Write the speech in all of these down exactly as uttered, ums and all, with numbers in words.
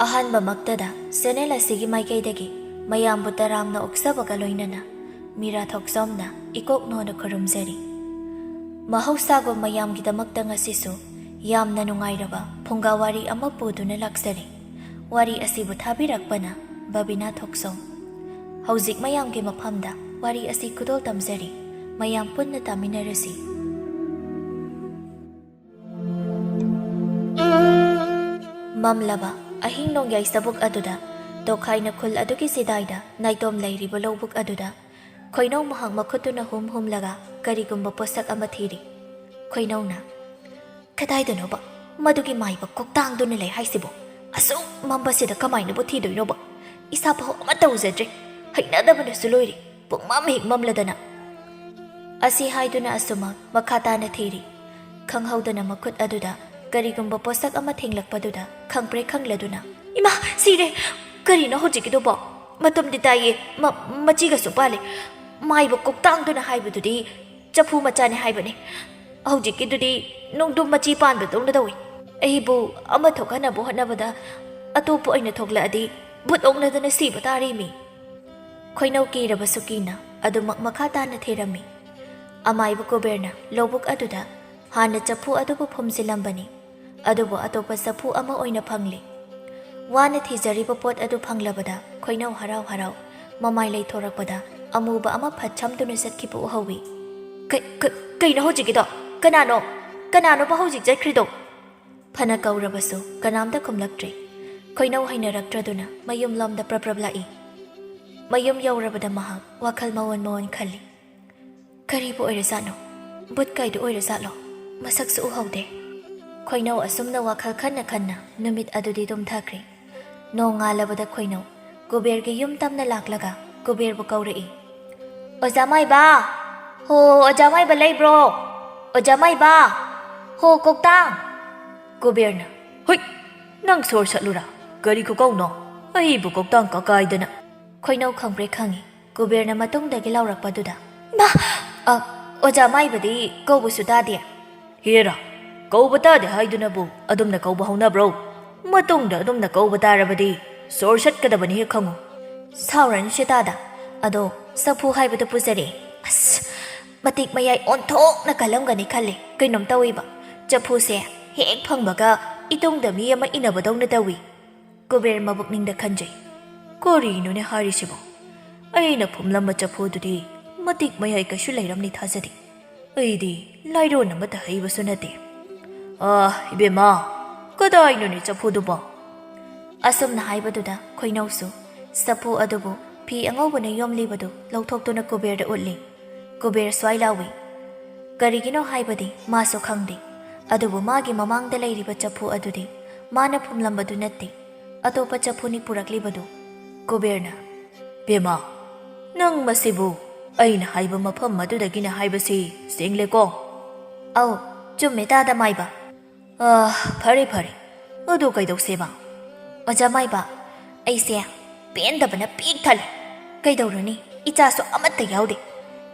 ꯑꯍꯥꯟꯕꯃꯛꯇꯗ channel ꯑꯁꯤꯒꯤ ꯃꯥꯏꯀꯩꯗꯒꯤ ꯃꯌꯥꯝꯕꯨ ꯇꯔꯥꯝꯅ ꯑꯣꯛꯆꯕꯒ ꯂꯣꯏꯅꯅ ꯃꯤꯔꯥ ꯊꯣꯛꯆꯣꯝꯅ ꯏꯀꯣꯛ ꯅꯣꯟꯅ ꯈꯨꯔꯨꯝꯖꯔꯤ꯫ ꯃꯍꯧꯁꯥꯒꯨꯝ ꯃꯌꯥꯝꯒꯤꯗꯃꯛꯇ ꯉꯁꯤꯁꯨ ꯌꯥꯝꯅ ꯅꯨꯡꯉꯥꯏꯔꯕ ꯐꯨꯡꯒꯥ ꯋꯥꯔꯤ ꯑꯃ ꯄꯨꯗꯨꯅ ꯂꯥꯛꯆꯔꯤ꯫ ꯋꯥꯔꯤ ꯑꯁꯤꯕꯨ ꯊꯥꯕꯤꯔꯛꯄꯅ ꯕꯕꯤꯅꯥ ꯊꯣꯛꯆꯣꯝ꯫ ꯍꯧꯖꯤꯛ ꯃꯌꯥꯝꯒꯤ ꯃꯐꯝꯗ ꯋꯥꯔꯤ ꯑꯁꯤ ꯈꯨꯗꯣꯜ ꯇꯝꯖꯔꯤ꯫ ꯃꯌꯥꯝ ꯄꯨꯟꯅ ꯇꯥꯃꯤꯟꯅꯔꯁꯤ꯫ ꯃꯝꯂꯕ ꯑꯍꯤꯡ ꯅꯣꯡꯌꯥꯏ ꯆꯕꯨꯛ ꯑꯗꯨꯗ, ꯇꯣꯈꯥꯏꯅ ꯈꯨꯜ ꯑꯗꯨꯒꯤ ꯆꯤꯗꯥꯏꯗ ꯅꯥꯏꯇꯣꯝ ꯂꯩꯔꯤꯕ ꯂꯧꯕꯨꯛ ꯑꯗꯨꯗ, ꯈꯣꯏꯅꯧ ꯃꯍꯥꯛ ꯃꯈꯨꯠꯇꯨꯅ ꯍꯨꯝ ꯍꯨꯝꯂꯒ ꯀꯔꯤꯒꯨꯝꯕ ꯄꯣꯠꯁꯛ ꯑꯃ ꯊꯤꯔꯤ꯫ ꯈꯣꯏꯅꯧꯅ, "ꯀꯗꯥꯏꯗꯅꯣꯕ ꯃꯗꯨꯒꯤ ꯃꯥꯏꯕ ꯀꯣꯛꯇꯥꯡꯗꯨꯅ ꯂꯩ ꯍꯥꯏꯁꯤꯕꯣ? ꯑꯁꯨꯛ ꯃꯝꯕꯁꯤꯗ ꯀꯃꯥꯏꯅꯕꯨ ꯊꯤꯗꯣꯏꯅꯣꯕ? ꯏꯁꯥ ꯐꯥꯎ ꯑꯃꯠꯇ ꯎꯖꯗ꯭ꯔꯦ꯫ ꯍꯩꯅꯗꯕꯅꯁꯨ ꯂꯣꯏꯔꯦ꯫ ꯄꯨꯡꯃꯝ ꯍꯦꯛ ꯃꯝꯂꯗꯅ꯫" ꯑꯁꯤ ꯍꯥꯏꯗꯨꯅ ꯑꯁꯨꯃꯛ ꯃꯈꯥ ꯇꯥꯅ ꯊꯤꯔꯤ꯫ ꯈꯪꯍꯧꯗꯅ ꯃꯈꯨꯠ ꯑꯗꯨꯗ ꯀꯔꯤꯒꯨꯝꯕ ꯄꯣꯠꯁꯛ ꯑꯃ ꯊꯦꯡꯂꯛꯄꯗꯨꯗ ꯈꯪꯄ꯭ꯔꯦꯛ ꯈꯪꯂꯗꯨꯅ, "ꯏꯃꯥ, ꯁꯤꯔꯦ! ꯀꯔꯤꯅꯣ ꯍꯧꯖꯤꯛꯀꯤꯗꯨꯕꯣ? ꯃꯇꯨꯝꯗꯤ ꯇꯥꯏꯌꯦ, ꯃ-, ꯃꯆꯤꯒꯁꯨ ꯄꯥꯜꯂꯦ꯫ ꯃꯥꯏꯕ ꯀꯣꯛꯇꯥꯡꯗꯨꯅ ꯍꯥꯏꯕꯗꯨꯗꯤ ꯆꯐꯨ ꯃꯆꯥꯅꯤ ꯍꯥꯏꯕꯅꯤ꯫ ꯍꯧꯖꯤꯛꯀꯤꯗꯨꯗꯤ ꯅꯣꯡꯗꯝ ꯃꯆꯤ ꯄꯥꯟꯕꯗꯧꯅ ꯇꯧꯏ꯫ ꯑꯩꯕꯨ ꯑꯃ ꯊꯣꯛꯍꯟꯅꯕ ꯍꯣꯠꯅꯕꯗ ꯑꯇꯣꯞꯄ ꯑꯣꯏꯅ ꯊꯣꯛꯂꯛꯑꯗꯤ ꯚꯨꯠ ꯑꯣꯛꯅꯗꯅ ꯁꯤꯕ ꯇꯥꯔꯦꯃꯤ꯫" ꯈꯣꯏꯅꯧ ꯀꯤꯔꯕꯁꯨ ꯀꯤꯅ ꯑꯗꯨꯃꯛ ꯃꯈꯥ ꯇꯥꯅ ꯊꯤꯔꯝꯃꯤ꯫ ꯑꯃꯥꯏꯕ ꯀꯨꯕꯦꯔꯅ ꯂꯧꯕꯨꯛ ꯑꯗꯨꯗ ꯍꯥꯟꯅ ꯆꯐꯨ ꯑꯗꯨꯕꯨ ꯐꯨꯝꯖꯤꯜꯂꯝꯕꯅꯤ, ꯑꯗꯨꯕꯨ ꯑꯇꯣꯞꯄ ꯆꯐꯨ ꯑꯃ ꯑꯣꯏꯅ ꯐꯪꯂꯤ꯫ ꯋꯥꯅ ꯊꯤꯖꯔꯤꯕ ꯄꯣꯠ ꯑꯗꯨ ꯐꯪꯂꯕꯗ ꯈꯣꯏꯅꯧ ꯍꯔꯥꯎ ꯍꯔꯥꯎ ꯃꯃꯥꯏ ꯂꯩꯊꯣꯔꯛꯄꯗ ꯑꯃꯨꯕ ꯑꯃ ꯐꯠ ꯁꯝꯗꯨꯅ ꯆꯠꯈꯤꯕ ꯎꯍꯧꯏ꯫ "ꯀ-, ꯀ-, ꯀꯩꯅꯣ ꯍꯧꯖꯤꯛꯀꯤꯗꯣ? ꯀꯅꯥꯅꯣ? ꯀꯅꯥꯅꯣꯕ ꯍꯧꯖꯤꯛ ꯆꯠꯈ꯭ꯔꯤꯗꯣ?" ꯐꯅ ꯀꯧꯔꯕꯁꯨ ꯀꯅꯥꯝꯇ ꯈꯨꯝꯂꯛꯇ꯭ꯔꯦ꯫ ꯈꯣꯏꯅꯧ ꯍꯩꯅꯔꯛꯇ꯭ꯔꯗꯨꯅ ꯃꯌꯨꯝꯂꯣꯝꯗ ꯄ꯭ꯔꯞ ꯄ꯭ꯔꯞ ꯂꯥꯛꯏ꯫ ꯃꯌꯨꯝ ꯌꯧꯔꯕꯗ ꯃꯍꯥꯛ ꯋꯥꯈꯜ ꯃꯑꯣꯟ ꯃꯑꯣꯟ ꯈꯜꯂꯤ꯫ "ꯀꯔꯤꯕꯨ ꯑꯣꯏꯔꯖꯥꯠꯅꯣ? ꯚꯨꯠ ꯀꯥꯏꯗꯨ ꯑꯣꯏꯔꯖꯥꯠꯂꯣ? ꯃꯁꯛꯁꯨ ꯎꯍꯧꯗꯦ꯫" ꯈꯣꯏꯅꯧ ꯑꯁꯨꯝꯅ ꯋꯥꯈꯜ ꯈꯟꯅ ꯈꯟꯅ ꯅꯨꯃꯤꯠ ꯑꯗꯨꯗꯤ ꯇꯨꯝꯊꯈ꯭ꯔꯦ꯫ ꯅꯣꯡꯉꯥꯜꯂꯕꯗ ꯈꯣꯏꯅꯧ ꯀꯨꯕꯦꯔꯒꯤ ꯌꯨꯝ ꯇꯝꯅ ꯂꯥꯛꯂꯒ ꯀꯨꯕꯦꯔꯕꯨ ꯀꯧꯔꯛꯏ꯫ "ꯑꯣꯖꯥ ꯃꯥꯏꯕ! ꯍꯣ, ꯑꯣꯖꯥ ꯃꯥꯏꯕ ꯂꯩꯕ꯭ꯔꯣ? ꯑꯣꯖꯥ ꯃꯥꯏꯕ! ꯍꯣ, ꯀꯣꯛꯇꯥꯡ!" ꯀꯨꯕꯦꯔꯅ, "ꯍꯨꯏꯠ! ꯅꯪ ꯁꯣꯔ ꯁꯠꯂꯨꯔꯥ? ꯀꯔꯤ ꯈꯨꯀꯧꯅꯣ? ꯑꯩꯕꯨ ꯀꯣꯛꯇꯥꯡ ꯀꯀꯥꯏꯗꯅ!" ꯈꯣꯏꯅꯧ ꯈꯪꯄ꯭ꯔꯦꯛ ꯈꯪꯏ꯫ ꯀꯨꯕꯦꯔꯅ ꯃꯇꯨꯡꯗꯒꯤ ꯂꯥꯎꯔꯛꯄꯗꯨꯗ, "ꯏꯃꯥ! ꯑ, ꯑꯣꯖꯥ ꯃꯥꯏꯕꯗꯤ ꯀꯧꯕꯁꯨ ꯇꯥꯗꯦ꯫" "ꯍꯦꯔꯥ, ꯀꯧꯕ ꯇꯥꯗꯦ ꯍꯥꯏꯗꯨꯅꯕꯨ ꯑꯗꯨꯝꯅ ꯀꯧꯕ ꯍꯧꯅꯕ꯭ꯔꯣ? ꯃꯇꯨꯡꯗ ꯑꯗꯨꯝꯅ ꯀꯧꯕ ꯇꯥꯔꯕꯗꯤ ꯁꯣꯔ ꯁꯠꯀꯗꯕꯅꯤ ꯍꯦꯛ ꯈꯪꯉꯨ꯫ ꯁꯥꯎꯔꯅꯨꯁꯦ ꯇꯥꯗ꯫ ꯑꯗꯣ ꯆꯐꯨ ꯍꯥꯏꯕꯗꯣ ꯄꯨꯖꯔꯛꯑꯦ꯫ ꯑꯁ, ꯃꯇꯤꯛ ꯃꯌꯥꯏ ꯑꯣꯟꯊꯣꯛꯅ ꯀꯜꯂꯝꯒꯅꯤ ꯈꯜꯂꯦ꯫ ꯀꯩꯅꯣꯝ ꯇꯧꯏꯕ꯫ ꯆꯐꯨꯁꯦ ꯍꯦꯛ ꯐꯪꯕꯒ ꯏꯇꯨꯡꯗ ꯃꯤ ꯑꯃ ꯏꯟꯅꯕꯗꯧꯅ ꯇꯧꯏ꯫ ꯀꯨꯕꯦꯔ ꯃꯕꯨꯛꯅꯤꯡꯗ ꯈꯟꯖꯩ꯫ ꯀꯔꯤꯅꯣꯅꯦ ꯍꯥꯏꯔꯤꯁꯤꯕꯣ? ꯑꯩꯅ ꯐꯨꯝꯂꯝꯕ ꯆꯐꯨꯗꯨꯗꯤ ꯃꯇꯤꯛ ꯃꯌꯥꯏ ꯀꯩꯁꯨ ꯂꯩꯔꯝꯅꯤ ꯊꯥꯖꯗꯦ꯫ ꯑꯩꯗꯤ ꯂꯥꯏꯔꯣꯟ ꯑꯃꯠꯇ ꯍꯩꯕꯁꯨ ꯅꯠꯇꯦ꯫ ꯑꯥ, ꯏꯕꯦꯝꯃ, ꯀꯗꯥꯏꯅꯣꯅꯦ ꯆꯐꯨꯗꯨꯕꯣ? ꯑꯁꯨꯝꯅ ꯍꯥꯏꯕꯗꯨꯗ ꯈꯣꯏꯅꯧꯁꯨ ꯆꯐꯨ ꯑꯗꯨꯕꯨ ꯐꯤ ꯑꯉꯧꯕꯅ ꯌꯣꯝꯂꯤꯕꯗꯨ ꯂꯧꯊꯣꯛꯇꯨꯅ ꯀꯨꯕꯦꯔꯗ ꯎꯠꯂꯤ꯫ ꯀꯨꯕꯦꯔ ꯁ꯭ꯋꯥꯏ ꯂꯥꯎꯏ꯫ ꯀꯔꯤꯒꯤꯅꯣ ꯍꯥꯏꯕꯗꯤ ꯃꯥꯁꯨ ꯈꯪꯗꯦ꯫ ꯑꯗꯨꯕꯨ ꯃꯥꯒꯤ ꯃꯃꯥꯡꯗ ꯂꯩꯔꯤꯕ ꯆꯐꯨ ꯑꯗꯨꯗꯤ ꯃꯥꯅ ꯐꯨꯝꯂꯝꯕꯗꯨ ꯅꯠꯇꯦ, ꯑꯇꯣꯞꯄ ꯆꯐꯨꯅꯤ ꯄꯨꯔꯛꯂꯤꯕꯗꯨ꯫ ꯀꯨꯕꯦꯔꯅ, "ꯕꯦꯝꯃ, ꯅꯪ ꯃꯁꯤꯕꯨ ꯑꯩꯅ ꯍꯥꯏꯕ ꯃꯐꯝ ꯑꯗꯨꯗꯒꯤꯅ ꯍꯥꯏꯕꯁꯤ ꯁꯦꯡꯂꯦꯀꯣ?" "ꯑꯧ, ꯆꯨꯝꯃꯦ ꯇꯥꯗ ꯃꯥꯏꯕ꯫" "ꯑꯥ, ꯐꯔꯦ ꯐꯔꯦ, ꯑꯗꯨ ꯀꯩꯗꯧꯁꯦꯕ?" "ꯑꯣꯖꯥ ꯃꯥꯏꯕ, ꯑꯩꯁꯦ ꯄꯦꯟꯗꯕꯅ ꯄꯤꯛ ꯊꯜꯂꯦ꯫ ꯀꯩꯗꯧꯔꯨꯅꯤ, ꯏꯆꯥꯁꯨ ꯑꯃꯠꯇ ꯌꯥꯎꯗꯦ꯫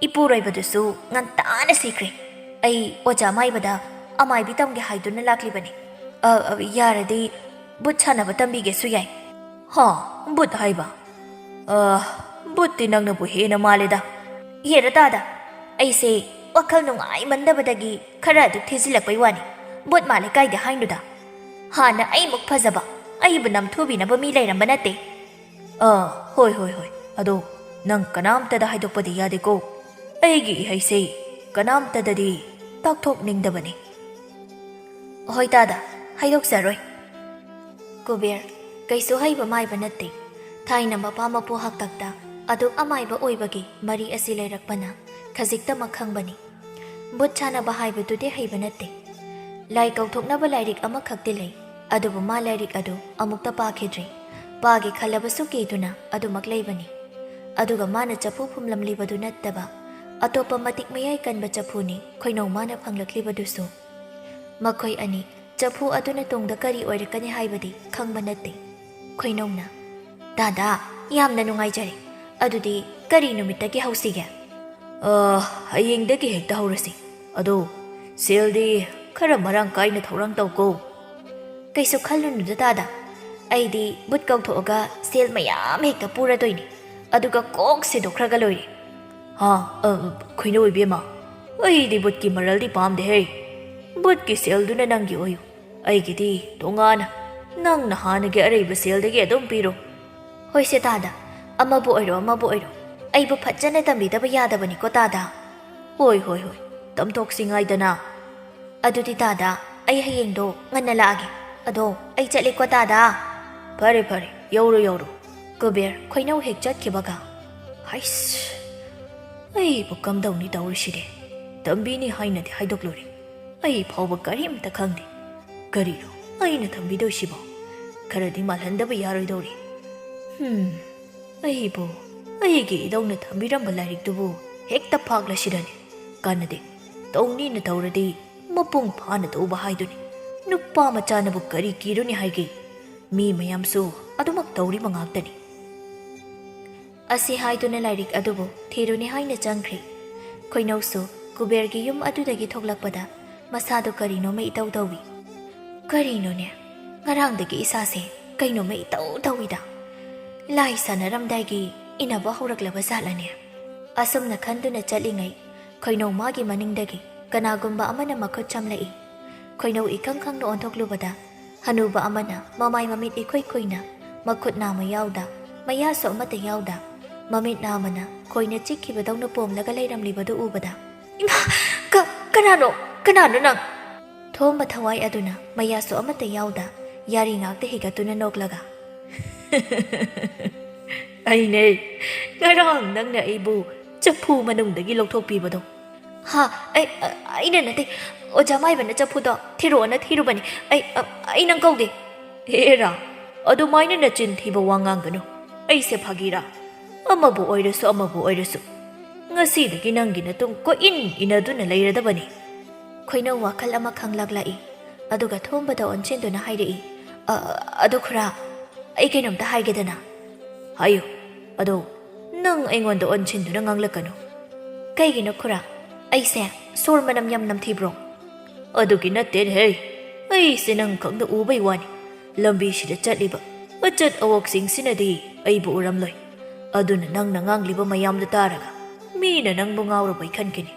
ꯏꯄꯨꯔꯣꯏꯕꯗꯨꯁꯨ ꯉꯟꯇꯥꯅ ꯁꯤꯈ꯭ꯔꯦ꯫ ꯑꯩ ꯑꯣꯖꯥ ꯃꯥꯏꯕꯗ ꯑꯃꯥꯏꯕꯤ ꯇꯝꯒꯦ ꯍꯥꯏꯗꯨꯅ ꯂꯥꯛꯂꯤꯕꯅꯤ꯫ ꯑ, ꯑ, ꯌꯥꯔꯗꯤ ꯕꯨꯠ ꯁꯥꯟꯅꯕ ꯇꯝꯕꯤꯒꯦꯁꯨ ꯌꯥꯏ꯫" "ꯍꯥ? ꯕꯨꯠ ꯍꯥꯏꯕ? ꯑ, ꯕꯨꯠꯇꯤ ꯅꯪꯅꯕꯨ ꯍꯦꯟꯅ ꯃꯥꯜꯂꯦꯗ꯫" "ꯍꯦꯔ ꯇꯥꯗ, ꯑꯩꯁꯦ ꯋꯥꯈꯜ ꯅꯨꯡꯉꯥꯏꯃꯟꯗꯕꯗꯒꯤ ꯈꯔ ꯑꯗꯨ ꯊꯤꯖꯤꯜꯂꯛꯄꯩ ꯋꯥꯅꯤ꯫ ꯕꯨꯠ ꯃꯥꯜꯂꯦ ꯀꯥꯏꯗ ꯍꯥꯏꯅꯣꯗ? ꯍꯥꯟꯅ ꯑꯩꯃꯨꯛ ꯐꯖꯕ, ꯑꯩꯕꯨ ꯅꯝꯊꯨꯕꯤꯅꯕ ꯃꯤ ꯂꯩꯔꯝꯕ ꯅꯠꯇꯦ꯫" "ꯑꯥ, ꯍꯣꯏ, ꯍꯣꯏ, ꯍꯣꯏ꯫ ꯑꯗꯣ ꯅꯪ ꯀꯅꯥꯝꯇꯗ ꯍꯥꯏꯗꯣꯛꯄꯗꯤ ꯌꯥꯗꯦꯀꯣ꯫ ꯑꯩꯒꯤ ꯏꯍꯩꯁꯦ ꯀꯅꯥꯝꯇꯗꯗꯤ ꯇꯥꯛꯊꯣꯛꯅꯤꯡꯗꯕꯅꯤ꯫" "ꯍꯣꯏ ꯇꯥꯗ, ꯍꯥꯏꯗꯣꯛꯆꯔꯣꯏ꯫" ꯀꯨꯕꯦꯔ ꯀꯩꯁꯨ ꯍꯩꯕ ꯃꯥꯏꯕ ꯅꯠꯇꯦ꯫ ꯊꯥꯏꯅ ꯃꯄꯥ ꯃꯄꯨ ꯍꯥꯛꯇꯛꯇ ꯑꯗꯨꯛ ꯑꯃꯥꯏꯕ ꯑꯣꯏꯕꯒꯤ ꯃꯔꯤ ꯑꯁꯤ ꯂꯩꯔꯛꯄꯅ ꯈꯖꯤꯛꯇꯃꯛ ꯈꯪꯕꯅꯤ꯫ ꯕꯨꯠ ꯁꯥꯟꯅꯕ ꯍꯥꯏꯕꯗꯨꯗꯤ ꯍꯩꯕ ꯅꯠꯇꯦ꯫ ꯂꯥꯏ ꯀꯧꯊꯣꯛꯅꯕ ꯂꯥꯏꯔꯤꯛ ꯑꯃꯈꯛꯇꯤ ꯂꯩ, ꯑꯗꯨꯕꯨ ꯃꯥ ꯂꯥꯏꯔꯤꯛ ꯑꯗꯨ ꯑꯃꯨꯛꯇ ꯄꯥꯈꯤꯗ꯭ꯔꯤ꯫ ꯄꯥꯒꯦ ꯈꯜꯂꯕꯁꯨ ꯀꯤꯗꯨꯅ ꯑꯗꯨꯃꯛ ꯂꯩꯕꯅꯤ꯫ ꯑꯗꯨꯒ ꯃꯥꯅ ꯆꯐꯨ ꯐꯨꯝꯂꯝꯂꯤꯕꯗꯨ ꯅꯠꯇꯕ ꯑꯇꯣꯞꯄ ꯃꯇꯤꯛ ꯃꯌꯥꯏ ꯀꯟꯕ ꯆꯐꯨꯅꯤ ꯈꯣꯏꯅꯧ ꯃꯥꯅ ꯐꯪꯂꯛꯂꯤꯕꯗꯨꯁꯨ꯫ ꯃꯈꯣꯏ ꯑꯅꯤ ꯆꯐꯨ ꯑꯗꯨꯅ ꯇꯨꯡꯗ ꯀꯔꯤ ꯑꯣꯏꯔꯛꯀꯅꯤ ꯍꯥꯏꯕꯗꯤ ꯈꯪꯕ ꯅꯠꯇꯦ꯫ ꯈꯣꯏꯅꯧꯅ, "ꯇꯥꯗꯥ, ꯌꯥꯝꯅ ꯅꯨꯡꯉꯥꯏꯖꯔꯦ꯫ ꯑꯗꯨꯗꯤ ꯀꯔꯤ ꯅꯨꯃꯤꯠꯇꯒꯤ ꯍꯧꯁꯤꯒꯦ?" "ꯑ, ꯍꯌꯦꯡꯗꯒꯤ ꯍꯦꯛꯇ ꯍꯧꯔꯁꯤ꯫ ꯑꯗꯣ ꯁꯦꯜꯗꯤ ꯈꯔ ꯃꯔꯥꯡ ꯀꯥꯏꯅ ꯊꯧꯔꯥꯡ ꯇꯧꯀꯣ꯫" "ꯀꯩꯁꯨ ꯈꯜꯂꯨꯅꯨꯗ ꯇꯥꯗ, ꯑꯩꯗꯤ ꯕꯨꯠ ꯀꯧꯊꯣꯛꯑꯒ ꯁꯦꯜ ꯃꯌꯥꯝ ꯍꯦꯛꯇ ꯄꯨꯔꯗꯣꯏꯅꯤ, ꯑꯗꯨꯒ ꯀꯣꯛ ꯁꯤꯗꯣꯛꯈ꯭ꯔꯒ ꯂꯣꯏꯔꯦ"꯫ "ꯍꯥ? ꯑ, ꯈꯣꯏꯅꯧ ꯏꯕꯦꯝꯃ, ꯑꯩꯗꯤ ꯕꯨꯠꯀꯤ ꯃꯔꯜꯗꯤ ꯄꯥꯝꯗꯦꯍꯦ꯫ ꯕꯨꯠꯀꯤ ꯁꯦꯜꯗꯨꯅ ꯅꯪꯒꯤ ꯑꯣꯏꯌꯨ, ꯑꯩꯒꯤꯗꯤ ꯇꯣꯉꯥꯟꯅ ꯅꯪꯅ ꯍꯥꯟꯅꯒꯤ ꯑꯔꯩꯕ ꯁꯦꯜꯗꯒꯤ ꯑꯗꯨꯝ ꯄꯤꯔꯣ"꯫ "ꯍꯣꯏꯁꯦ ꯇꯥꯗ, ꯑꯃꯕꯨ ꯑꯣꯏꯔꯣ ꯑꯃꯕꯨ ꯑꯣꯏꯔꯣ, ꯑꯩꯕꯨ ꯐꯖꯅ ꯇꯝꯕꯤꯗꯕ ꯌꯥꯗꯕꯅꯤꯀꯣ ꯇꯥꯗ"꯫ "ꯍꯣꯏ, ꯍꯣꯏ, ꯍꯣꯏ, ꯇꯝꯊꯣꯛꯁꯤ ꯉꯥꯏꯗꯅ"꯫ "ꯑꯗꯨꯗꯤ ꯇꯥꯗ, ꯑꯩ ꯍꯌꯦꯡꯗꯣ ꯉꯟꯅ ꯂꯥꯛꯑꯒꯦ꯫ ꯑꯗꯣ ꯑꯩ ꯆꯠꯂꯦꯀꯣ ꯇꯥꯗ"꯫ "ꯐꯔꯦ, ꯐꯔꯦ, ꯌꯧꯔꯣ, ꯌꯧꯔꯣ"꯫ ꯀꯨꯕꯦꯔ ꯈꯣꯏꯅꯧ ꯍꯦꯛ ꯆꯠꯈꯤꯕꯒ, "ꯍꯩꯁ, ꯑꯩꯕꯨ ꯀꯝꯗꯧꯅꯤ ꯇꯧꯔꯤꯁꯤꯗꯤ? ꯇꯝꯕꯤꯅꯤ ꯍꯥꯏꯅꯗꯤ ꯍꯥꯏꯗꯣꯛꯂꯨꯔꯦ, ꯑꯩ ꯐꯥꯎꯕ ꯀꯔꯤꯝꯇ ꯈꯪꯗꯦ꯫ ꯀꯔꯤꯅꯣ ꯑꯩꯅ ꯇꯝꯕꯤꯗꯣꯏꯁꯤꯕꯣ? ꯈꯔꯗꯤ ꯃꯥꯜꯍꯟꯗꯕ ꯌꯥꯔꯣꯏꯗꯧꯔꯤ꯫ ꯍꯝ, ꯑꯩꯕꯨ, ꯑꯩꯒꯤ ꯏꯙꯧꯅ ꯊꯝꯕꯤꯔꯝꯕ ꯂꯥꯏꯔꯤꯛꯇꯨꯕꯨ ꯍꯦꯛꯇ ꯐꯥꯛꯂꯁꯤꯔꯅꯦ? ꯀꯥꯟꯅꯗꯦ, ꯇꯧꯅꯤꯅ ꯇꯧꯔꯗꯤ ꯃꯄꯨꯡ ꯐꯥꯅ ꯇꯧꯕ ꯍꯥꯏꯗꯨꯅꯤ꯫ ꯅꯨꯄꯥ ꯃꯆꯥꯅꯕꯨ ꯀꯔꯤ ꯀꯤꯔꯨꯅꯤ ꯍꯥꯏꯒꯦ? ꯃꯤ ꯃꯌꯥꯝꯁꯨ ꯑꯗꯨꯃꯛ ꯇꯧꯔꯤꯕ ꯉꯥꯛꯇꯅꯤ"꯫ ꯑꯁꯤ ꯍꯥꯏꯗꯨꯅ ꯂꯥꯏꯔꯤꯛ ꯑꯗꯨꯕꯨ ꯊꯤꯔꯨꯅꯤ ꯍꯥꯏꯅ ꯆꯪꯈ꯭ꯔꯦ꯫ ꯈꯣꯏꯅꯧꯁꯨ ꯀꯨꯕꯦꯔꯒꯤ ꯌꯨꯝ ꯑꯗꯨꯗꯒꯤ ꯊꯣꯛꯂꯛꯄꯗ ꯃꯁꯥꯗꯣ ꯀꯔꯤꯅꯣꯃ ꯏꯇꯧ ꯇꯧꯏ꯫ "ꯀꯔꯤꯅꯣꯅꯦ, ꯉꯔꯥꯡꯗꯒꯤ ꯏꯁꯥꯁꯦ ꯀꯩꯅꯣꯃ ꯏꯇꯧ ꯇꯧꯏꯗ꯫ ꯂꯥꯏ ꯁꯥꯟꯅꯔꯝꯗꯥꯏꯒꯤ ꯏꯟꯅꯕ ꯍꯧꯔꯛꯂꯕ ꯖꯥꯠꯂꯅꯦ?" ꯑꯁꯨꯝꯅ ꯈꯟꯗꯨꯅ ꯆꯠꯂꯤꯉꯩ, ꯈꯣꯏꯅꯧ ꯃꯥꯒꯤ ꯃꯅꯤꯡꯗꯒꯤ ꯀꯅꯥꯒꯨꯝꯕ ꯑꯃꯅ ꯃꯈꯨꯠ ꯆꯝꯂꯛꯏ꯫ ꯈꯣꯏꯅꯧ ꯏꯈꯪ ꯈꯪꯅ ꯑꯣꯟꯊꯣꯛꯂꯨꯕꯗ, ꯍꯅꯨꯕ ꯑꯃꯅ ꯃꯃꯥꯏ ꯃꯃꯤꯠ ꯏꯈꯨꯏ ꯈꯨꯏꯅ, ꯃꯈꯨꯠ ꯅꯥꯝꯃ ꯌꯥꯎꯗ, ꯃꯌꯥꯁꯨ ꯑꯃꯠꯇ ꯌꯥꯎꯗ, ꯃꯃꯤꯠ ꯅꯥꯝꯃꯅ ꯈꯣꯏꯅ ꯆꯤꯛꯈꯤꯕꯗꯧꯅ ꯄꯣꯝꯂꯒ ꯂꯩꯔꯝꯂꯤꯕꯗꯨ ꯎꯕꯗ, "ꯏꯃꯥ! ꯀ-, ꯀꯅꯥꯅꯣ? ꯀꯅꯥꯅꯣ ꯅꯪ?" ꯊꯣꯝꯕ ꯊꯋꯥꯏ ꯑꯗꯨꯅ ꯃꯌꯥꯁꯨ ꯑꯃꯠꯇ ꯌꯥꯎꯗ, ꯌꯥꯔꯤ ꯉꯥꯛꯇ ꯍꯤꯒꯠꯇꯨꯅ ꯅꯣꯛꯂꯒ, "ꯑꯩꯅꯦ, ꯉꯔꯥꯡ ꯅꯪꯅ ꯑꯩꯕꯨ ꯆꯐꯨ ꯃꯅꯨꯡꯗꯒꯤ ꯂꯧꯊꯣꯛꯄꯤꯕꯗꯣ"꯫ "ꯍꯥ? ꯑꯩ, ꯑ-, ꯑꯩꯅ ꯅꯠꯇꯦ꯫ ꯑꯣꯖꯥ ꯃꯥꯏꯕꯅ ꯆꯐꯨꯗꯣ ꯊꯤꯔꯛꯑꯣꯅ ꯊꯤꯔꯨꯕꯅꯤ꯫ ꯑꯩ, ꯑ-, ꯑꯩ ꯅꯪ ꯀꯧꯗꯦ"꯫ "ꯍꯦꯔꯥ, ꯑꯗꯨꯃꯥꯏꯅ ꯅꯆꯤꯟ ꯊꯤꯕ ꯋꯥ ꯉꯥꯡꯒꯅꯨ꯫ ꯑꯩꯁꯦ ꯐꯥꯒꯤꯔꯥ? ꯑꯃꯕꯨ ꯑꯣꯏꯔꯁꯨ, ꯑꯃꯕꯨ ꯑꯣꯏꯔꯁꯨ, ꯉꯁꯤꯗꯒꯤ ꯅꯪꯒꯤ ꯅꯇꯨꯡ ꯀꯣꯏꯏꯟ ꯏꯟꯅꯗꯨꯅ ꯂꯩꯔꯗꯕꯅꯤ"꯫ ꯈꯣꯏꯅꯧ ꯋꯥꯈꯜ ꯑꯃ ꯈꯪꯂꯛꯂꯛꯏ꯫ ꯑꯗꯨꯒ ꯊꯣꯝꯕꯗ ꯑꯣꯟꯁꯤꯟꯗꯨꯅ ꯍꯥꯏꯔꯛꯏ, "ꯑ, ꯑꯗꯣ ꯈꯨꯔꯥ, ꯑꯩ ꯀꯩꯅꯣꯝꯇ ꯍꯥꯏꯒꯦꯗꯅ"꯫ "ꯍꯥꯏꯌꯨ꯫ ꯑꯗꯣ ꯅꯪ ꯑꯩꯉꯣꯟꯗ ꯑꯣꯟꯁꯤꯟꯗꯨꯅ ꯉꯥꯡꯂꯛꯀꯅꯨ"꯫ "ꯀꯩꯒꯤꯅꯣ ꯈꯨꯔꯥ? ꯑꯩꯁꯦ ꯁꯣꯔ ꯃꯅꯝ ꯌꯥꯝ ꯅꯝꯊꯤꯕ꯭ꯔꯣ?" "ꯑꯗꯨꯒꯤ ꯅꯠꯇꯦꯅꯦꯍꯦ꯫ ꯑꯩꯁꯦ ꯅꯪ ꯈꯛꯇ ꯎꯕꯩ ꯋꯥꯅꯤ꯫ ꯂꯝꯕꯤꯁꯤꯗ ꯆꯠꯂꯤꯕ ꯑꯆꯠ ꯑꯋꯣꯛꯁꯤꯡꯁꯤꯅꯗꯤ ꯑꯩꯕꯨ ꯎꯔꯝꯂꯣꯏ꯫ ꯑꯗꯨꯅ ꯅꯪꯅ ꯉꯥꯡꯂꯤꯕ ꯃꯌꯥꯝꯗꯨ ꯇꯥꯔꯒ ꯃꯤꯅ ꯅꯪꯕꯨ ꯉꯥꯎꯔꯕꯣꯏ ꯈꯟꯈꯤꯅꯤ꯫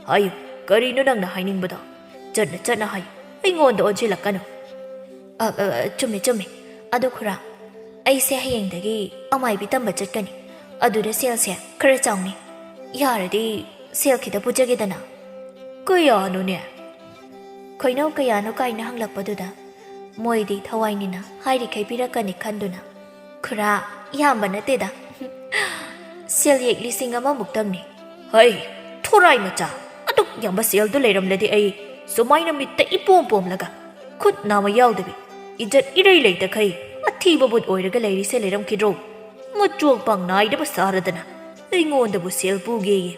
ꯍꯥꯏꯌꯨ, ꯀꯔꯤꯅꯣ ꯅꯪꯅ ꯍꯥꯏꯅꯤꯡꯕꯗꯣ? ꯆꯠꯅ ꯆꯠꯅ ꯍꯥꯏꯌꯨ, ꯑꯩꯉꯣꯟꯗ ꯑꯣꯟꯁꯤꯜꯂꯛꯀꯅꯨ꯫ ꯑ, ꯑ, ꯆꯨꯝꯃꯦ, ꯆꯨꯝꯃꯦ꯫ ꯑꯗꯣ ꯈꯨꯔꯥ, ꯑꯩꯁꯦ ꯍꯌꯦꯡꯗꯒꯤ ꯑꯃꯥꯏꯕꯤ ꯇꯝꯕ ꯆꯠꯀꯅꯤ꯫ ꯑꯗꯨꯗ ꯁꯦꯜꯁꯦ ꯈꯔ ꯆꯥꯎꯅꯤ꯫ ꯌꯥꯔꯗꯤ ꯁꯦꯜ ꯈꯤꯇ ꯄꯨꯖꯒꯦꯗꯅ꯫ ꯀꯌꯥꯅꯣꯅꯦ? ꯈꯣꯏꯅꯧ ꯀꯌꯥꯅꯣ ꯀꯥꯏꯅ ꯍꯪꯂꯛꯄꯗꯨꯗ ꯃꯣꯏꯗꯤ ꯊꯋꯥꯏꯅꯤꯅ ꯍꯥꯏꯔꯤꯈꯩ ꯄꯤꯔꯛꯀꯅꯤ ꯈꯟꯗꯨꯅ, ꯈꯨꯔꯥ, ꯌꯥꯝꯕ ꯅꯠꯇꯦꯗ꯫ ꯁꯦꯜ ꯌꯦꯛ ꯂꯤꯁꯤꯡ ꯑꯃꯃꯨꯛꯇꯪꯅꯤ꯫ ꯍꯩ, ꯊꯣꯔꯥꯏ ꯃꯆꯥ, ꯑꯗꯨꯛ ꯌꯥꯝꯕ ꯁꯦꯜꯗꯨ ꯂꯩꯔꯝꯂꯗꯤ ꯑꯩ ꯁꯨꯃꯥꯏꯅ ꯃꯤꯠꯇ ꯏꯄꯣꯝ ꯄꯣꯝꯂꯒ, ꯈꯨꯠ ꯅꯥꯝꯃ ꯌꯥꯎꯗꯕꯤ, ꯏꯖꯠ ꯏꯔꯩ ꯂꯩꯇꯈꯩ ꯑꯊꯤꯕ ꯕꯨꯠ ꯑꯣꯏꯔꯒ ꯂꯩꯔꯤꯁꯦ ꯂꯩꯔꯝꯈꯤꯗ꯭ꯔꯣ? ꯃꯆꯣꯡ ꯄꯥꯡ ꯅꯥꯏꯗꯕ ꯁꯥꯔꯗꯅ ꯑꯩꯉꯣꯟꯗꯕꯨ ꯁꯦꯜ ꯄꯨꯒꯦꯌꯦ꯫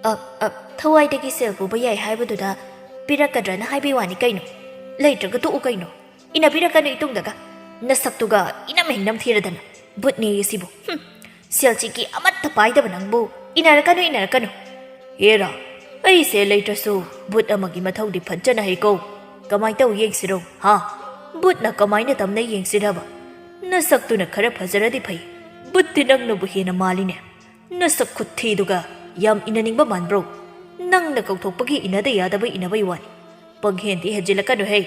ꯑ, ꯑ, ꯊꯋꯥꯏꯗꯒꯤ ꯁꯦꯜ ꯄꯨꯕ ꯌꯥꯏ ꯍꯥꯏꯕꯗꯨꯗ ꯄꯤꯔꯛꯀꯗ꯭ꯔꯅ ꯍꯥꯏꯕꯩ ꯋꯥꯅꯤ ꯀꯩꯅꯣ꯫ ꯂꯩꯇ꯭ꯔꯒ ꯇꯣꯛꯎ ꯀꯩꯅꯣ꯫ ꯏꯟꯅꯕꯤꯔꯛꯀꯅꯨ ꯏꯇꯨꯡꯗꯒ꯫ ꯅꯁꯛꯇꯨꯒ ꯏꯅꯝ ꯍꯦꯛ ꯅꯝꯊꯤꯔꯗꯅ꯫ ꯕꯨꯠꯅꯦꯌꯦ ꯁꯤꯕꯨ꯫ ꯍꯨꯝ꯫ ꯁꯦꯜꯆꯤꯛꯀꯤ ꯑꯃꯠꯇ ꯄꯥꯏꯗꯕ ꯅꯪꯕꯨ ꯏꯟꯅꯔꯛꯀꯅꯨ, ꯏꯟꯅꯔꯛꯀꯅꯨ꯫ ꯍꯦꯔꯥ, ꯑꯩꯁꯦ ꯂꯩꯇ꯭ꯔꯁꯨ ꯕꯨꯠ ꯑꯃꯒꯤ ꯃꯊꯧꯗꯤ ꯐꯖꯅ ꯍꯩꯀꯣ꯫ ꯀꯃꯥꯏ ꯇꯧ ꯌꯦꯡꯁꯤꯔꯣ, ꯍꯥ? ꯕꯨꯠꯅ ꯀꯃꯥꯏꯅ ꯇꯝꯅ ꯌꯦꯡꯁꯤꯔꯕ? ꯅꯁꯛꯇꯨꯅ ꯈꯔ ꯐꯖꯔꯗꯤ ꯐꯩ꯫ ꯕꯨꯠꯇꯤ ꯅꯪꯅꯕꯨ ꯍꯦꯟꯅ ꯃꯥꯜꯂꯤꯅꯦ꯫ ꯅꯁꯛ ꯈꯨꯠꯊꯤꯗꯨꯒ ꯌꯥꯝ ꯏꯟꯅꯅꯤꯡꯕ ꯃꯥꯟꯕ꯭ꯔꯣ? ꯅꯪꯅ ꯀꯧꯊꯣꯛꯄꯒꯤ ꯏꯟꯅꯗ ꯌꯥꯗꯕ ꯏꯟꯅꯕꯩ ꯋꯥꯅꯤ꯫ ꯄꯪꯍꯦꯟꯗꯤ ꯍꯦꯟꯖꯤꯜꯂꯛꯀꯅꯨꯍꯦ꯫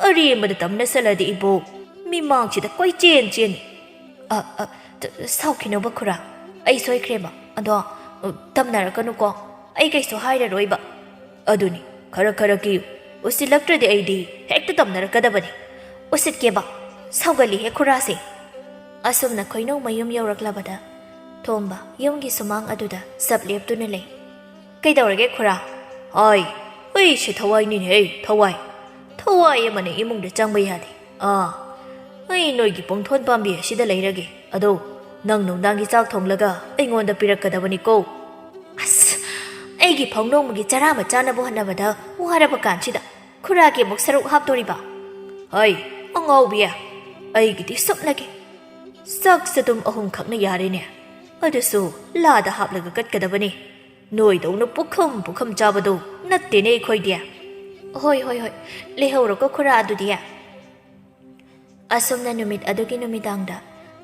ꯑꯔꯦꯝꯕꯗ ꯇꯝꯅꯁꯜꯂꯗꯤ ꯏꯕꯣ ꯃꯤꯃꯥꯡꯁꯤꯗ ꯀꯣꯏꯆꯦꯟ ꯆꯦꯟꯅꯤ꯫ ꯑ, ꯑ, ꯁꯥꯎꯈꯤꯅꯣꯕ ꯈꯨꯔꯥ꯫ ꯑꯩ ꯁꯣꯏꯈ꯭ꯔꯦꯕ꯫ ꯑꯗꯣ, ꯑ, ꯇꯝꯅꯔꯛꯀꯅꯨꯀꯣ꯫ ꯑꯩ ꯀꯩꯁꯨ ꯍꯥꯏꯔꯔꯣꯏꯕ꯫ ꯑꯗꯨꯅꯤ, ꯈꯔ ꯈꯔ ꯀꯤꯌꯨ꯫ ꯎꯁꯤꯜꯂꯛꯇ꯭ꯔꯗꯤ ꯑꯩꯗꯤ ꯍꯦꯛꯇ ꯇꯝꯅꯔꯛꯀꯗꯕꯅꯤ꯫ ꯎꯁꯤꯠꯀꯦꯕ꯫ ꯁꯥꯎꯒꯜꯂꯤꯍꯦ ꯈꯨꯔꯥꯁꯦ꯫ ꯑꯁꯨꯝꯅ ꯈꯣꯏꯅꯧ ꯃꯌꯨꯝ ꯌꯧꯔꯛꯂꯕꯗ ꯊꯣꯝꯕ ꯌꯨꯝꯒꯤ ꯁꯨꯃꯥꯡ ꯑꯗꯨꯗ ꯁꯞ ꯂꯦꯞꯇꯨꯅ ꯂꯩ꯫ ꯀꯩꯗꯧꯔꯒꯦ ꯈꯨꯔꯥ? ꯍꯥꯏ, ꯑꯩꯁꯦ ꯊꯋꯥꯏꯅꯤꯅꯦꯍꯦ, ꯊꯋꯥꯏ꯫ ꯊꯋꯥꯏ ꯑꯃꯅ ꯏꯃꯨꯡꯗ ꯆꯪꯕ ꯌꯥꯗꯦ꯫ ꯑꯥ, ꯑꯩ ꯅꯣꯏꯒꯤ ꯄꯨꯡꯊꯣꯟ ꯄꯥꯝꯕꯤ ꯑꯁꯤꯗ ꯂꯩꯔꯒꯦ꯫ ꯑꯗꯣ ꯅꯪ ꯅꯨꯡꯗꯥꯡꯒꯤ ꯆꯥꯛ ꯊꯣꯡꯂꯒ ꯑꯩꯉꯣꯟꯗ ꯄꯤꯔꯛꯀꯗꯕꯅꯤꯀꯣ꯫ ꯑꯁ, ꯑꯩꯒꯤ ꯐꯧ ꯅꯣꯡꯃꯒꯤ ꯆꯔꯥ ꯑꯃ ꯆꯥꯅꯕ ꯍꯣꯠꯅꯕꯗ ꯋꯥꯔꯕ ꯀꯥꯟꯁꯤꯗ ꯈꯨꯔꯥꯒꯤ ꯑꯃꯨꯛ ꯁꯔꯨꯛ ꯍꯥꯞꯇꯣꯔꯤꯕ? ꯍꯩ, ꯑꯉꯥꯎꯕꯤ, ꯑꯩꯒꯤꯗꯤ ꯁꯨꯞꯅꯒꯤ ꯆꯥꯛ ꯆꯗꯨꯝ ꯑꯍꯨꯝ ꯈꯛꯅ ꯌꯥꯔꯦꯅꯦ꯫ ꯑꯗꯨꯁꯨ ꯂꯥꯗ ꯍꯥꯞꯂꯒ ꯀꯠꯀꯗꯕꯅꯤ꯫ ꯅꯣꯏꯗꯧꯅ ꯄꯨꯈꯝ ꯄꯨꯈꯝ ꯆꯥꯕꯗꯣ ꯅꯠꯇꯦꯅꯦ ꯑꯩꯈꯣꯏꯗꯤ꯫ "ꯍꯣꯏ, ꯍꯣꯏ, ꯍꯣꯏ, ꯂꯩꯍꯧꯔꯣꯀꯣ ꯈꯨꯔꯥ ꯑꯗꯨꯗꯤ"꯫ ꯑꯁꯨꯝꯅ ꯅꯨꯃꯤꯠ ꯑꯗꯨꯒꯤ ꯅꯨꯃꯤꯗꯥꯡꯗ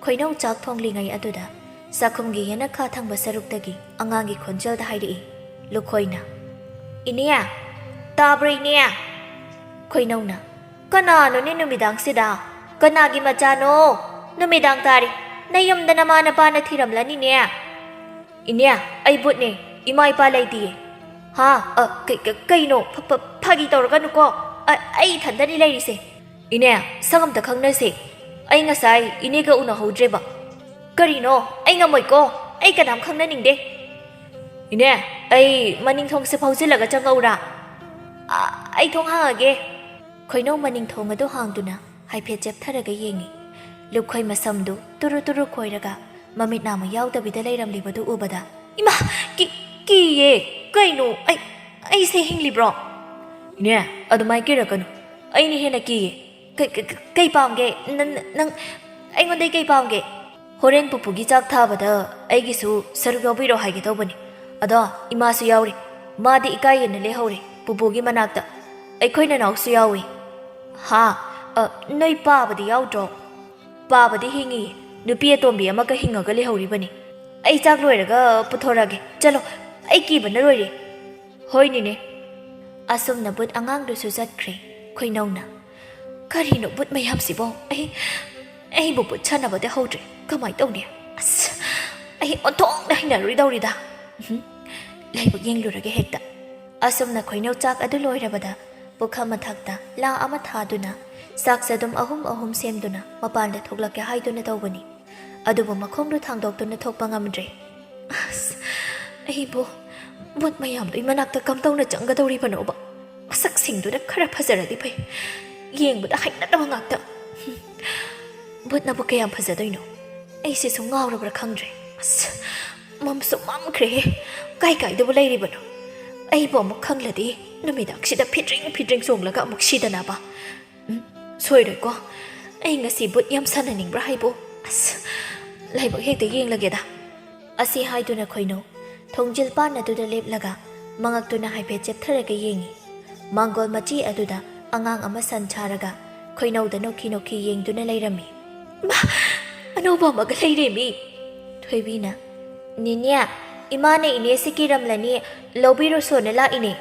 ꯈꯣꯏꯅꯧ ꯆꯥꯛ ꯊꯣꯡꯂꯤꯉꯩ ꯑꯗꯨꯗ ꯆꯥꯛꯈꯨꯝꯒꯤ ꯌꯦꯅꯈꯥ ꯊꯪꯕ ꯁꯔꯨꯛꯇꯒꯤ ꯑꯉꯥꯡꯒꯤ ꯈꯣꯟꯖꯦꯜꯗ ꯍꯥꯏꯔꯛꯏ ꯂꯨꯈꯣꯏꯅ, "ꯏꯅꯦ, ꯇꯥꯕ꯭ꯔꯣ ꯏꯅꯦ?" ꯈꯣꯏꯅꯧꯅ, "ꯀꯅꯥꯅꯣꯅꯦ ꯅꯨꯃꯤꯗꯥꯡꯁꯤꯗ? ꯀꯅꯥꯒꯤ ꯃꯆꯥꯅꯣ? ꯅꯨꯃꯤꯗꯥꯡ ꯇꯥꯔꯦ꯫ ꯅꯌꯨꯝꯗ ꯅꯃꯥ ꯅꯄꯥꯅ ꯊꯤꯔꯝꯂꯅꯤꯅꯦ꯫" "ꯏꯅꯦ, ꯑꯩ ꯚꯨꯠꯅꯦ꯫ ꯏꯃꯥ ꯏꯄꯥ ꯂꯩꯇꯤꯌꯦ꯫" "ꯍꯥ? ꯑ, ꯀꯩ-, ꯀꯩ-, ꯀꯩꯅꯣ? ꯐ-, ꯐ-, ꯐꯥꯒꯤ ꯇꯧꯔꯛꯀꯅꯨꯀꯣ꯫ ꯑ, ꯑꯩ ꯏꯊꯟꯗꯅꯤ ꯂꯩꯔꯤꯁꯦ꯫" "ꯏꯅꯦ, ꯁꯛ ꯑꯝꯇ ꯈꯪꯅꯁꯦ꯫ ꯑꯩ ꯉꯁꯥꯏ ꯏꯅꯦꯒ ꯎꯅꯍꯧꯗ꯭ꯔꯦꯕ꯫" "ꯀꯔꯤꯅꯣ? ꯑꯩ ꯉꯝꯃꯣꯏꯀꯣ꯫ ꯑꯩ ꯀꯅꯥꯝ ꯈꯪꯅꯅꯤꯡꯗꯦ꯫" "ꯏꯅꯦ, ꯑꯩ ꯃꯅꯤꯡ ꯊꯣꯡꯁꯦ ꯐꯥꯎꯖꯤꯜꯂꯒ ꯆꯪꯉꯛꯎꯔꯥ?" "ꯑ, ꯑꯩ ꯊꯣꯡ ꯍꯥꯡꯉꯒꯦ꯫" ꯈꯣꯏꯅꯧ ꯃꯅꯤꯡ ꯊꯣꯡ ꯑꯗꯨ ꯍꯥꯡꯗꯨꯅ ꯍꯥꯏꯐꯦꯠ ꯆꯦꯞꯊꯔꯒ ꯌꯦꯡꯉꯤ꯫ ꯂꯨꯈꯣꯏ ꯃꯁꯝꯗꯨ ꯇꯨꯔꯨ ꯇꯨꯔꯨ ꯈꯣꯏꯔꯒ ꯃꯃꯤꯠ ꯅꯥꯝꯃ ꯌꯥꯎꯗꯕꯤꯗ ꯂꯩꯔꯝꯂꯤꯕꯗꯨ ꯎꯕꯗ, "ꯏꯃꯥ! ꯀꯤ-, ꯀꯤꯌꯦ! ꯀꯩꯅꯣ? ꯑꯩ, ꯑꯩꯁꯦ ꯍꯤꯡꯂꯤꯕ꯭ꯔꯣ?" "ꯏꯅꯦ, ꯑꯗꯨꯃꯥꯏ ꯀꯤꯔꯛꯀꯅꯨ꯫ ꯑꯩꯅ ꯍꯦꯟꯅ ꯀꯤꯌꯦ꯫ ꯀꯩ, ꯀꯩ, ꯀꯩ ꯄꯥꯝꯒꯦ? ꯅ-, ꯅ-, ꯅꯪ ꯑꯩꯉꯣꯟꯗꯩ ꯀꯩ ꯄꯥꯝꯒꯦ?" "ꯍꯣꯔꯦꯟ ꯄꯨꯄꯨꯒꯤ ꯆꯥꯛ ꯊꯥꯕꯗ ꯑꯩꯒꯤꯁꯨ ꯁꯔꯨꯛ ꯌꯥꯎꯕꯤꯔꯣ ꯍꯥꯏꯒꯦ ꯇꯧꯕꯅꯤ꯫ ꯑꯗꯣ ꯏꯃꯥꯁꯨ ꯌꯥꯎꯔꯤ꯫ ꯃꯥꯗꯤ ꯏꯀꯥꯏꯒꯦꯅ ꯂꯩꯍꯧꯔꯦ ꯄꯨꯄꯨꯒꯤ ꯃꯅꯥꯛꯇ꯫ ꯑꯩꯈꯣꯏ ꯅꯅꯥꯎꯁꯨ ꯌꯥꯎꯏ꯫" "ꯍꯥ? ꯑ, ꯅꯣꯏ ꯄꯥꯕꯗꯤ ꯌꯥꯎꯗ꯭ꯔꯣ?" "ꯄꯥꯕꯗꯤ ꯍꯤꯡꯉꯤ꯫ ꯅꯨꯄꯤ ꯑꯇꯣꯝꯕꯤ ꯑꯃꯒ ꯍꯤꯡꯉꯒ ꯂꯩꯍꯧꯔꯤꯕꯅꯤ꯫ ꯑꯩ ꯆꯥꯛ ꯂꯣꯏꯔꯒ ꯄꯨꯊꯣꯔꯛꯑꯒꯦ꯫ ꯆꯠꯂꯣ, ꯑꯩ ꯀꯤꯕꯅ ꯂꯣꯏꯔꯦ꯫" "ꯍꯣꯏ, ꯅꯦꯅꯦ꯫" ꯑꯁꯨꯝꯅ ꯕꯨꯠ ꯑꯉꯥꯡꯗꯨꯁꯨ ꯆꯠꯈ꯭ꯔꯦ꯫ ꯈꯣꯏꯅꯧꯅ, "ꯀꯔꯤꯅꯣ ꯕꯨꯠ ꯃꯌꯥꯝꯁꯤꯕꯣ? ꯑꯩ, ꯑꯩꯕꯨ ꯕꯨꯠ ꯁꯥꯟꯅꯕꯗ ꯍꯧꯗ꯭ꯔꯦ꯫ ꯀꯃꯥꯏ ꯇꯧꯅꯤ? ꯑꯁ, ꯑꯩ ꯑꯣꯟꯊꯣꯛꯅ ꯍꯩꯅꯔꯣꯏꯗꯧꯔꯤꯗ꯫ ꯎꯝ, ꯂꯥꯏꯕꯛ ꯌꯦꯡꯂꯨꯔꯒꯦ ꯍꯦꯛꯇ꯫" ꯑꯁꯨꯝꯅ ꯈꯣꯏꯅꯧ ꯆꯥꯛ ꯑꯗꯨ ꯂꯣꯏꯔꯕꯗ ꯄꯨꯈꯝ ꯃꯊꯛꯇ ꯂꯥ ꯑꯃ ꯊꯥꯗꯨꯅ ꯆꯥꯛ ꯆꯗꯨꯝ ꯑꯍꯨꯝ ꯑꯍꯨꯝ ꯁꯦꯝꯗꯨꯅ ꯃꯄꯥꯟꯗ ꯊꯣꯛꯂꯛꯀꯦ ꯍꯥꯏꯗꯨꯅ ꯇꯧꯕꯅꯤ꯫ ꯑꯗꯨꯕꯨ ꯃꯈꯣꯡꯗꯨ ꯊꯥꯡꯗꯣꯛꯇꯨꯅ ꯊꯣꯛꯄ ꯉꯝꯗ꯭ꯔꯦ꯫ "ꯑꯁ, ꯑꯩꯕꯨ ꯕꯨꯠ ꯃꯌꯥꯝꯗꯨꯒꯤ ꯃꯅꯥꯛꯇ ꯀꯝꯗꯧꯅ ꯆꯪꯒꯗꯧꯔꯤꯕꯅꯣꯕ? ꯃꯁꯛꯁꯤꯡꯗꯨꯅ ꯈꯔ ꯐꯖꯔꯗꯤ ꯐꯩ꯫ ꯌꯦꯡꯕꯗ ꯍꯩꯅꯗꯕ ꯉꯥꯛꯇ꯫ ꯕꯨꯠꯅꯕꯨ ꯀꯌꯥꯝ ꯐꯖꯗꯣꯏꯅꯣ? ꯑꯩꯁꯤꯁꯨ ꯉꯥꯎꯔꯕ꯭ꯔꯥ ꯈꯪꯗ꯭ꯔꯦ꯫ ꯑꯁ, ꯃꯝꯁꯨ ꯃꯝꯈ꯭ꯔꯦꯍꯦ꯫ ꯀꯥꯏ ꯀꯥꯏꯗꯕꯨ ꯂꯩꯔꯤꯕꯅꯣ? ꯑꯩꯕꯨ ꯑꯃꯨꯛ ꯈꯪꯂꯗꯤ ꯅꯨꯃꯤꯗꯥꯡꯁꯤꯗ ꯐꯤꯗ꯭ꯔꯤꯡ ꯐꯤꯗ꯭ꯔꯤꯡ ꯆꯣꯡꯂꯒ ꯑꯃꯨꯛ ꯁꯤꯗꯅꯕ꯫ ꯎꯝ, ꯁꯣꯏꯔꯣꯏꯀꯣ꯫ ꯑꯩ ꯉꯁꯤ ꯕꯨꯠ ꯌꯥꯝ ꯁꯥꯟꯅꯅꯤꯡꯕ꯭ꯔꯥ ꯍꯥꯏꯕꯨ? ꯑꯁ, ꯂꯥꯏꯕꯛ ꯍꯦꯛꯇ ꯌꯦꯡꯂꯒꯦꯗ꯫" ꯑꯁꯤ ꯍꯥꯏꯗꯨꯅ ꯈꯣꯏꯅꯧ ꯊꯣꯡꯖꯤꯜ ꯄꯥꯟ ꯑꯗꯨꯗ ꯂꯦꯞꯂꯒ ꯃꯉꯛꯇꯨꯅ ꯍꯥꯏꯐꯦꯠ ꯆꯦꯞꯊꯔꯒ ꯌꯦꯡꯉꯤ꯫ ꯃꯥꯡꯒꯣꯜ ꯃꯆꯤ ꯑꯗꯨꯗ ꯑꯉꯥꯡ ꯑꯃ ꯁꯟ ꯁꯥꯔꯒ ꯈꯣꯏꯅꯧꯗ ꯅꯣꯛꯈꯤ ꯅꯣꯛꯈꯤ ꯌꯦꯡꯗꯨꯅ ꯂꯩꯔꯝꯃꯤ꯫ "ꯃꯥ, ꯑꯅꯧꯕ ꯑꯃꯒ ꯂꯩꯔꯦꯃꯤ!" ꯊꯣꯏꯕꯤꯅ, "ꯅꯦꯅꯦ, ꯏꯃꯥꯅ ꯏꯅꯦꯁꯤ ꯀꯤꯔꯝꯂꯅꯤ, ꯂꯧꯕꯤꯔꯨꯁꯣꯅ ꯂꯥꯛꯏꯅꯦ꯫"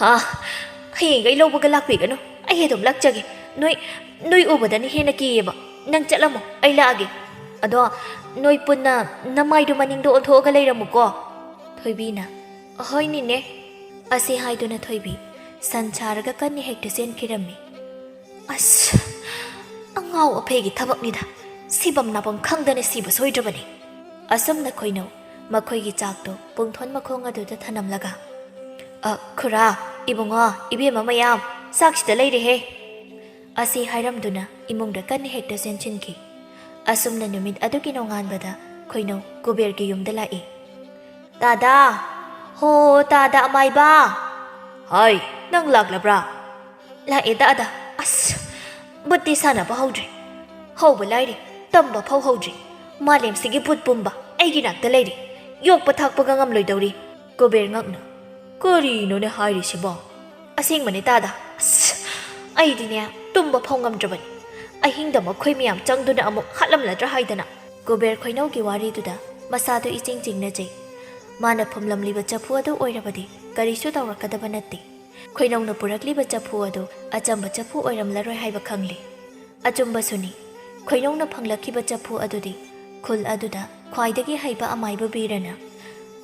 "ꯍꯥ? ꯍꯌꯦꯡꯈꯩ ꯂꯧꯕꯒ ꯂꯥꯛꯄꯤꯒꯅꯨ, ꯑꯩ ꯑꯗꯨꯝ ꯂꯥꯛꯆꯒꯦ꯫ ꯅꯣꯏ, ꯅꯣꯏ ꯎꯕꯗꯅ ꯍꯦꯟꯅ ꯀꯤꯌꯦꯕ꯫ ꯅꯪ ꯆꯠꯂꯝꯃꯣ, ꯑꯩ ꯂꯥꯛꯑꯒꯦ꯫ ꯑꯗꯣ ꯅꯣꯏ ꯄꯨꯟꯅ ꯅꯃꯥꯏꯗꯣ ꯃꯅꯤꯡꯗ ꯑꯣꯟꯊꯣꯛꯑꯒ ꯂꯩꯔꯝꯃꯨꯀꯣ꯫" ꯊꯣꯏꯕꯤꯅ, "ꯑꯍꯣꯏ ꯅꯦꯅꯦ꯫" ꯑꯁꯤ ꯍꯥꯏꯗꯨꯅ ꯊꯣꯏꯕꯤ ꯁꯟ ꯁꯥꯔꯒ ꯀꯟꯅ ꯍꯦꯛꯇ ꯆꯦꯟꯈꯤꯔꯝꯃꯤ꯫ "ꯑꯁ, ꯑꯉꯥꯎ ꯑꯐꯩꯒꯤ ꯊꯕꯛꯅꯤꯗ꯫ ꯁꯤꯐꯝ ꯅꯥꯐꯝ ꯈꯪꯗꯅ ꯁꯤꯕ ꯁꯣꯏꯗ꯭ꯔꯕꯅꯤ꯫" ꯑꯁꯨꯝꯅ ꯈꯣꯏꯅꯧ ꯃꯈꯣꯏꯒꯤ ꯆꯥꯛꯇꯣ ꯄꯨꯡꯊꯣꯟ ꯃꯈꯣꯡ ꯑꯗꯨꯗ ꯊꯅꯝꯂꯒ, "ꯑ, ꯈꯨꯔꯥ, ꯏꯕꯨꯡꯉꯣ, ꯏꯕꯦꯝꯃ ꯃꯌꯥꯝ, ꯆꯥꯛꯁꯤꯗ ꯂꯩꯔꯦꯍꯦ!" ꯑꯁꯤ ꯍꯥꯏꯔꯝꯗꯨꯅ ꯏꯃꯨꯡꯗ ꯀꯟꯅ ꯍꯦꯛꯇ ꯆꯦꯟꯁꯤꯟꯈꯤ꯫ ꯑꯁꯨꯝꯅ ꯅꯨꯃꯤꯠ ꯑꯗꯨꯒꯤ ꯅꯣꯡꯉꯥꯟꯕꯗ ꯈꯣꯏꯅꯧ ꯀꯨꯕꯦꯔꯒꯤ ꯌꯨꯝꯗ ꯂꯥꯛꯏ꯫ "ꯇꯥꯗꯥ! ꯍꯣ, ꯇꯥꯗꯥ ꯑꯃꯥꯏꯕ!" "ꯍꯥꯏ, ꯅꯪ ꯂꯥꯛꯂꯕ꯭ꯔꯥ?" "ꯂꯥꯛꯑꯦ ꯇꯥꯗꯥ꯫ ꯑꯁ, ꯕꯨꯠꯇꯤ ꯁꯥꯟꯅꯕ ꯍꯧꯗ꯭ꯔꯤ꯫ ꯍꯧꯕ ꯂꯥꯏꯔꯤ, ꯇꯝꯕ ꯐꯥꯎ ꯍꯧꯗ꯭ꯔꯤ꯫ ꯃꯥꯂꯦꯝꯁꯤꯒꯤ ꯕꯨꯠ ꯄꯨꯝꯕ ꯑꯩꯒꯤ ꯅꯥꯛꯇ ꯂꯩꯔꯤ꯫ ꯌꯣꯛꯄ ꯊꯥꯛꯄꯒ ꯉꯝꯂꯣꯏꯗꯧꯔꯤ꯫" ꯀꯨꯕꯦꯔ ꯉꯛꯅ, "ꯀꯔꯤꯅꯣꯅꯦ ꯍꯥꯏꯔꯤꯁꯤꯕꯣ?" "ꯑꯁꯦꯡꯕꯅꯦ ꯇꯥꯗꯥ꯫ ꯑꯁ, ꯑꯩꯗꯤꯅꯦ, ꯇꯨꯝꯕ ꯐꯥꯎ ꯉꯝꯗ꯭ꯔꯕꯅꯤ꯫ ꯑꯍꯤꯡꯗ ꯃꯈꯣꯏ ꯃꯌꯥꯝ ꯆꯪꯗꯨꯅ ꯑꯃꯨꯛ ꯍꯥꯠꯂꯝꯂꯗ꯭ꯔꯥ ꯍꯥꯏꯗꯅ꯫" ꯀꯨꯕꯦꯔ ꯈꯣꯏꯅꯧꯒꯤ ꯋꯥꯔꯤꯗꯨꯗ ꯃꯁꯥꯗꯨ ꯏꯆꯤꯡ ꯆꯤꯡꯅꯖꯩ꯫ ꯃꯥꯅ ꯐꯨꯝꯂꯝꯂꯤꯕ ꯆꯐꯨ ꯑꯗꯨ ꯑꯣꯏꯔꯕꯗꯤ ꯀꯔꯤꯁꯨ ꯇꯧꯔꯛꯀꯗꯕ ꯅꯠꯇꯦ꯫ ꯈꯣꯏꯅꯧꯅ ꯄꯨꯔꯛꯂꯤꯕ ꯆꯐꯨ ꯑꯗꯨ ꯑꯆꯝꯕ ꯆꯐꯨ ꯑꯣꯏꯔꯝꯂꯔꯣꯏ ꯍꯥꯏꯕ ꯈꯪꯂꯤ꯫ ꯑꯆꯨꯝꯕꯁꯨꯅꯤ, ꯈꯣꯏꯅꯧꯅ ꯐꯪꯂꯛꯈꯤꯕ ꯆꯐꯨ ꯑꯗꯨꯗꯤ ꯈꯨꯜ ꯑꯗꯨꯗ ꯈ꯭ꯋꯥꯏꯗꯒꯤ ꯍꯩꯕ ꯑꯃꯥꯏꯕ ꯕꯤꯔꯅ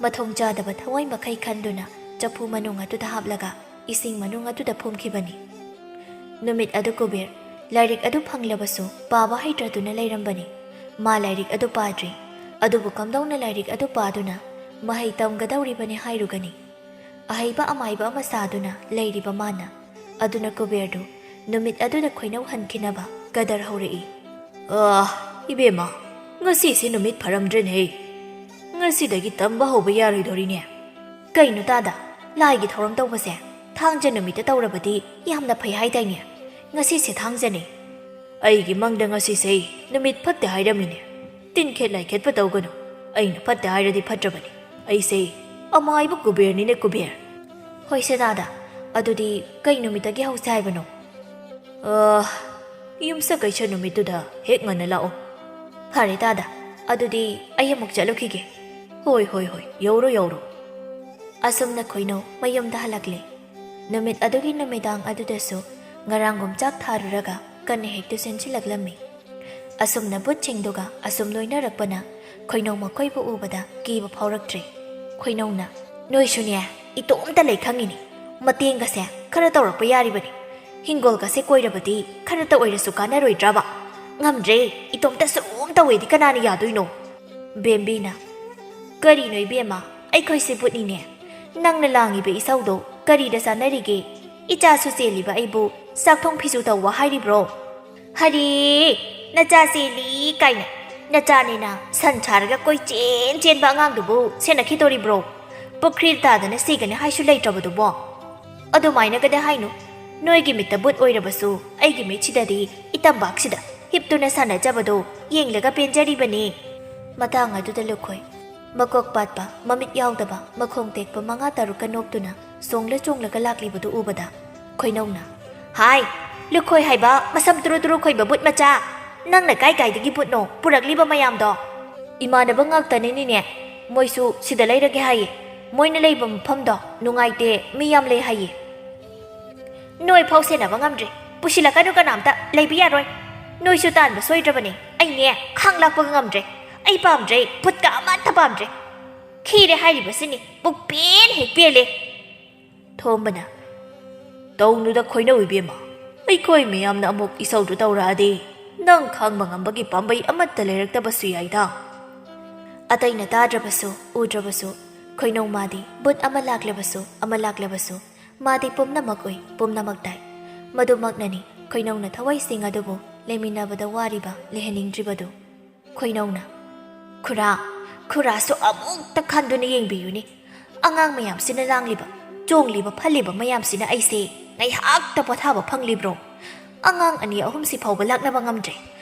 ꯃꯊꯣꯡ ꯆꯥꯗꯕ ꯊꯋꯥꯏ ꯃꯈꯩ ꯈꯟꯗꯨꯅ ꯆꯐꯨ ꯃꯅꯨꯡ ꯑꯗꯨꯗ ꯍꯥꯞꯂꯒ ꯏꯁꯤꯡ ꯃꯅꯨꯡ ꯑꯗꯨꯗ ꯐꯨꯝꯈꯤꯕꯅꯤ꯫ ꯅꯨꯃꯤꯠ ꯑꯗꯨ ꯀꯨꯕꯦꯔ ꯂꯥꯏꯔꯤꯛ ꯑꯗꯨ ꯐꯪꯂꯕꯁꯨ ꯄꯥꯕ ꯍꯩꯇ꯭ꯔꯗꯨꯅ ꯂꯩꯔꯝꯕꯅꯤ꯫ ꯃꯥ ꯂꯥꯏꯔꯤꯛ ꯑꯗꯨ ꯄꯥꯗ꯭ꯔꯤ, ꯑꯗꯨꯕꯨ ꯀꯝꯗꯧꯅ ꯂꯥꯏꯔꯤꯛ ꯑꯗꯨ ꯄꯥꯗꯨꯅ ꯃꯍꯩ ꯇꯝꯒꯗꯧꯔꯤꯕꯅꯤ ꯍꯥꯏꯔꯨꯒꯅꯤ? ꯑꯍꯩꯕ ꯑꯃꯥꯏꯕ ꯑꯃ ꯁꯥꯗꯨꯅ ꯂꯩꯔꯤꯕ ꯃꯥꯅ꯫ ꯑꯗꯨꯅ ꯀꯨꯕꯦꯔꯗꯨ ꯅꯨꯃꯤꯠ ꯑꯗꯨꯗ ꯈꯣꯏꯅꯧ ꯍꯟꯈꯤꯅꯕ ꯀꯗꯔ ꯍꯧꯔꯛꯏ꯫ "ꯑꯥ, ꯏꯕꯦꯝꯃ, ꯉꯁꯤꯁꯦ ꯅꯨꯃꯤꯠ ꯐꯔꯝꯗ꯭ꯔꯦꯅꯦꯍꯦ꯫ ꯉꯁꯤꯗꯒꯤ ꯇꯝꯕ ꯍꯧꯕ ꯌꯥꯔꯣꯏꯗꯧꯔꯤꯅꯦ꯫" "ꯀꯩꯅꯣ ꯇꯥꯗ, ꯂꯥꯏꯒꯤ ꯊꯧꯔꯝ ꯇꯧꯕꯁꯦ ꯊꯥꯡꯖ ꯅꯨꯃꯤꯠꯇ ꯇꯧꯔꯕꯗꯤ ꯌꯥꯝꯅ ꯐꯩ ꯍꯥꯏꯗꯥꯏꯅꯦ? ꯉꯁꯤꯁꯦ ꯊꯥꯡꯖꯅꯦ꯫" "ꯑꯩꯒꯤ ꯃꯪꯗ ꯉꯁꯤꯁꯦ ꯅꯨꯃꯤꯠ ꯐꯠꯇꯦ ꯍꯥꯏꯔꯝꯃꯤꯅꯦ꯫ ꯇꯤꯟꯈꯦꯠ ꯂꯥꯏꯈꯦꯠꯄ ꯇꯧꯒꯅꯨ꯫ ꯑꯩꯅ ꯐꯠꯇꯦ ꯍꯥꯏꯔꯗꯤ ꯐꯠꯇ꯭ꯔꯕꯅꯤ꯫ ꯑꯩꯁꯦ ꯑꯃꯥꯏꯕ ꯀꯨꯕꯦꯔꯅꯤꯅꯦ, ꯀꯨꯕꯦꯔ꯫" "ꯍꯣꯏꯁꯦ ꯇꯥꯗ, "ꯑꯗꯨꯗꯤ ꯀꯩ ꯅꯨꯃꯤꯠꯇꯒꯤ ꯍꯧꯁꯦ ꯍꯥꯏꯕꯅꯣ?" "ꯑ, ꯌꯨꯝꯁꯀꯩꯁ ꯅꯨꯃꯤꯠꯇꯨꯗ ꯍꯦꯛ ꯉꯟꯅ ꯂꯥꯛꯑꯣ꯫" "ꯐꯔꯦ ꯇꯥꯗ, ꯑꯗꯨꯗꯤ ꯑꯩ ꯑꯃꯨꯛ ꯆꯠꯂꯨꯈꯤꯒꯦ꯫" "ꯍꯣꯏ, ꯍꯣꯏ, ꯍꯣꯏ, ꯌꯧꯔꯣ, ꯌꯧꯔꯣ꯫" ꯑꯁꯨꯝꯅ ꯈꯣꯏꯅꯧ ꯃꯌꯨꯝꯗ ꯍꯜꯂꯛꯂꯦ꯫ ꯅꯨꯃꯤꯠ ꯑꯗꯨꯒꯤ ꯅꯨꯃꯤꯗꯥꯡ ꯑꯗꯨꯗꯁꯨ ꯉꯔꯥꯡꯒꯨꯝ ꯆꯥꯛ ꯊꯥꯔꯨꯔꯒ ꯀꯟꯅ ꯍꯦꯛꯇ ꯆꯦꯟꯁꯤꯜꯂꯛꯂꯝꯃꯤ꯫ ꯑꯁꯨꯝꯅ ꯕꯨꯠꯁꯤꯡꯗꯨꯒ ꯑꯁꯨꯝ ꯂꯣꯏꯅꯔꯛꯄꯅ ꯈꯣꯏꯅꯧ ꯃꯈꯣꯏꯕꯨ ꯎꯕꯗ ꯀꯤꯕ ꯐꯥꯎꯔꯛꯇ꯭ꯔꯦ꯫ ꯈꯣꯏꯅꯧꯅ, "ꯅꯣꯏꯁꯨꯅꯦ, ꯏꯇꯣꯝꯇ ꯂꯩ ꯈꯪꯉꯤꯅꯤ꯫ ꯃꯇꯦꯡꯒꯁꯦ ꯈꯔ ꯇꯧꯔꯛꯄ ꯌꯥꯔꯤꯕꯅꯤ꯫ ꯍꯤꯡꯒꯣꯜꯒꯁꯦ ꯀꯣꯏꯔꯕꯗꯤ ꯈꯔꯇ ꯑꯣꯏꯔꯁꯨ ꯀꯥꯟꯅꯔꯣꯏꯗ꯭ꯔꯕ? ꯉꯝꯗ꯭ꯔꯦ, ꯏꯇꯣꯝꯇ ꯁꯨꯝ ꯇꯧꯋꯦꯗꯤ ꯀꯅꯥꯅ ꯌꯥꯗꯣꯏꯅꯣ?" ꯕꯦꯝꯕꯤꯅ, "ꯀꯔꯤꯅꯣ ꯏꯕꯦꯝꯃ, ꯑꯩꯈꯣꯏꯁꯦ ꯕꯨꯠꯅꯤꯅꯦ꯫ ꯅꯪꯅ ꯂꯥꯡꯉꯤꯕ ꯏꯁꯧꯗꯣ ꯀꯔꯤꯗ ꯆꯥꯟꯅꯔꯤꯒꯦ? ꯏꯆꯥꯁꯨ ꯆꯦꯜꯂꯤꯕ ꯑꯩꯕꯨ ꯆꯥꯛꯊꯣꯡ ꯐꯤꯁꯨ ꯇꯧꯕ ꯍꯥꯏꯔꯤꯕ꯭ꯔꯣ?" "ꯍꯔꯤ, ꯅꯆꯥ ꯆꯦꯜꯂꯤ ꯀꯥꯏꯅ꯫ ꯅꯆꯥꯅꯦꯅ ꯁꯟ ꯁꯥꯔꯒ ꯀꯣꯏꯆꯦꯟ ꯆꯦꯟꯕ ꯑꯉꯥꯡꯗꯨꯕꯨ ꯁꯦꯟꯅꯈꯤꯗꯣꯔꯤꯕ꯭ꯔꯣ? ꯄꯨꯈ꯭ꯔꯤꯗ ꯇꯥꯗꯅ ꯁꯤꯒꯅꯤ ꯍꯥꯏꯁꯨ ꯂꯩꯇ꯭ꯔꯕꯗꯨꯕꯣ?" "ꯑꯗꯨꯃꯥꯏꯅꯒꯗꯤ ꯍꯥꯏꯅꯨ꯫ ꯅꯣꯏꯒꯤ ꯃꯤꯠꯇ ꯕꯨꯠ ꯑꯣꯏꯔꯕꯁꯨ ꯑꯩꯒꯤ ꯃꯤꯠꯁꯤꯗꯗꯤ ꯏꯇꯝꯕꯥꯛꯁꯤꯗ ꯍꯤꯞꯇꯨꯅ ꯁꯥꯟꯅꯖꯕꯗꯣ ꯌꯦꯡꯂꯒ ꯄꯦꯟꯖꯔꯤꯕꯅꯤ꯫" ꯃꯇꯥꯡ ꯑꯗꯨꯗ ꯂꯨꯈꯣꯏ ꯃꯀꯣꯛ ꯄꯥꯠꯄ, ꯃꯃꯤꯠ ꯌꯥꯎꯗꯕ, ꯃꯈꯣꯡ ꯇꯦꯛꯄ ꯃꯉꯥ ꯇꯔꯨꯛꯀ ꯅꯣꯛꯇꯨꯅ ꯆꯣꯡꯂ ꯆꯣꯡꯂꯒ ꯂꯥꯛꯂꯤꯕꯗꯨ ꯎꯕꯗ ꯈꯣꯏꯅꯧꯅ, "ꯍꯥꯏ, ꯂꯨꯈꯣꯏ ꯍꯥꯏꯕ ꯃꯁꯝ ꯇꯨꯔꯨ ꯇꯨꯔꯨ ꯈꯣꯏꯕ ꯕꯨꯠ ꯃꯆꯥ! ꯅꯪꯅ ꯀꯥꯏ ꯀꯥꯏꯗꯒꯤ ꯕꯨꯠꯅꯣ ꯄꯨꯔꯛꯂꯤꯕ ꯃꯌꯥꯝꯗꯣ?" "ꯏꯃꯥꯟꯅꯕ ꯉꯥꯛꯇꯅꯤꯅꯤꯅꯦ, ꯃꯣꯏꯁꯨ ꯁꯤꯗ ꯂꯩꯔꯒꯦ ꯍꯥꯏꯌꯦ꯫ ꯃꯣꯏꯅ ꯂꯩꯕ ꯃꯐꯝꯗꯣ ꯅꯨꯡꯉꯥꯏꯇꯦ, ꯃꯤ ꯌꯥꯝ ꯂꯩ ꯍꯥꯏꯌꯦ꯫" "ꯅꯣꯏ ꯐꯥꯎ ꯁꯦꯟꯅꯕ ꯉꯝꯗ꯭ꯔꯦ, ꯄꯨꯁꯤꯜꯂꯛꯀꯅꯨ ꯀꯅꯥꯝꯇ, ꯂꯩꯕ ꯌꯥꯔꯣꯏ꯫ ꯅꯣꯏꯁꯨ ꯇꯥꯟꯕ ꯁꯣꯏꯗ꯭ꯔꯕꯅꯦ, ꯑꯩꯅꯦ ꯈꯥꯡ ꯂꯥꯛꯄꯒ ꯉꯝꯗ꯭ꯔꯦ꯫ ꯑꯩ ꯄꯥꯝꯗ꯭ꯔꯦ, ꯕꯨꯠꯀ ꯑꯃꯠꯇ ꯄꯥꯝꯗ꯭ꯔꯦ꯫ ꯈꯤꯔꯦ ꯍꯥꯏꯔꯤꯕꯁꯤꯅꯤ, ꯄꯨꯛ ꯄꯦꯟ ꯍꯦꯛ ꯄꯦꯜꯂꯦ꯫" ꯊꯣꯝꯕꯅ, "ꯇꯧꯅꯨꯗ ꯈꯣꯏꯅꯧ ꯏꯕꯦꯝꯃ, ꯑꯩꯈꯣꯏ ꯃꯤꯌꯥꯝꯅ ꯑꯃꯨꯛ ꯏꯁꯧꯗꯨ ꯇꯧꯔꯛꯑꯗꯤ ꯅꯪ ꯈꯥꯡꯕ ꯉꯝꯕꯒꯤ ꯄꯥꯝꯕꯩ ꯑꯃꯠꯇ ꯂꯩꯔꯛꯇꯕꯁꯨ ꯌꯥꯏꯗ꯫" ꯑꯇꯩꯅ ꯇꯥꯗ꯭ꯔꯕꯁꯨ ꯎꯗ꯭ꯔꯕꯁꯨ ꯈꯣꯏꯅꯧ ꯃꯥꯗꯤ ꯕꯨꯠ ꯑꯃ ꯂꯥꯛꯂꯕꯁꯨ ꯑꯃ ꯂꯥꯛꯂꯕꯁꯨ ꯃꯥꯗꯤ ꯄꯨꯝꯅꯃꯛ ꯎꯏ, ꯄꯨꯝꯅꯃꯛ ꯇꯥꯏ꯫ ꯃꯗꯨꯃꯛꯅꯅꯤ ꯈꯣꯏꯅꯧꯅ ꯊꯋꯥꯏꯁꯤꯡ ꯑꯗꯨꯕꯨ ꯂꯩꯃꯤꯟꯅꯕꯗ ꯋꯥꯔꯤꯕ, ꯂꯩꯍꯟꯅꯤꯡꯗ꯭ꯔꯤꯕꯗꯨ꯫ ꯈꯣꯏꯅꯧꯅ, "ꯈꯨꯔꯥ, ꯈꯨꯔꯥꯁꯨ ꯑꯃꯨꯛꯇ ꯈꯟꯗꯨꯅ ꯌꯦꯡꯕꯤꯌꯨꯅꯦ꯫ ꯑꯉꯥꯡ ꯃꯌꯥꯝꯁꯤꯅ ꯂꯥꯡꯂꯤꯕ, ꯆꯣꯡꯂꯤꯕ, ꯐꯜꯂꯤꯕ ꯃꯌꯥꯝꯁꯤꯅ ꯑꯩꯁꯦ ꯉꯥꯏꯍꯥꯛꯇ ꯄꯣꯊꯥꯕ ꯐꯪꯂꯤꯕ꯭ꯔꯣ? ꯑꯉꯥꯡ ꯑꯅꯤ ꯑꯍꯨꯝꯁꯤ ꯐꯥꯎꯕ ꯂꯥꯛꯅꯕ ꯉꯝꯗ꯭ꯔꯦ꯫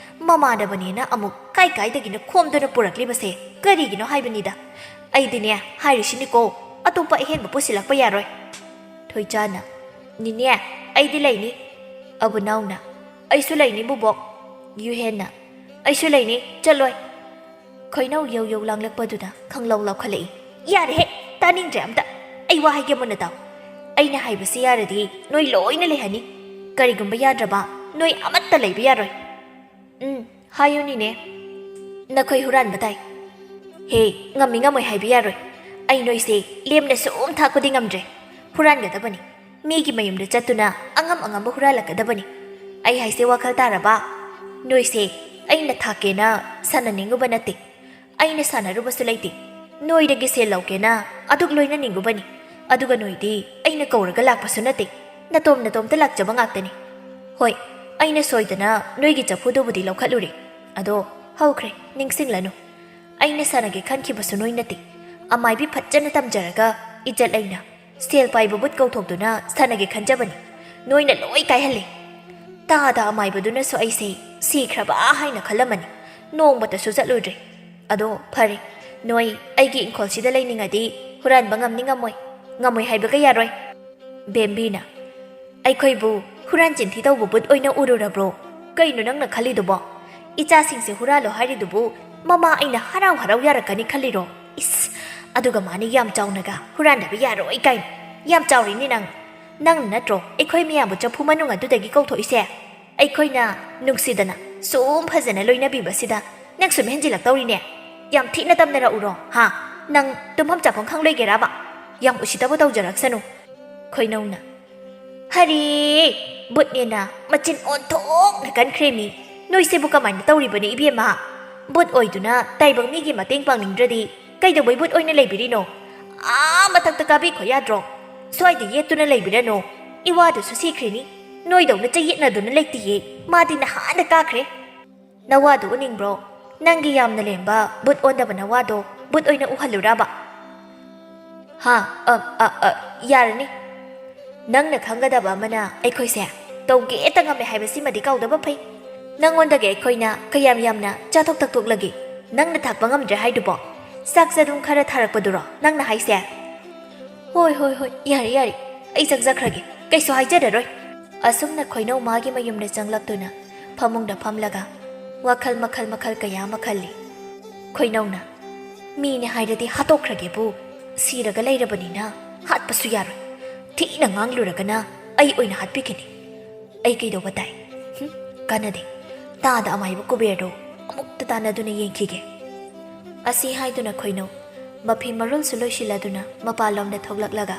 ꯃꯃꯥꯟꯅꯕꯅꯦꯅ ꯑꯃꯨꯛ ꯀꯥꯏ ꯀꯥꯏꯗꯒꯤꯅꯣ ꯈꯣꯝꯗꯨꯅ ꯄꯨꯔꯛꯂꯤꯕꯁꯦ ꯀꯔꯤꯒꯤꯅꯣ ꯍꯥꯏꯕꯅꯤꯗ꯫ ꯑꯩꯗꯤꯅꯦ, ꯍꯥꯏꯔꯤꯁꯤꯅꯤꯀꯣ, ꯑꯇꯣꯞꯄ ꯑꯍꯦꯟꯕ ꯄꯨꯁꯤꯜꯂꯛꯄ ꯌꯥꯔꯣꯏ꯫" ꯊꯣꯏꯆꯥꯅ, "ꯅꯤꯅꯦ, ꯑꯩꯗꯤ ꯂꯩꯅꯤ꯫" ꯑꯕꯨꯅꯥꯎꯅ, "ꯑꯩꯁꯨ ꯂꯩꯅꯤ ꯕꯨꯕꯣꯛ꯫" ꯌꯨꯍꯦꯟꯅ, "ꯑꯩꯁꯨ ꯂꯩꯅꯤ, ꯆꯠꯂꯣꯏ꯫" ꯈꯣꯏꯅꯧ ꯌꯧ ꯌꯧ ꯂꯥꯡꯂꯛꯄꯗꯨꯗ ꯈꯪꯂꯧ ꯂꯥꯎꯈꯠꯂꯛꯏ꯫ "ꯌꯥꯔꯦꯍꯦ, ꯇꯥꯅꯤꯡꯗ꯭ꯔꯦ ꯑꯝꯇ꯫ ꯑꯩ ꯋꯥ ꯍꯥꯏꯒꯦ ꯃꯨꯟꯅ ꯇꯥꯎ꯫ ꯑꯩꯅ ꯍꯥꯏꯕꯁꯤ ꯌꯥꯔꯗꯤ ꯅꯣꯏ ꯂꯣꯏꯅ ꯂꯩꯍꯟꯅꯤ꯫ ꯀꯔꯤꯒꯨꯝꯕ ꯌꯥꯗ꯭ꯔꯕ ꯅꯣꯏ ꯑꯃꯠꯇ ꯂꯩꯕ ꯌꯥꯔꯣꯏ꯫ ꯎꯝ, ꯍꯥꯏꯌꯨꯅꯤꯅꯦ꯫ ꯅꯈꯣꯏ ꯍꯨꯔꯥꯟꯕ ꯇꯥꯏ꯫ ꯍꯦ, ꯉꯝꯃꯤ ꯉꯝꯃꯣꯏ ꯍꯥꯏꯕ ꯌꯥꯔꯣꯏ꯫ ꯑꯩ ꯅꯣꯏꯁꯦ ꯂꯦꯝꯅ ꯁꯨꯝ ꯊꯥꯛꯄꯗꯤ ꯉꯝꯗ꯭ꯔꯦ꯫ ꯍꯨꯔꯥꯟꯒꯗꯕꯅꯤ꯫ ꯃꯤꯒꯤ ꯃꯌꯨꯝꯗ ꯆꯠꯇꯨꯅ ꯑꯉꯝ ꯑꯉꯝꯕ ꯍꯨꯔꯥꯜꯂꯛꯀꯗꯕꯅꯤ꯫ ꯑꯩ ꯍꯥꯏꯁꯦ ꯋꯥꯈꯜ ꯇꯥꯔꯕ? ꯅꯣꯏꯁꯦ ꯑꯩꯅ ꯊꯥꯛꯀꯦꯅ ꯁꯥꯟꯅꯅꯤꯡꯉꯨꯕ ꯅꯠꯇꯦ꯫ ꯑꯩꯅ ꯁꯥꯟꯅꯔꯨꯕꯁꯨ ꯂꯩꯇꯦ꯫ ꯅꯣꯏꯗꯒꯤ ꯁꯦꯜ ꯂꯧꯒꯦꯅ ꯑꯗꯨꯛ ꯂꯣꯏꯅꯅꯤꯡꯉꯨꯕꯅꯤ꯫ ꯑꯗꯨꯒ ꯅꯣꯏꯗꯤ ꯑꯩꯅ ꯀꯧꯔꯒ ꯂꯥꯛꯄꯁꯨ ꯅꯠꯇꯦ꯫ ꯅꯇꯣꯝ ꯅꯇꯣꯝꯇ ꯂꯥꯛꯆꯕ ꯉꯥꯛꯇꯅꯤ꯫ ꯍꯣꯏ, ꯑꯩꯅ ꯁꯣꯏꯗꯅ ꯅꯣꯏꯒꯤ ꯆꯐꯨꯗꯨꯕꯨꯗꯤ ꯂꯧꯈꯠꯂꯨꯔꯦ꯫ ꯑꯗꯣ ꯍꯧꯈ꯭ꯔꯦ, ꯅꯤꯡꯁꯤꯡꯂꯅꯨ꯫ ꯑꯩꯅ ꯁꯥꯟꯅꯒꯦ ꯈꯟꯈꯤꯕꯁꯨ ꯅꯣꯏ ꯅꯠꯇꯦ꯫ ꯑꯃꯥꯏꯕꯤ ꯐꯖꯅ ꯇꯝꯖꯔꯒ ꯏꯖꯠ ꯂꯩꯅ ꯁꯦꯜ ꯄꯥꯏꯕ ꯕꯨꯠ ꯀꯧꯊꯣꯛꯇꯨꯅ ꯁꯥꯟꯅꯒꯦ ꯈꯟꯖꯕꯅꯤ꯫ ꯅꯣꯏꯅ ꯂꯣꯏ ꯀꯥꯏꯍꯜꯂꯦ꯫ ꯇꯥꯗ ꯑꯃꯥꯏꯕꯗꯨꯅꯁꯨ ꯑꯩꯁꯦ ꯁꯤꯈ꯭ꯔꯕ ꯍꯥꯏꯅ ꯈꯜꯂꯝꯃꯅꯤ꯫ ꯅꯣꯡꯃꯇꯁꯨ ꯆꯠꯂꯨꯗ꯭ꯔꯦ꯫ ꯑꯗꯣ ꯐꯔꯦ, ꯅꯣꯏ ꯑꯩꯒꯤ ꯏꯪꯈꯣꯜꯁꯤꯗ ꯂꯩꯅꯤꯡꯉꯗꯤ ꯍꯨꯔꯥꯟꯕ ꯉꯝꯅꯤ ꯉꯝꯃꯣꯏ? ꯉꯝꯃꯣꯏ ꯍꯥꯏꯕꯒ ꯌꯥꯔꯣꯏ꯫" ꯕꯦꯝꯕꯤꯅ, "ꯑꯩꯈꯣꯏꯕꯨ ꯍꯨꯔꯥꯟ ꯆꯤꯟꯊꯤ ꯇꯧꯕ ꯕꯨꯠ ꯑꯣꯏꯅ ꯎꯔꯨꯔꯕ꯭ꯔꯣ? ꯀꯩꯅꯣ ꯅꯪꯅ ꯈꯜꯂꯤꯗꯨꯕꯣ? ꯏꯆꯥꯁꯤꯡꯁꯦ ꯍꯨꯔꯥꯜꯂꯣ ꯍꯥꯏꯔꯤꯗꯨꯕꯨ ꯃꯃꯥ ꯑꯩꯅ ꯍꯔꯥꯎ ꯍꯔꯥꯎ ꯌꯥꯔꯛꯀꯅꯤ ꯈꯜꯂꯤꯔꯣ? ꯏꯁ, ꯑꯗꯨꯒ ꯃꯥꯅ ꯌꯥꯝ ꯆꯥꯎꯅꯒ ꯍꯨꯔꯥꯟꯗꯕ ꯌꯥꯔꯣꯏ ꯀꯥꯏꯅ꯫ ꯌꯥꯝ ꯆꯥꯎꯔꯤꯅꯦ ꯅꯪ꯫ ꯅꯪ ꯅꯠꯇ꯭ꯔꯣ ꯑꯩꯈꯣꯏ ꯃꯌꯥꯝꯕꯨ ꯆꯐꯨ ꯃꯅꯨꯡ ꯑꯗꯨꯗꯒꯤ ꯀꯧꯊꯣꯛꯏꯁꯦ? ꯑꯩꯈꯣꯏꯅ ꯅꯨꯡꯁꯤꯗꯅ ꯁꯨꯝ ꯐꯖꯅ ꯂꯣꯏꯅꯕꯤꯕꯁꯤꯗ ꯅꯪ ꯁꯨꯝ ꯍꯦꯟꯖꯤꯜꯂꯛꯇꯧꯔꯤꯅꯦ꯫ ꯌꯥꯝ ꯊꯤꯅ ꯇꯝꯅꯔꯛꯎꯔꯣ, ꯍꯥ? ꯅꯪ ꯇꯨꯝꯐꯝ ꯆꯥꯐꯝ ꯈꯪꯂꯣꯏꯒꯦꯔꯕ? ꯌꯥꯝ ꯎꯁꯤꯠꯇꯕ ꯇꯧꯖꯔꯛꯁꯅꯨ꯫" ꯈꯣꯏꯅꯧꯅ, "ꯍꯔꯦ! ꯕꯨꯠꯅꯦꯅ ꯃꯆꯤꯟ ꯑꯣꯟꯊꯣꯛꯅ ꯀꯟꯈ꯭ꯔꯦꯃꯤ꯫ ꯅꯣꯏꯁꯤꯕꯨ ꯀꯃꯥꯏꯅ ꯇꯧꯔꯤꯕꯅꯣ ꯏꯕꯦꯝꯃ? ꯕꯨꯠ ꯑꯣꯏꯗꯨꯅ ꯇꯥꯏꯕꯪ ꯃꯤꯒꯤ ꯃꯇꯦꯡ ꯄꯥꯡꯅꯤꯡꯗ꯭ꯔꯗꯤ ꯀꯩꯗꯧꯕꯩ ꯕꯨꯠ ꯑꯣꯏꯅ ꯂꯩꯕꯤꯔꯤꯅꯣ? ꯑꯥ ꯃꯊꯛꯇ ꯀꯥꯕꯤꯈꯣ ꯌꯥꯗ꯭ꯔꯣ? ꯁ꯭ꯋꯥꯏꯗ ꯌꯦꯠꯇꯨꯅ ꯂꯩꯕꯤꯔꯅꯨ꯫ ꯏꯋꯥꯗꯨꯁꯨ ꯁꯤꯈ꯭ꯔꯤꯅꯤ꯫ ꯅꯣꯏꯗꯧꯅ ꯆꯌꯦꯠꯅꯗꯨꯅ ꯂꯩꯇꯤꯌꯦ꯫ ꯃꯥꯗꯤ ꯅꯍꯥꯟꯅ ꯀꯥꯈ꯭ꯔꯦ꯫" "ꯅꯋꯥꯗꯨ ꯎꯅꯤꯡꯕ꯭ꯔꯣ? ꯅꯪꯒꯤ ꯌꯥꯝꯅ ꯂꯦꯝꯕ ꯕꯨꯠ ꯑꯣꯟꯗꯕ ꯅꯋꯥꯗꯣ ꯕꯨꯠ ꯑꯣꯏꯅ ꯎꯍꯜꯂꯨꯔꯕ?" "ꯍꯥ, ꯑ, ꯑ, ꯑ, ꯌꯥꯔꯅꯤ꯫" "ꯅꯪꯅ ꯈꯪꯒꯗꯕ ꯑꯃꯅ, ꯑꯩꯈꯣꯏꯁꯦ ꯇꯧꯒꯦꯇ ꯉꯝꯃꯦ ꯍꯥꯏꯕꯁꯤꯃꯗꯤ ꯀꯥꯎꯗꯕ ꯐꯩ꯫ ꯅꯪꯉꯣꯟꯗꯒꯤ ꯑꯩꯈꯣꯏꯅ ꯀꯌꯥꯝ ꯌꯥꯝꯅ ꯆꯥꯊꯣꯛ ꯊꯛꯇꯣꯛꯂꯒꯦ? ꯅꯪꯅ ꯊꯥꯛꯄ ꯉꯝꯗ꯭ꯔꯦ ꯍꯥꯏꯗꯨꯕꯣ? ꯆꯥꯛ ꯆꯗꯨꯝ ꯈꯔ ꯊꯥꯔꯛꯄꯗꯨꯔꯣ ꯅꯪꯅ ꯍꯥꯏꯁꯦ?" "ꯍꯣꯏ, ꯍꯣꯏ, ꯍꯣꯏ, ꯌꯥꯔꯦ, ꯌꯥꯔꯦ, ꯑꯩ ꯆꯥꯛ ꯆꯥꯈ꯭ꯔꯒꯦ꯫ ꯀꯩꯁꯨ ꯍꯥꯏꯖꯔꯔꯣꯏ꯫ ꯑꯁꯨꯝꯅ ꯈꯣꯏꯅꯧ ꯃꯥꯒꯤ ꯃꯌꯨꯝꯗ ꯆꯪꯂꯛꯇꯨꯅ ꯐꯃꯨꯡꯗ ꯐꯝꯂꯒ ꯋꯥꯈꯜ ꯃꯈꯜ ꯃꯈꯜ ꯀꯌꯥ ꯑꯃ ꯈꯜꯂꯤ꯫ ꯈꯣꯏꯅꯧꯅ, "ꯃꯤꯅꯦ ꯍꯥꯏꯔꯗꯤ ꯍꯥꯠꯇꯣꯛꯈ꯭ꯔꯒꯦꯕꯨ, ꯁꯤꯔꯒ ꯂꯩꯔꯕꯅꯤꯅ ꯍꯥꯠꯄꯁꯨ ꯌꯥꯔꯣꯏ꯫ ꯊꯤꯅ ꯉꯥꯡꯂꯨꯔꯒꯅ ꯑꯩ ꯑꯣꯏꯅ ꯍꯥꯠꯄꯤꯒꯅꯤ꯫ ꯑꯩ ꯀꯩꯗꯧꯕ ꯇꯥꯏ? ꯍꯨꯝ, ꯀꯥꯟꯅꯗꯦ꯫ ꯇꯥꯗ ꯑꯃꯥꯏꯕ ꯀꯨꯕꯦꯔꯗꯣ ꯑꯃꯨꯛꯇ ꯇꯥꯟꯅꯗꯨꯅ ꯌꯦꯡꯈꯤꯒꯦ"꯫ ꯑꯁꯤ ꯍꯥꯏꯗꯨꯅ ꯈꯣꯏꯅꯧ ꯃꯐꯤ ꯃꯔꯣꯜꯁꯨ ꯂꯣꯏꯁꯤꯜꯂꯗꯨꯅ ꯃꯄꯥꯟꯂꯣꯝꯗ ꯊꯣꯛꯂꯛꯂꯒ,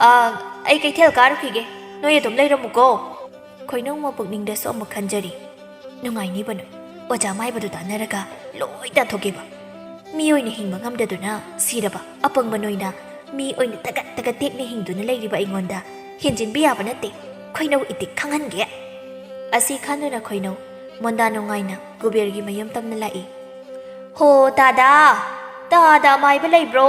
"ꯑꯥ, ꯑꯩ ꯀꯩꯊꯦꯜ ꯀꯥꯔꯨꯈꯤꯒꯦ, ꯅꯣꯏ ꯑꯗꯨꯝ ꯂꯩꯔꯝꯃꯨꯀꯣ"꯫ ꯈꯣꯏꯅꯧ ꯃꯄꯨꯛꯅꯤꯡꯗꯁꯨ ꯑꯃꯨꯛ ꯈꯟꯖꯔꯤ, "ꯅꯨꯡꯉꯥꯏꯅꯤꯕꯅꯨ, ꯑꯣꯖꯥ ꯃꯥꯏꯕꯗꯨ ꯇꯥꯟꯅꯔꯒ ꯂꯣꯏ ꯇꯥꯟꯊꯣꯛꯀꯦꯕ꯫ ꯃꯤ ꯑꯣꯏꯅ ꯍꯤꯡꯕ ꯉꯝꯗꯗꯨꯅ ꯁꯤꯔꯕ ꯑꯄꯪꯕ ꯅꯣꯏꯅ ꯃꯤ ꯑꯣꯏꯅ ꯇꯒꯠ ꯇꯒꯠ ꯇꯦꯛꯅ ꯍꯤꯡꯗꯨꯅ ꯂꯩꯔꯤꯕ ꯑꯩꯉꯣꯟꯗ ꯍꯦꯟꯖꯤꯟꯕ ꯌꯥꯕ ꯅꯠꯇꯦ꯫ ꯈꯣꯏꯅꯧ ꯏꯇꯤꯛ ꯈꯪꯍꯟꯒꯦ"꯫ ꯑꯁꯤ ꯈꯟꯗꯨꯅ ꯈꯣꯏꯅꯧ ꯃꯣꯟꯗꯥ ꯅꯨꯡꯉꯥꯏꯅ ꯀꯨꯕꯦꯔꯒꯤ ꯃꯌꯨꯝ ꯇꯝꯅ ꯂꯥꯛꯏ꯫ "ꯍꯣ ꯇꯥꯗ, ꯇꯥꯗ ꯑꯃꯥꯏꯕ ꯂꯩꯕ꯭ꯔꯣ?"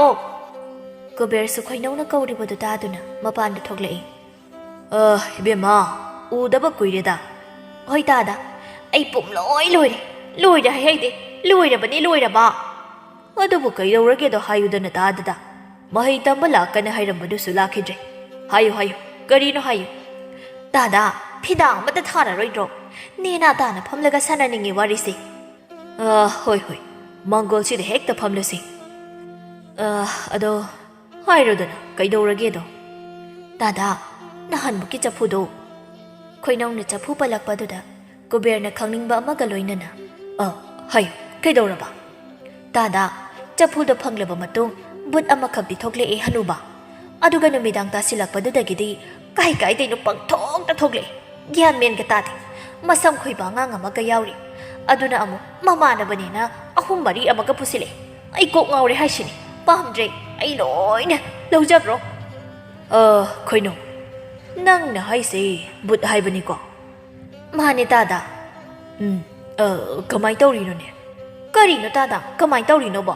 ꯀꯨꯕꯦꯔꯁꯨ ꯈꯣꯏꯅꯧꯅ ꯀꯧꯔꯤꯕꯗꯨ ꯇꯥꯗꯨꯅ ꯃꯄꯥꯟꯗ ꯊꯣꯛꯂꯛꯏ꯫ "ꯑ, ꯏꯕꯦꯝꯃ, ꯎꯗꯕ ꯀꯨꯏꯔꯦꯗ"꯫ "ꯍꯣꯏ ꯇꯥꯗ, ꯑꯩ ꯄꯨꯝꯂꯣꯏ ꯂꯣꯏꯔꯦ꯫ ꯂꯣꯏꯔꯦ ꯍꯥꯏꯍꯩꯗꯦ, ꯂꯣꯏꯔꯕꯅꯤ ꯂꯣꯏꯔꯕ"꯫ "ꯑꯗꯨꯕꯨ ꯀꯩꯗꯧꯔꯒꯦꯗꯣ ꯍꯥꯏꯌꯨꯗꯅ ꯇꯥꯗꯗ꯫ ꯃꯍꯩ ꯇꯝꯕ ꯂꯥꯛꯀꯅꯤ ꯍꯥꯏꯔꯝꯕꯗꯨꯁꯨ ꯂꯥꯛꯈꯤꯗ꯭ꯔꯦ꯫ ꯍꯥꯏꯌꯨ, ꯍꯥꯏꯌꯨ, ꯀꯔꯤꯅꯣ ꯍꯥꯏꯌꯨ"꯫ "ꯇꯥꯗ, ꯐꯤꯗꯥ ꯑꯃꯇ ꯊꯥꯔꯔꯣꯏꯗ꯭ꯔꯣ? ꯅꯦꯅꯥ ꯇꯥꯅ ꯐꯝꯂꯒ ꯁꯥꯟꯅꯅꯤꯡꯉꯤ ꯋꯥꯔꯤꯁꯦ"꯫ "ꯑ, ꯍꯣꯏ, ꯍꯣꯏ, ꯃꯥꯡꯒꯣꯜꯁꯤꯗ ꯍꯦꯛꯇ ꯐꯝꯂꯁꯤ꯫ ꯑ, ꯑꯗꯣ ꯍꯥꯏꯔꯣꯗꯅ, ꯀꯩꯗꯧꯔꯒꯦꯗꯣ?" "ꯇꯥꯗ, ꯅꯍꯥꯟꯃꯨꯛꯀꯤ ꯆꯐꯨꯗꯣ"꯫ ꯈꯣꯏꯅꯧꯅ ꯆꯐꯨ ꯄꯜꯂꯛꯄꯗꯨꯗ ꯀꯨꯕꯦꯔꯅ ꯈꯪꯅꯤꯡꯕ ꯑꯃꯒ ꯂꯣꯏꯅꯅ, "ꯑ, ꯍꯥꯏꯌꯨ, ꯀꯩꯗꯧꯔꯕ?" "ꯇꯥꯗ, ꯆꯐꯨꯗꯣ ꯐꯪꯂꯕ ꯃꯇꯨꯡ ꯕꯨꯠ ꯑꯃꯈꯛꯇꯤ ꯊꯣꯛꯂꯛꯑꯦ ꯍꯅꯨꯕ꯫ ꯑꯗꯨꯒ ꯅꯨꯃꯤꯗꯥꯡ ꯇꯥꯁꯤꯜꯂꯛꯄꯗꯨꯗꯒꯤꯗꯤ ꯀꯥꯏ ꯀꯥꯏꯗꯩꯅꯣ ꯄꯪꯊꯣꯛꯇ ꯊꯣꯛꯂꯛꯑꯦ꯫ ꯒ꯭ꯌꯥꯟ ꯃꯦꯟꯒ ꯇꯥꯗꯦ꯫ ꯃꯁꯝ ꯈꯣꯏꯕ ꯑꯉꯥꯡ ꯑꯃꯒ ꯌꯥꯎꯔꯤ꯫ ꯑꯗꯨꯅ ꯑꯃꯨꯛ ꯃꯃꯥꯟꯅꯕꯅꯦꯅ ꯑꯍꯨꯝ ꯃꯔꯤ ꯑꯃꯒ ꯄꯨꯁꯤꯜꯂꯛꯑꯦ꯫ ꯑꯩ ꯀꯣꯛ ꯉꯥꯎꯔꯦ ꯍꯥꯏꯁꯤꯅꯤ꯫ ꯄꯥꯝꯗ꯭ꯔꯦ꯫ ꯑꯩ ꯂꯣꯏꯅ ꯂꯧꯖꯈ꯭ꯔꯣ"꯫ "ꯑ, ꯈꯣꯏꯅꯧ, ꯅꯪꯅ ꯍꯥꯏꯁꯦ ꯕꯨꯠ ꯍꯥꯏꯕꯅꯤꯀꯣ?" "ꯃꯥꯅꯦ ꯇꯥꯗ"꯫ "ꯎꯝ, ꯑ, ꯀꯃꯥꯏ ꯇꯧꯔꯤꯅꯣꯅꯦ?" "ꯀꯔꯤꯅꯣ ꯇꯥꯗ, ꯀꯃꯥꯏ ꯇꯧꯔꯤꯅꯣꯕꯣ?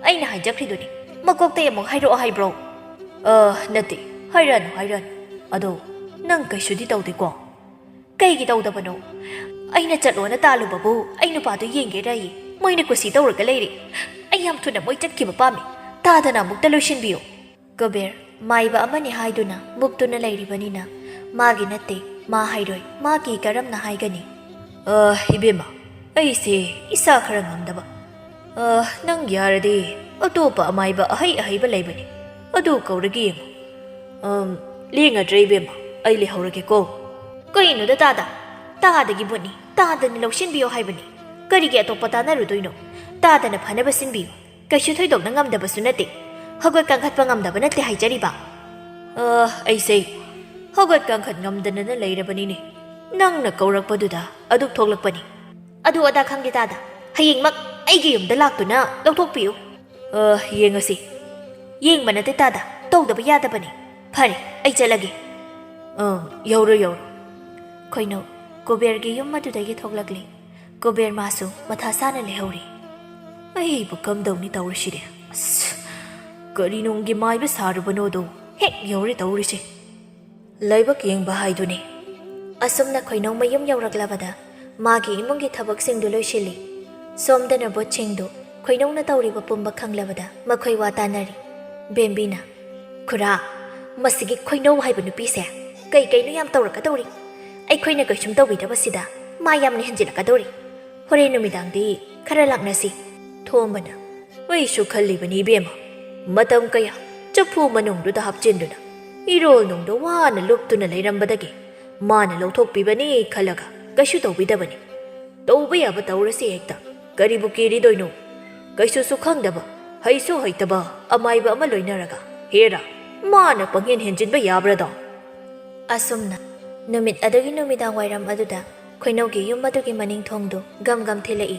ꯑꯩꯅ ꯍꯥꯏꯖꯈ꯭ꯔꯤꯗꯨꯅꯤ, ꯃꯀꯣꯛꯇꯩ ꯑꯃꯨꯛ ꯍꯥꯏꯔꯛꯑꯣ ꯍꯥꯏꯕ꯭ꯔꯣ?" "ꯑ, ꯅꯠꯇꯦ, ꯍꯥꯏꯔꯛꯑꯅꯨ, ꯍꯥꯏꯔꯛꯑꯅꯨ꯫ ꯑꯗꯣ ꯅꯪ ꯀꯩꯁꯨꯗꯤ ꯇꯧꯗꯦꯀꯣ?" "ꯀꯩꯒꯤ ꯇꯧꯗꯕꯅꯣ? ꯑꯩꯅ ꯆꯠꯂꯣꯅ ꯇꯥꯜꯂꯨꯕꯕꯨ ꯑꯩ ꯅꯨꯄꯥꯗꯨ ꯌꯦꯡꯒꯦꯔꯌꯦ꯫ ꯃꯣꯏꯅ ꯀꯨꯁꯤ ꯇꯧꯔꯒ ꯂꯩꯔꯦ꯫ ꯑꯩ ꯌꯥꯝ ꯊꯨꯅ ꯃꯣꯏ ꯆꯠꯈꯤꯕ ꯄꯥꯝꯃꯤ꯫ ꯇꯥꯗꯅ ꯑꯃꯨꯛꯇ ꯂꯣꯏꯁꯤꯟꯕꯤꯌꯨ"꯫ ꯀꯕꯤꯔ, ꯃꯥꯏꯕ ꯑꯃꯅꯤ ꯍꯥꯏꯗꯨꯅ ꯃꯨꯛꯇꯨꯅ ꯂꯩꯔꯤꯕꯅꯤꯅ ꯃꯥꯒꯤ ꯅꯠꯇꯦ, ꯃꯥ ꯍꯥꯏꯔꯣꯏ, ꯃꯥꯒꯤ ꯀꯔꯝꯅ ꯍꯥꯏꯒꯅꯤ? ꯑ, ꯏꯕꯦꯝꯃ, ꯑꯩꯁꯦ ꯏꯁꯥ ꯈꯔ ꯉꯝꯗꯕ꯫ ꯑ, ꯅꯪ ꯌꯥꯔꯗꯤ ꯑꯇꯣꯞꯄ ꯑꯃꯥꯏꯕ ꯑꯍꯩ ꯑꯍꯩꯕ ꯂꯩꯕꯅꯤ, ꯑꯗꯨ ꯀꯧꯔꯒ ꯌꯦꯡꯉꯨ꯫ ꯑꯝ, ꯂꯦꯡꯉꯗ꯭ꯔꯦ ꯏꯕꯦꯝꯃ, ꯑꯩ ꯂꯩꯍꯧꯔꯒꯦꯀꯣ꯫ ꯀꯩꯅꯣꯗ ꯇꯥꯗ? ꯇꯥꯗꯒꯤ ꯕꯨꯠꯅꯤ, ꯇꯥꯗꯅ ꯂꯧꯁꯤꯟꯕꯤꯌꯣ ꯍꯥꯏꯕꯅꯤ꯫ ꯀꯔꯤꯒꯤ ꯑꯇꯣꯞꯄ ꯇꯥꯟꯅꯔꯨꯗꯣꯏꯅꯣ? ꯇꯥꯗꯅ ꯐꯅꯕ ꯁꯤꯟꯕꯤꯌꯨ꯫ ꯀꯩꯁꯨ ꯊꯣꯏꯗꯣꯛꯅ ꯉꯝꯗꯕꯁꯨ ꯅꯠꯇꯦ꯫ ꯍꯧꯒꯠ ꯀꯥꯡꯈꯠꯄ ꯉꯝꯗꯕ ꯅꯠꯇꯦ ꯍꯥꯏꯖꯔꯤꯕ꯫ ꯑ, ꯑꯩꯁꯦ ꯍꯧꯒꯠ ꯀꯥꯡꯈꯠ ꯉꯝꯗꯅꯅ ꯂꯩꯔꯕꯅꯤꯅꯦ꯫ ꯅꯪꯅ ꯀꯧꯔꯛꯄꯗꯨꯗ ꯑꯗꯨꯛ ꯊꯣꯛꯂꯛꯄꯅꯤ꯫ ꯑꯗꯨ ꯑꯗꯥ ꯈꯪꯗꯦ ꯇꯥꯗ꯫ ꯍꯌꯦꯡꯃꯛ ꯑꯩꯒꯤ ꯌꯨꯝꯗ ꯂꯥꯛꯇꯨꯅ ꯂꯧꯊꯣꯛꯄꯤꯌꯨ꯫ ꯑ, ꯌꯦꯡꯉꯁꯤ꯫ ꯌꯦꯡꯕ ꯅꯠꯇꯦ ꯇꯥꯗ, ꯇꯧꯗꯕ ꯌꯥꯗꯕꯅꯤ꯫ ꯐꯔꯦ, ꯑꯩ ꯆꯠꯂꯒꯦ꯫ ꯑ, ꯌꯧꯔꯣ, ꯌꯧꯔꯣ꯫ ꯈꯣꯏꯅꯧ ꯀꯨꯕꯦꯔꯒꯤ ꯌꯨꯝ ꯑꯗꯨꯗꯒꯤ ꯊꯣꯛꯂꯛꯂꯤ꯫ ꯀꯨꯕꯦꯔ ꯃꯥꯁꯨ ꯃꯊꯥ ꯁꯥꯅ ꯂꯩꯍꯧꯔꯤ꯫ ꯑꯩꯕꯨ ꯀꯝꯗꯧꯅꯤ ꯇꯧꯔꯤꯁꯤꯗꯤ? ꯑꯁ, ꯀꯔꯤ ꯅꯨꯡꯒꯤ ꯃꯥꯏꯕ ꯁꯥꯔꯨꯕꯅꯣꯗꯣ ꯍꯦꯛ ꯌꯧꯔꯦ ꯇꯧꯔꯤꯁꯦ꯫ ꯂꯥꯏꯕꯛ ꯌꯦꯡꯕ ꯍꯥꯏꯗꯨꯅꯤ꯫ ꯑꯁꯨꯝꯅ ꯈꯣꯏꯅꯧ ꯃꯌꯨꯝ ꯌꯧꯔꯛꯂꯕꯗ ꯃꯥꯒꯤ ꯏꯃꯨꯡꯒꯤ ꯊꯕꯛꯁꯤꯡꯗꯨ ꯂꯣꯏꯁꯤꯜꯂꯤ꯫ ꯁꯣꯝꯗꯅ ꯕꯣꯠꯁꯤꯡꯗꯨ ꯈꯣꯏꯅꯧꯅ ꯇꯧꯔꯤꯕ ꯄꯨꯝꯕ ꯈꯪꯂꯕꯗ ꯃꯈꯣꯏ ꯋꯥ ꯇꯥꯅꯔꯤ꯫ ꯕꯦꯝꯕꯤꯅ, "ꯈꯨꯔꯥ, ꯃꯁꯤꯒꯤ ꯈꯣꯏꯅꯧ ꯍꯥꯏꯕ ꯅꯨꯄꯤꯁꯦ ꯀꯩ ꯀꯩꯅꯣ ꯌꯥꯝ ꯇꯧꯔꯛꯀꯗꯧꯔꯤ꯫ ꯑꯩꯈꯣꯏꯅ ꯀꯩꯁꯨꯝ ꯇꯧꯕꯤꯗꯕꯁꯤꯗ ꯃꯥ ꯌꯥꯝꯅ ꯍꯦꯟꯖꯤꯜꯂꯛꯀꯗꯧꯔꯤ꯫ ꯍꯣꯔꯦꯟ ꯅꯨꯃꯤꯗꯥꯡꯗꯤ ꯈꯔ ꯂꯥꯛꯅꯁꯤ꯫" ꯊꯣꯝꯕꯅ, "ꯑꯩꯁꯨ ꯈꯜꯂꯤꯕꯅꯤ ꯏꯕꯦꯝꯃ, ꯃꯇꯝ ꯀꯌꯥ ꯆꯐꯨ ꯃꯅꯨꯡꯗꯨꯗ ꯍꯥꯞꯆꯤꯟꯗꯨꯅ ꯏꯔꯣꯜ ꯅꯨꯡꯗꯣ ꯋꯥꯅ ꯂꯨꯞꯇꯨꯅ ꯂꯩꯔꯝꯕꯗꯒꯤ ꯃꯥꯅ ꯂꯧꯊꯣꯛꯄꯤꯕꯅꯤ ꯈꯜꯂꯒ ꯀꯩꯁꯨ ꯇꯧꯕꯤꯗꯕꯅꯤ꯫ ꯇꯧꯕ ꯌꯥꯕ ꯇꯧꯔꯁꯤ ꯍꯦꯛꯇ, ꯀꯔꯤꯕꯨ ꯀꯤꯔꯤꯗꯣꯏꯅꯣ? ꯀꯩꯁꯨꯁꯨ ꯈꯪꯗꯕ, ꯍꯩꯁꯨ ꯍꯩꯇꯕ ꯑꯃꯥꯏꯕ ꯑꯃ ꯂꯣꯏꯅꯔꯒ ꯍꯦꯔꯥ ꯃꯥꯅ ꯄꯪꯍꯦꯟ ꯍꯦꯟꯖꯤꯟꯕ ꯌꯥꯕ꯭ꯔꯗꯣ?" ꯑꯁꯨꯝꯅ ꯅꯨꯃꯤꯠ ꯑꯗꯨꯒꯤ ꯅꯨꯃꯤꯗꯥꯡ ꯋꯥꯏꯔꯝ ꯑꯗꯨꯗ ꯈꯣꯏꯅꯧꯒꯤ ꯌꯨꯝ ꯑꯗꯨꯒꯤ ꯃꯅꯤꯡ ꯊꯣꯡꯗꯨ ꯒꯝ ꯒꯝ ꯊꯤꯜꯂꯛꯏ꯫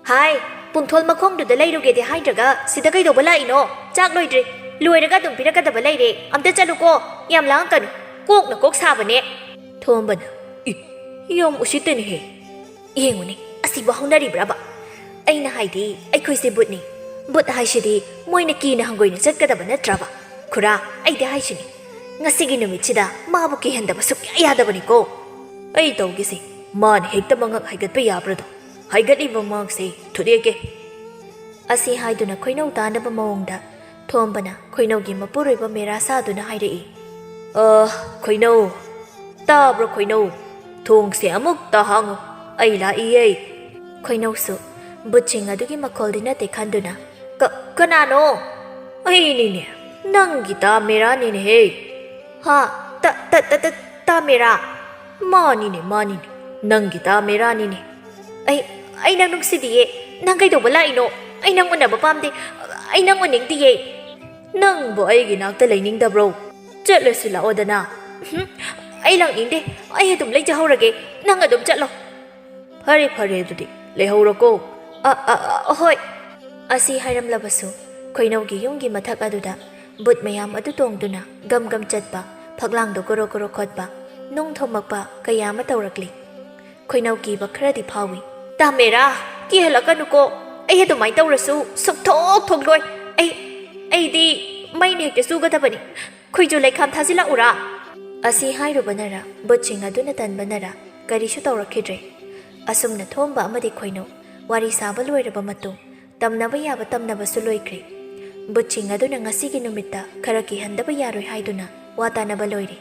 "ꯍꯥꯏ, ꯄꯨꯡꯊꯣꯜ ꯃꯈꯣꯡꯗꯨꯗ ꯂꯩꯔꯨꯒꯦꯗꯤ ꯍꯥꯏꯗ꯭ꯔꯒ ꯁꯤꯗ ꯀꯩꯗꯧꯕ ꯂꯥꯛꯏꯅꯣ? ꯆꯥꯛ ꯂꯣꯏꯗ꯭ꯔꯤ, ꯂꯣꯏꯔꯒ ꯑꯗꯨꯝ ꯄꯤꯔꯛꯀꯗꯕ ꯂꯩꯔꯦ, ꯑꯝꯇ ꯆꯠꯂꯨꯀꯣ, ꯌꯥꯝ ꯂꯥꯡꯉꯛꯀꯅꯨ, ꯀꯣꯛꯅ ꯀꯣꯛ ꯁꯥꯕꯅꯦ꯫" ꯊꯣꯝꯕꯅ, "ꯏ, ꯌꯥꯝ ꯎꯁꯤꯠꯇꯦꯅꯦꯍꯦ꯫ ꯌꯦꯡꯉꯨꯅꯦ, ꯑꯁꯤꯕꯨ ꯍꯧꯅꯔꯤꯕ꯭ꯔꯕ? ꯑꯩꯅ ꯍꯥꯏꯗꯤ ꯑꯩꯈꯣꯏꯁꯦ ꯕꯨꯠꯅꯤ꯫ ꯕꯨꯠ ꯍꯥꯏꯁꯤꯗꯤ ꯃꯣꯏꯅ ꯀꯤꯅ ꯍꯪꯒꯣꯏꯅ ꯆꯠꯀꯗꯕ ꯅꯠꯇ꯭ꯔꯕ? ꯈꯨꯔꯥ, ꯑꯩꯗꯤ ꯍꯥꯏꯁꯤꯅꯤ, ꯉꯁꯤꯒꯤ ꯅꯨꯃꯤꯠꯁꯤꯗ ꯃꯥꯕꯨ ꯀꯤꯍꯟꯗꯕ ꯁꯨꯛꯌꯥ ꯌꯥꯗꯕꯅꯤꯀꯣ꯫ ꯑꯩ ꯇꯧꯒꯦꯁꯦ, ꯃꯥꯅ ꯍꯦꯛꯇ ꯃꯉꯛ ꯍꯥꯏꯒꯠꯄ ꯌꯥꯕ꯭ꯔꯗꯣ? ꯍꯥꯏꯒꯠꯂꯤꯕ ꯃꯉꯛꯁꯦ ꯊꯨꯗꯦꯛꯀꯦ꯫" ꯑꯁꯤ ꯍꯥꯏꯗꯨꯅ ꯈꯣꯏꯅꯧ ꯇꯥꯅꯕ ꯃꯑꯣꯡꯗ ꯊꯣꯝꯕꯅ ꯈꯣꯏꯅꯧꯒꯤ ꯃꯄꯨꯔꯣꯏꯕ ꯃꯦꯔꯥ ꯁꯥꯗꯨꯅ ꯍꯥꯏꯔꯛꯏ꯫ "ꯑ, ꯈꯣꯏꯅꯧ, ꯇꯥꯕ꯭ꯔꯣ ꯈꯣꯏꯅꯧ? ꯊꯣꯡꯁꯦ ꯑꯃꯨꯛꯇ ꯍꯥꯡꯉꯨ, ꯑꯩ ꯂꯥꯛꯏꯌꯦ!" ꯈꯣꯏꯅꯧꯁꯨ ꯕꯨꯠꯁꯤꯡ ꯑꯗꯨꯒꯤ ꯃꯈꯣꯜꯗꯤ ꯅꯠꯇꯦ ꯈꯟꯗꯨꯅ, "ꯀ-, ꯀꯅꯥꯅꯣ?" "ꯑꯩꯅꯤꯅꯦ, ꯅꯪꯒꯤ ꯇꯥ ꯃꯦꯔꯥꯅꯤꯅꯦꯍꯦ!" "ꯍꯥ? ꯇ-, ꯇ-, ꯇ-, ꯇ-, ꯇꯥ ꯃꯦꯔꯥ?" "ꯃꯥꯅꯤꯅꯦ, ꯃꯥꯅꯤꯅꯦ, ꯅꯪꯒꯤ ꯇꯥ ꯃꯦꯔꯥꯅꯤꯅꯦ!" "ꯑꯩ, ꯑꯩ ꯅꯪ ꯅꯨꯡꯁꯤꯗꯤꯌꯦ꯫ ꯅꯪ ꯀꯩꯗꯧꯕ ꯂꯥꯛꯏꯅꯣ? ꯑꯩ ꯅꯪ ꯎꯅꯕ ꯄꯥꯝꯗꯦ꯫ ꯑꯩ ꯅꯪ ꯎꯅꯤꯡꯗꯤꯌꯦ꯫" "ꯅꯪꯕꯨ ꯑꯩꯒꯤ ꯅꯥꯛꯇ ꯂꯩꯅꯤꯡꯗꯕ꯭ꯔꯣ? ꯆꯠꯂꯁꯤ ꯂꯥꯛꯑꯣꯗꯅ꯫" "ꯎꯝ, ꯑꯩ ꯂꯥꯛꯅꯤꯡꯗꯦ꯫ ꯑꯩ ꯑꯗꯨꯝ ꯂꯩꯖꯍꯧꯔꯒꯦ꯫ ꯅꯪ ꯑꯗꯨꯝ ꯆꯠꯂꯣ꯫" "ꯐꯔꯦ, ꯐꯔꯦ, ꯑꯗꯨꯗꯤ ꯂꯩꯍꯧꯔꯣꯀꯣ꯫" "ꯑ, ꯑ, ꯑ, ꯍꯣꯏ꯫" ꯑꯁꯤ ꯍꯥꯏꯔꯝꯂꯕꯁꯨ ꯈꯣꯏꯅꯧꯒꯤ ꯌꯨꯝꯒꯤ ꯃꯊꯛ ꯑꯗꯨꯗ ꯕꯨꯠ ꯃꯌꯥꯝ ꯑꯗꯨ ꯇꯣꯡꯗꯨꯅ ꯒꯝ ꯒꯝ ꯆꯠꯄ, ꯐꯛꯂꯥꯡꯗꯣ ꯒꯣꯔꯣ ꯒꯣꯔꯣ ꯈꯣꯠꯄ, ꯅꯨꯡ ꯊꯣꯝꯃꯛꯄ ꯀꯌꯥ ꯑꯃ ꯇꯧꯔꯛꯂꯤ꯫ ꯈꯣꯏꯅꯧ ꯀꯤꯕ ꯈꯔꯗꯤ ꯐꯥꯎꯏ꯫ "ꯇꯥ ꯃꯦꯔꯥ, ꯀꯤꯍꯜꯂꯛꯀꯅꯨꯀꯣ꯫ ꯑꯩ ꯑꯗꯨꯃꯥꯏꯅ ꯇꯧꯔꯁꯨ ꯁꯨꯛꯊꯣꯛ ꯊꯣꯛꯂꯣꯏ꯫ ꯑꯩ, ꯑꯩꯗꯤ ꯃꯩꯅ ꯍꯦꯛꯇ ꯆꯨꯒꯗꯕꯅꯤ꯫ ꯈꯣꯏꯖꯨ ꯂꯩꯈꯥꯝ ꯊꯥꯖꯤꯜꯂꯛꯎꯔꯥ?" ꯑꯁꯤ ꯍꯥꯏꯔꯨꯕꯅꯔ, ꯕꯨꯠꯁꯤꯡ ꯑꯗꯨꯅ ꯇꯟꯕꯅꯔ, ꯀꯔꯤꯁꯨ ꯇꯧꯔꯛꯈꯤꯗ꯭ꯔꯦ꯫ ꯑꯁꯨꯝꯅ ꯊꯣꯝꯕ ꯑꯃꯗꯤ ꯈꯣꯏꯅꯧ ꯋꯥꯔꯤ ꯁꯥꯕ ꯂꯣꯏꯔꯕ ꯃꯇꯨꯡ, ꯇꯝꯅꯕ ꯌꯥꯕ ꯇꯝꯅꯕꯁꯨ ꯂꯣꯏꯈ꯭ꯔꯦ꯫ ꯕꯨꯠꯁꯤꯡ ꯑꯗꯨꯅ ꯉꯁꯤꯒꯤ ꯅꯨꯃꯤꯠꯇ ꯈꯔ ꯀꯤꯍꯟꯗꯕ ꯌꯥꯔꯣꯏ ꯍꯥꯏꯗꯨꯅ ꯋꯥ ꯇꯥꯅꯕ ꯂꯣꯏꯔꯦ꯫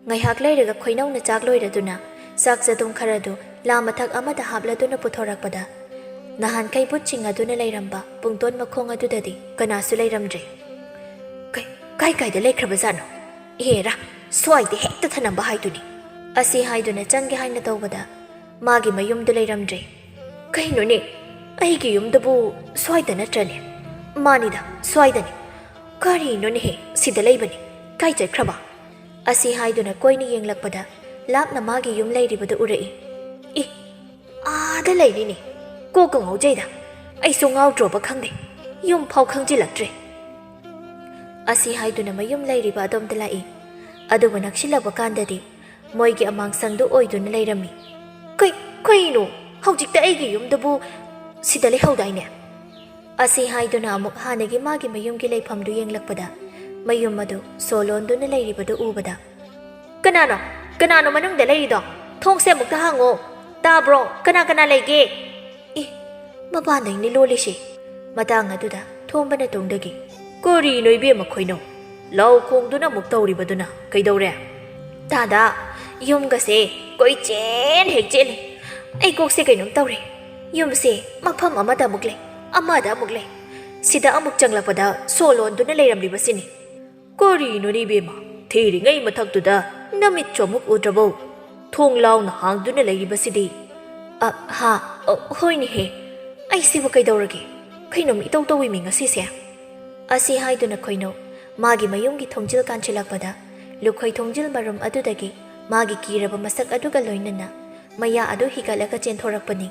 ꯉꯥꯏꯍꯥꯛ ꯂꯩꯔꯒ ꯈꯣꯏꯅꯧꯅ ꯆꯥꯛ ꯂꯣꯏꯔꯗꯨꯅ ꯆꯥꯛ ꯆꯗꯨꯝ ꯈꯔꯗꯨ ꯂꯥ ꯃꯊꯛ ꯑꯃꯗ ꯍꯥꯞꯂꯗꯨꯅ ꯄꯨꯊꯣꯔꯛꯄꯗ, ꯅꯍꯥꯟꯈꯩ ꯕꯨꯠꯁꯤꯡ ꯑꯗꯨꯅ ꯂꯩꯔꯝꯕ ꯄꯨꯡꯇꯣꯟ ꯃꯈꯣꯡ ꯑꯗꯨꯗꯗꯤ ꯀꯅꯥꯁꯨ ꯂꯩꯔꯝꯗ꯭ꯔꯦ꯫ "ꯀꯩ-, ꯀꯥꯏ ꯀꯥꯏꯗ ꯂꯩꯈ꯭ꯔꯕꯖꯥꯠꯅꯣ? ꯑꯦꯔꯥ, ꯁ꯭ꯋꯥꯏꯗ ꯍꯦꯛꯇ ꯊꯅꯝꯕ ꯍꯥꯏꯗꯨꯅꯤ꯫" ꯑꯁꯤ ꯍꯥꯏꯗꯨꯅ ꯆꯪꯒꯦ ꯍꯥꯏꯅ ꯇꯧꯕꯗ, ꯃꯥꯒꯤ ꯃꯌꯨꯝꯗꯨ ꯂꯩꯔꯝꯗ꯭ꯔꯦ꯫ "ꯀꯩꯅꯣꯅꯦ, ꯑꯩꯒꯤ ꯌꯨꯝꯗꯨꯕꯨ ꯁ꯭ꯋꯥꯏꯗ ꯅꯠꯇ꯭ꯔꯅꯦ? ꯃꯥꯅꯤꯗ, ꯁ꯭ꯋꯥꯏꯗꯅꯤ꯫ ꯀꯔꯤꯅꯣꯅꯦꯍꯦ, ꯁꯤꯗ ꯂꯩꯕꯅꯤ꯫ ꯀꯥꯏ ꯆꯠꯈ꯭ꯔꯕ?" ꯑꯁꯤ ꯍꯥꯏꯗꯨꯅ ꯀꯣꯏꯅ ꯌꯦꯡꯂꯛꯄꯗ, ꯂꯥꯞꯅ ꯃꯥꯒꯤ ꯌꯨꯝ ꯂꯩꯔꯤꯕꯗꯨ ꯎꯔꯛꯏ꯫ "ꯑꯦ, ꯑꯥꯗ ꯂꯩꯔꯤꯅꯦ꯫ ꯀꯣꯛꯀ ꯉꯥꯎꯖꯩꯗ꯫ ꯑꯩꯁꯨ ꯉꯥꯎꯗ꯭ꯔꯣꯕ ꯈꯪꯗꯦ꯫ ꯌꯨꯝ ꯐꯥꯎ ꯈꯪꯖꯤꯜꯂꯛꯇ꯭ꯔꯦ꯫" ꯑꯁꯤ ꯍꯥꯏꯗꯨꯅ ꯃꯌꯨꯝ ꯂꯩꯔꯤꯕ ꯑꯗꯣꯝꯗ ꯂꯥꯛꯏ꯫ ꯑꯗꯨꯕꯨ ꯅꯛꯁꯤꯜꯂꯛꯄ ꯀꯥꯟꯗꯗꯤ ꯃꯣꯏꯒꯤ ꯑꯃꯥꯡꯁꯪꯗꯨ ꯑꯣꯏꯗꯨꯅ ꯂꯩꯔꯝꯃꯤ꯫ "ꯀꯩ-, ꯀꯩꯅꯣ? ꯍꯧꯖꯤꯛꯇ ꯑꯩꯒꯤ ꯌꯨꯝꯗꯨꯕꯨ ꯁꯤꯗ ꯂꯩꯍꯧꯗꯥꯏꯅꯦ?" ꯑꯁꯤ ꯍꯥꯏꯗꯨꯅ ꯑꯃꯨꯛ ꯍꯥꯟꯅꯒꯤ ꯃꯥꯒꯤ ꯃꯌꯨꯝꯒꯤ ꯂꯩꯐꯝꯗꯨ ꯌꯦꯡꯂꯛꯄꯗ, ꯃꯌꯨꯝ ꯑꯗꯨ ꯁꯣ ꯂꯣꯟꯗꯨꯅ ꯂꯩꯔꯤꯕꯗꯨ ꯎꯕꯗ, "ꯀꯅꯥꯅꯣ? ꯀꯅꯥꯅꯣ ꯃꯅꯨꯡꯗ ꯂꯩꯔꯤꯗꯣ? ꯊꯣꯡꯁꯦ ꯑꯃꯨꯛꯇ ꯍꯥꯡꯉꯣ꯫ ꯇꯥꯕ꯭ꯔꯣ? ꯀꯅꯥ ꯀꯅꯥ ꯂꯩꯒꯦ?" "ꯑꯦ, ꯃꯄꯥꯟꯗꯩꯅꯤ ꯂꯣꯜꯂꯤꯁꯦ꯫" ꯃꯇꯥꯡ ꯑꯗꯨꯗ ꯊꯣꯝꯕꯅ ꯇꯨꯡꯗꯒꯤ, "ꯀꯔꯤꯅꯣ ꯏꯕꯦꯝꯃ ꯈꯣꯏꯅꯧ? ꯂꯥꯎ ꯈꯣꯡꯗꯨꯅ ꯑꯃꯨꯛ ꯇꯧꯔꯤꯕꯗꯨꯅ ꯀꯩꯗꯧꯔꯦ?" "ꯇꯥꯗ, ꯌꯨꯝꯒꯁꯦ ꯀꯣꯏꯆꯦꯟ ꯍꯦꯛ ꯆꯦꯜꯂꯦ꯫ ꯑꯩ ꯀꯣꯛꯁꯦ ꯀꯩꯅꯣꯝ ꯇꯧꯔꯦ꯫ ꯌꯨꯝꯁꯦ ꯃꯐꯝ ꯑꯃꯗ ꯑꯃꯨꯛ ꯂꯩ, ꯑꯃꯗ ꯑꯃꯨꯛ ꯂꯩ꯫ ꯁꯤꯗ ꯑꯃꯨꯛ ꯆꯪꯂꯛꯄꯗ ꯁꯣ ꯂꯣꯟꯗꯨꯅ ꯂꯩꯔꯝꯂꯤꯕꯁꯤꯅꯤ꯫ ꯀꯔꯤꯅꯣꯅꯦ ꯏꯕꯦꯝꯃ, ꯊꯤꯔꯤꯉꯩ ꯃꯊꯛꯇꯨꯗ ꯅꯃꯤꯠꯁꯨ ꯑꯃꯨꯛ ꯎꯗ꯭ꯔꯕꯣ? ꯊꯣꯡ ꯂꯥꯎꯅ ꯍꯥꯡꯗꯨꯅ ꯂꯩꯔꯤꯕꯁꯤꯗꯤ?" "ꯑ, ꯍꯥ, ꯑ, ꯍꯣꯏꯅꯦꯍꯦ꯫ ꯑꯩꯁꯤꯕꯨ ꯀꯩꯗꯧꯔꯒꯦ? ꯀꯩꯅꯣꯝ ꯏꯇꯧ ꯇꯧꯏꯃꯤ ꯉꯁꯤꯁꯦ?" ꯑꯁꯤ ꯍꯥꯏꯗꯨꯅ ꯈꯣꯏꯅꯧ ꯃꯥꯒꯤ ꯃꯌꯨꯝꯒꯤ ꯊꯣꯡꯖꯤꯜ ꯀꯥꯟꯁꯤꯜꯂꯛꯄꯗ, ꯂꯨꯈꯣꯏ ꯊꯣꯡꯖꯤꯜ ꯃꯔꯨꯝ ꯑꯗꯨꯗꯒꯤ ꯃꯥꯒꯤ ꯀꯤꯔꯕ ꯃꯁꯛ ꯑꯗꯨꯒ ꯂꯣꯏꯅꯅ ꯃꯌꯥ ꯑꯗꯨ ꯍꯤꯒꯠꯂꯒ ꯆꯦꯟꯊꯣꯔꯛꯄꯅꯤ꯫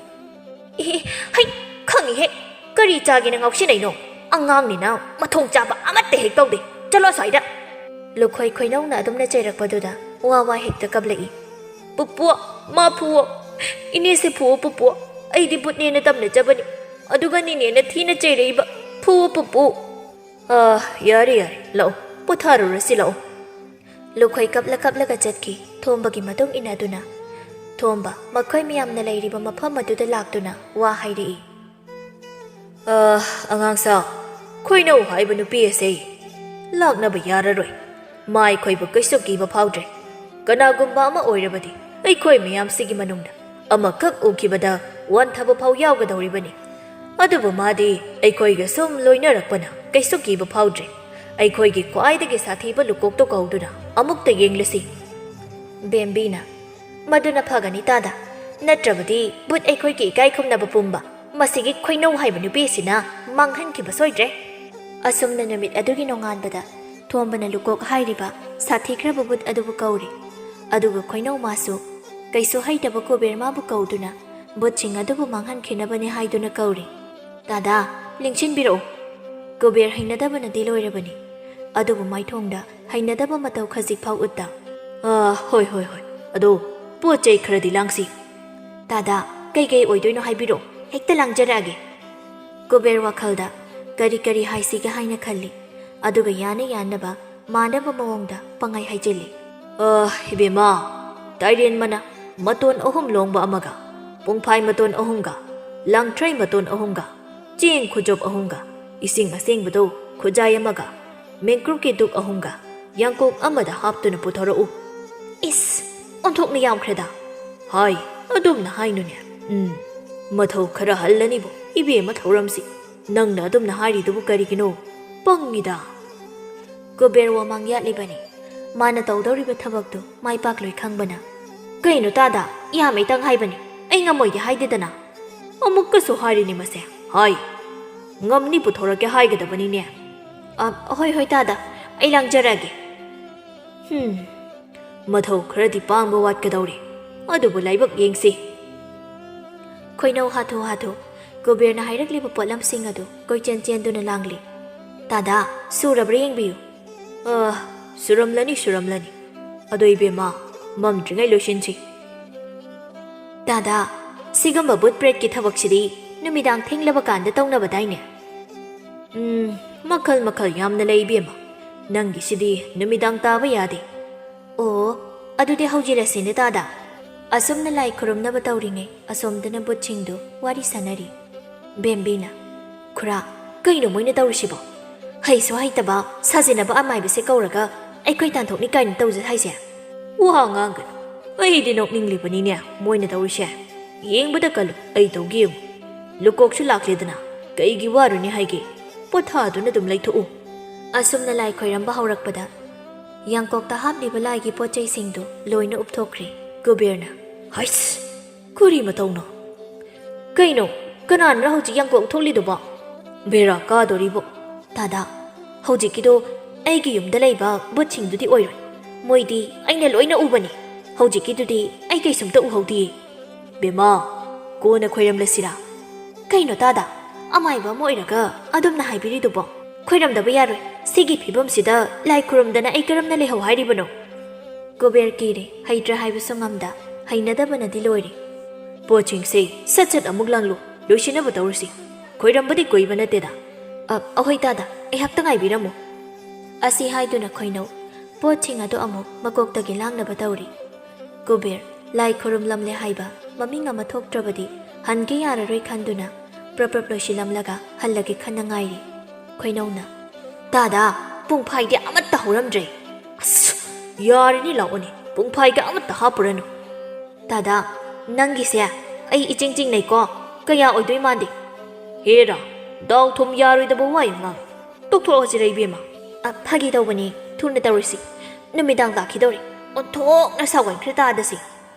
"ꯑꯦ, ꯍꯩ, ꯈꯪꯉꯤꯍꯦ꯫ ꯀꯔꯤ ꯆꯥꯒꯦꯅ ꯉꯥꯎꯁꯤꯟꯅꯩꯅꯣ? ꯑꯉꯥꯡꯅꯤꯅ ꯃꯊꯣꯡ ꯆꯥꯕ ꯑꯃꯠꯇ ꯍꯦꯛ ꯇꯧꯗꯦ꯫ ꯆꯠꯂꯣ ꯑꯁ꯭ꯋꯥꯏꯗ!" ꯂꯨꯈꯣꯏ ꯈꯣꯏꯅꯧꯅ ꯑꯗꯨꯝꯅ ꯆꯩꯔꯛꯄꯗꯨꯗ ꯋꯥ ꯋꯥ ꯍꯦꯛꯇ ꯀꯞꯂꯛꯏ꯫ "ꯄꯨꯄꯨ, ꯃꯥ ꯐꯨꯋꯣ꯫ ꯏꯅꯦꯁꯦ ꯐꯨꯋꯣ ꯄꯨꯄꯨ꯫ ꯑꯩꯗꯤ ꯕꯨꯠꯅꯦꯅ ꯇꯝꯅꯖꯕꯅꯤ꯫ ꯑꯗꯨꯒ ꯅꯤꯅꯦꯅ ꯊꯤꯅ ꯆꯩꯔꯛꯏꯕ꯫ ꯐꯨꯋꯣ ꯄꯨꯄꯨ!" "ꯑ, ꯌꯥꯔꯦ, ꯌꯥꯔꯦ, ꯂꯥꯛꯑꯣ, ꯄꯣꯊꯥꯔꯨꯔꯁꯤ, ꯂꯥꯛꯑꯣ꯫" ꯂꯨꯈꯣꯏ ꯀꯞꯂ ꯀꯞꯂꯒ ꯆꯠꯈꯤ꯫ ꯊꯣꯝꯕꯒꯤ ꯃꯇꯨꯡ ꯏꯟꯅꯗꯨꯅ ꯊꯣꯝꯕ ꯃꯈꯣꯏ ꯃꯌꯥꯝꯅ ꯂꯩꯔꯤꯕ ꯃꯐꯝ ꯑꯗꯨꯗ ꯂꯥꯛꯇꯨꯅ ꯋꯥ ꯍꯥꯏꯔꯛꯏ꯫ "ꯑ, ꯑꯉꯥꯡ ꯁꯥ, ꯈꯣꯏꯅꯧ ꯍꯥꯏꯕ ꯅꯨꯄꯤ ꯑꯁꯦ ꯂꯥꯛꯅꯕ ꯌꯥꯔꯔꯣꯏ꯫ ꯃꯥ ꯑꯩꯈꯣꯏꯕꯨ ꯀꯩꯁꯨ ꯀꯤꯕ ꯐꯥꯎꯗ꯭ꯔꯦ꯫ ꯀꯅꯥꯒꯨꯝꯕ ꯑꯃ ꯑꯣꯏꯔꯕꯗꯤ ꯑꯩꯈꯣꯏ ꯃꯌꯥꯝꯁꯤꯒꯤ ꯃꯅꯨꯡꯗ ꯑꯃꯈꯛ ꯎꯈꯤꯕꯗ ꯋꯥꯟꯊꯕ ꯐꯥꯎ ꯌꯥꯎꯒꯗꯧꯔꯤꯕꯅꯤ꯫ ꯑꯗꯨꯕꯨ ꯃꯥꯗꯤ ꯑꯩꯈꯣꯏꯒ ꯁꯨꯝ ꯂꯣꯏꯅꯔꯛꯄꯅ ꯀꯩꯁꯨ ꯀꯤꯕ ꯐꯥꯎꯗ꯭ꯔꯦ꯫ ꯑꯩꯈꯣꯏꯒꯤ ꯈ꯭ꯋꯥꯏꯗꯒꯤ ꯁꯥꯊꯤꯕ ꯂꯨꯀꯣꯛꯇꯣ ꯀꯧꯗꯨꯅ ꯑꯃꯨꯛꯇ ꯌꯦꯡꯂꯁꯤ꯫" ꯕꯦꯝꯕꯤꯅ, "ꯃꯗꯨꯅ ꯐꯒꯅꯤ ꯇꯥꯗ꯫ ꯅꯠꯇ꯭ꯔꯕꯗꯤ ꯕꯨꯠ ꯑꯩꯈꯣꯏꯒꯤ ꯏꯀꯥꯏ ꯈꯨꯝꯅꯕ ꯄꯨꯝꯕ ꯃꯁꯤꯒꯤ ꯈꯣꯏꯅꯧ ꯍꯥꯏꯕ ꯅꯨꯄꯤ ꯑꯁꯤꯅ ꯃꯥꯡꯍꯟꯈꯤꯕ ꯁꯣꯏꯗ꯭ꯔꯦ꯫" ꯑꯁꯨꯝꯅ ꯅꯨꯃꯤꯠ ꯑꯗꯨꯒꯤ ꯅꯣꯡꯉꯥꯟꯕꯗ ꯊꯣꯝꯕꯅ ꯂꯨꯀꯣꯛ ꯍꯥꯏꯔꯤꯕ ꯁꯥꯊꯤꯈ꯭ꯔꯕ ꯕꯨꯠ ꯑꯗꯨꯕꯨ ꯀꯧꯔꯤ꯫ ꯑꯗꯨꯒ ꯈꯣꯏꯅꯧ ꯃꯥꯁꯨ ꯀꯩꯁꯨ ꯍꯩꯇꯕ ꯀꯨꯕꯦꯔ ꯃꯥꯕꯨ ꯀꯧꯗꯨꯅ ꯕꯨꯠꯁꯤꯡ ꯑꯗꯨꯕꯨ ꯃꯥꯡꯍꯟꯈꯤꯅꯕꯅꯤ ꯍꯥꯏꯗꯨꯅ ꯀꯧꯔꯤ꯫ "ꯇꯥꯗꯥ, ꯂꯦꯡꯁꯤꯟꯕꯤꯔꯛꯎ꯫" ꯀꯨꯕꯦꯔ ꯍꯩꯅꯗꯕꯅꯗꯤ ꯂꯣꯏꯔꯕꯅꯤ, ꯑꯗꯨꯕꯨ ꯃꯥꯏꯊꯣꯡꯗ ꯍꯩꯅꯗꯕ ꯃꯇꯧ ꯈꯖꯤꯛ ꯐꯥꯎ ꯎꯠꯇ꯫ "ꯑ, ꯍꯣꯏ, ꯍꯣꯏ, ꯍꯣꯏ꯫ ꯑꯗꯣ ꯄꯣꯠ ꯆꯩ ꯈꯔꯗꯤ ꯂꯥꯡꯁꯤ꯫" "ꯇꯥꯗꯥ, ꯀꯩꯀꯩ ꯑꯣꯏꯗꯣꯏꯅꯣ ꯍꯥꯏꯕꯤꯔꯛꯑꯣ, ꯍꯦꯛꯇ ꯂꯥꯡꯖꯔꯛꯑꯒꯦ꯫" ꯀꯨꯕꯦꯔ ꯋꯥꯈꯜꯗ ꯀꯔꯤ ꯀꯔꯤ ꯍꯥꯏꯁꯤꯒꯦ ꯍꯥꯏꯅ ꯈꯜꯂꯤ, ꯑꯗꯨꯒ ꯌꯥꯅ ꯌꯥꯅꯕ ꯃꯥꯟꯅꯕ ꯃꯑꯣꯡꯗ ꯄꯪꯍꯥꯏ ꯍꯥꯏꯖꯤꯜꯂꯤ꯫ "ꯑ, ꯏꯕꯦꯝꯃ, ꯇꯥꯏꯔꯦꯟ ꯃꯅꯥ ꯃꯇꯣꯟ ꯑꯍꯨꯝ ꯂꯣꯡꯕ ꯑꯃꯒ, ꯄꯨꯡꯐꯥꯏ ꯃꯇꯣꯟ ꯑꯍꯨꯝꯒ, ꯂꯥꯡꯊ꯭ꯔꯩ ꯃꯇꯣꯟ ꯑꯍꯨꯝꯒ, ꯆꯦꯡ ꯈꯨꯖꯣꯞ ꯑꯍꯨꯝꯒ, ꯏꯁꯤꯡ ꯑꯁꯦꯡꯕꯗꯣ ꯈꯨꯖꯥꯏ ꯑꯃꯒ, ꯃꯦꯡꯀ꯭ꯔꯨꯞꯀꯤ ꯗꯨꯛ ꯑꯍꯨꯝꯒ ꯌꯥꯡꯀꯣꯛ ꯑꯃꯗ ꯍꯥꯞꯇꯨꯅ ꯄꯨꯊꯣꯔꯛꯎ꯫ ꯏꯁ, ꯑꯣꯟꯊꯣꯛꯅ ꯌꯥꯝꯈ꯭ꯔꯦꯗ꯫ ꯍꯥꯏ, ꯑꯗꯨꯝꯅ ꯍꯥꯏꯅꯨꯅꯦ꯫ ꯎꯝ, ꯃꯊꯧ ꯈꯔ ꯍꯜꯂꯅꯤꯕꯨ, ꯏꯕꯦꯝꯃ ꯊꯧꯔꯝꯁꯤ꯫ ꯅꯪꯅ ꯑꯗꯨꯝꯅ ꯍꯥꯏꯔꯤꯗꯨꯕꯨ ꯀꯔꯤꯒꯤꯅꯣ? ꯄꯪꯉꯤꯗ꯫ ꯀꯨꯕꯦꯔ ꯋꯥꯃꯥꯡ ꯌꯥꯠꯂꯤꯕꯅꯤ꯫ ꯃꯥꯅ ꯇꯧꯗꯧꯔꯤꯕ ꯊꯕꯛꯇꯨ ꯃꯥꯏ ꯄꯥꯛꯂꯣꯏ ꯈꯪꯕꯅ꯫ ꯀꯩꯅꯣ ꯇꯥꯗ? ꯏꯌꯥꯝꯃꯩꯇꯪ ꯍꯥꯏꯕꯅꯤ꯫ ꯑꯩ ꯉꯝꯃꯣꯏꯗꯤ ꯍꯥꯏꯗꯦꯗꯅ꯫ ꯑꯃꯨꯛꯀꯁꯨ ꯍꯥꯏꯔꯤꯅꯤ ꯃꯁꯦ꯫ ꯍꯥꯏ꯫ ꯉꯝꯅꯤ ꯄꯨꯊꯣꯔꯛꯀꯦ ꯍꯥꯏꯒꯗꯕꯅꯤꯅꯦ꯫ ꯑ, ꯍꯣꯏ, ꯍꯣꯏ, ꯇꯥꯗ꯫ ꯑꯩ ꯂꯥꯡꯖꯔꯒꯦ꯫ ꯍꯨꯝ꯫ ꯃꯊꯧ ꯈꯔꯗꯤ ꯄꯥꯡꯕ ꯋꯥꯠꯀꯗꯧꯔꯤ꯫ ꯑꯗꯨꯕꯨ ꯂꯥꯏꯕꯛ ꯌꯦꯡꯁꯤ꯫ ꯈꯣꯏꯅꯧ ꯍꯥꯊꯨ ꯍꯥꯊꯨ ꯀꯨꯕꯦꯔꯅ ꯍꯥꯏꯔꯛꯂꯤꯕ ꯄꯣꯠꯂꯝꯁꯤꯡ ꯑꯗꯨ ꯀꯣꯏꯆꯦꯟ ꯆꯦꯟꯗꯨꯅ ꯂꯥꯡꯂꯤ꯫ ꯇꯥꯗꯥ, ꯁꯨꯔꯕ꯭ꯔꯥ ꯌꯦꯡꯕꯤꯌꯨ꯫ ꯑ, ꯁꯨꯔꯝꯂꯅꯤ, ꯁꯨꯔꯝꯂꯅꯤ꯫ ꯑꯗꯣ ꯏꯕꯦꯝꯃ, ꯃꯝꯗ꯭ꯔꯤꯉꯩ ꯂꯣꯏꯁꯤꯟꯁꯤ꯫ ꯇꯥꯗꯥ, ꯁꯤꯒꯨꯝꯕ ꯕꯨꯠ ꯄ꯭ꯔꯦꯠꯀꯤ ꯊꯕꯛꯁꯤꯗꯤ ꯅꯨꯃꯤꯗꯥꯡ ꯊꯦꯡꯂꯕ ꯀꯥꯟꯗ ꯇꯧꯅꯕꯗꯥꯏꯅꯦ? ꯎꯝ, ꯃꯈꯜ ꯃꯈꯜ ꯌꯥꯝꯅ ꯂꯩ ꯏꯕꯦꯝꯃ꯫ ꯅꯪꯒꯤꯁꯤꯗꯤ ꯅꯨꯃꯤꯗꯥꯡ ꯇꯥꯕ ꯌꯥꯗꯦ꯫ ꯑꯣ, ꯑꯗꯨꯗꯤ ꯍꯧꯖꯤꯜꯂꯁꯤꯅꯦ ꯇꯥꯗꯥ꯫ ꯑꯁꯨꯝꯅ ꯂꯥꯏ ꯈꯨꯔꯨꯝꯅꯕ ꯇꯧꯔꯤꯉꯩ ꯑꯁꯣꯝꯗꯅ ꯕꯨꯠꯁꯤꯡꯗꯨ ꯋꯥꯔꯤ ꯁꯥꯟꯅꯔꯤ꯫ ꯕꯦꯝꯕꯤꯅ, ꯈꯨꯔꯥ, ꯀꯩꯅꯣ ꯃꯣꯏꯅ ꯇꯧꯔꯤꯁꯤꯕꯣ? ꯍꯩꯁꯨ ꯍꯩꯇꯕ ꯁꯥꯖꯤꯟꯅꯕ ꯑꯃꯥꯏꯕꯁꯦ ꯀꯧꯔꯒ ꯑꯩꯈꯣꯏ ꯇꯥꯟꯊꯣꯛꯅꯤ ꯀꯥꯏꯅ ꯇꯧꯖ ꯍꯥꯏꯁꯦ? ꯋꯥ ꯉꯥꯡꯒꯅꯨ꯫ ꯑꯩꯗꯤ ꯅꯣꯛꯅꯤꯡꯂꯤꯕꯅꯤꯅꯦ ꯃꯣꯏꯅ ꯇꯧꯔꯤꯁꯦ꯫ ꯌꯦꯡꯕꯗ ꯀꯜꯂꯨ, ꯑꯩ ꯇꯧꯒꯦ ꯌꯦꯡꯉꯨ꯫ ꯂꯨꯀꯣꯛꯁꯨ ꯂꯥꯛꯂꯦꯗꯅ, ꯀꯩꯒꯤ ꯋꯥꯔꯨꯅꯤ ꯍꯥꯏꯒꯦ? ꯄꯣꯊꯥꯗꯨꯅ ꯑꯗꯨꯝ ꯂꯩꯊꯣꯛꯎ꯫ ꯑꯁꯨꯝꯅ ꯂꯥꯏ ꯈꯣꯏꯔꯝꯕ ꯍꯧꯔꯛꯄꯗ ꯌꯥꯡꯀꯣꯛꯇ ꯍꯥꯞꯂꯤꯕ ꯂꯥꯏꯒꯤ ꯄꯣꯠ ꯆꯩꯁꯤꯡꯗꯨ ꯂꯣꯏꯅ ꯎꯞꯊꯣꯛꯈ꯭ꯔꯦ꯫ ꯀꯨꯕꯦꯔꯅ, ꯍꯩꯁ! ꯀꯔꯤ ꯃꯇꯧꯅꯣ? ꯀꯩꯅꯣ? ꯀꯅꯥꯅꯣ ꯍꯧꯖꯤꯛ ꯌꯥꯡꯀꯣꯛ ꯊꯣꯛꯂꯤꯗꯨꯕꯣ? ꯕꯦꯔꯥ ꯀꯥꯗꯣꯔꯤꯕꯣ? ꯇꯥꯗꯥ, ꯍꯧꯖꯤꯛꯀꯤꯗꯣ ꯑꯩꯒꯤ ꯌꯨꯝꯗ ꯂꯩꯕ ꯕꯨꯠꯁꯤꯡꯗꯨꯗꯤ ꯑꯣꯏꯔꯣꯏ꯫ ꯃꯣꯏꯗꯤ ꯑꯩꯅ ꯂꯣꯏꯅ ꯎꯕꯅꯤ꯫ ꯍꯧꯖꯤꯛꯀꯤꯗꯨꯗꯤ ꯑꯩ ꯀꯩꯁꯨꯝꯇ ꯎꯍꯧꯗꯤꯌꯦ꯫ ꯕꯦꯝꯃ, ꯀꯣꯟꯅ ꯈꯣꯏꯔꯝꯂꯁꯤꯔꯥ? ꯀꯩꯅꯣ ꯇꯥꯗꯥ? ꯑꯃꯥꯏꯕ ꯑꯃ ꯑꯣꯏꯔꯒ ꯑꯗꯨꯝꯅ ꯍꯥꯏꯕꯤꯔꯤꯗꯨꯕꯣ? ꯈꯣꯏꯔꯝꯗꯕ ꯌꯥꯔꯣꯏ꯫ ꯁꯤꯒꯤ ꯐꯤꯕꯝꯁꯤꯗ ꯂꯥꯏ ꯈꯨꯔꯨꯝꯗꯅ ꯑꯩ ꯀꯔꯝꯅ ꯂꯩꯍꯧ ꯍꯥꯏꯔꯤꯕꯅꯣ? ꯀꯨꯕꯦꯔ ꯀꯤꯔꯦ, ꯍꯩꯇ꯭ꯔꯦ ꯍꯥꯏꯕꯁꯨ ꯉꯝꯗ, ꯍꯩꯅꯗꯕꯅꯗꯤ ꯂꯣꯏꯔꯦ꯫ ꯄꯣꯠꯁꯤꯡꯁꯦ ꯁꯠ ꯁꯠ ꯑꯃꯨꯛ ꯂꯥꯡꯂꯨ, ꯂꯣꯏꯁꯤꯟꯅꯕ ꯇꯧꯔꯁꯤ꯫ ꯈꯣꯏꯔꯝꯕꯗꯤ ꯀꯨꯏꯕ ꯅꯠꯇꯦꯗ꯫ ꯑ, ꯑꯍꯣꯏ ꯇꯥꯗ, ꯑꯩꯍꯥꯛꯇ ꯉꯥꯏꯕꯤꯔꯝꯃꯨ꯫ ꯑꯁꯤ ꯍꯥꯏꯗꯨꯅ ꯈꯣꯏꯅꯧ ꯄꯣꯠꯁꯤꯡ ꯑꯗꯨ ꯑꯃꯨꯛ ꯃꯀꯣꯛꯇꯒꯤ ꯂꯥꯡꯅꯕ ꯇꯧꯔꯤ꯫ ꯀꯨꯕꯦꯔ, ꯂꯥꯏ ꯈꯨꯔꯨꯝꯂꯝꯂꯦ ꯍꯥꯏꯕ ꯃꯃꯤꯡ ꯑꯃ ꯊꯣꯛꯇ꯭ꯔꯕꯗꯤ ꯍꯟꯒꯦ ꯌꯥꯔꯔꯣꯏ ꯈꯟꯗꯨꯅ ꯄ꯭ꯔꯞ ꯄ꯭ꯔꯞ ꯂꯣꯏꯁꯤꯜꯂꯝꯂꯒ ꯍꯜꯂꯒꯦ ꯈꯟꯅ ꯉꯥꯏꯔꯤ꯫ ꯈꯣꯏꯅꯧꯅ, ꯇꯥꯗꯥ, ꯄꯨꯡꯐꯥꯏꯗꯤ ꯑꯃꯠꯇ ꯍꯧꯔꯝꯗ꯭ꯔꯦ꯫ ꯑꯁ, ꯌꯥꯔꯤꯅꯤ, ꯂꯥꯛꯑꯣꯅꯦ, ꯄꯨꯡꯐꯥꯏꯒ ꯑꯃꯠꯇ ꯍꯥꯞꯄꯨꯔꯅꯨ꯫ ꯇꯥꯗꯥ, ꯅꯪꯒꯤꯁꯦ ꯑꯩ ꯏꯆꯤꯡ ꯆꯤꯡꯅꯩꯀꯣ꯫ ꯀꯌꯥ ꯑꯣꯏꯗꯣꯏ ꯃꯥꯟꯗꯦ꯫ ꯍꯦꯔꯥ, ꯗꯥꯎ ꯊꯨꯝ ꯌꯥꯔꯣꯏꯗꯕ ꯋꯥ ꯌꯥꯝ ꯉꯥꯡ꯫ ꯇꯣꯛꯊꯣꯛꯑꯁꯤꯔ, ꯏꯕꯦꯝꯃ? ꯑ, ꯐꯥꯒꯤ ꯇꯧꯕꯅꯤ, ꯊꯨꯅ ꯇꯧꯔꯁꯤ꯫ ꯅꯨꯃꯤꯗꯥꯡ ꯇꯥꯈꯤꯗꯧꯔꯦ꯫ ꯑꯣꯟꯊꯣꯛꯅ ꯁꯥꯎꯒꯟꯈ꯭ꯔꯦ ꯇꯥꯗꯁꯤ꯫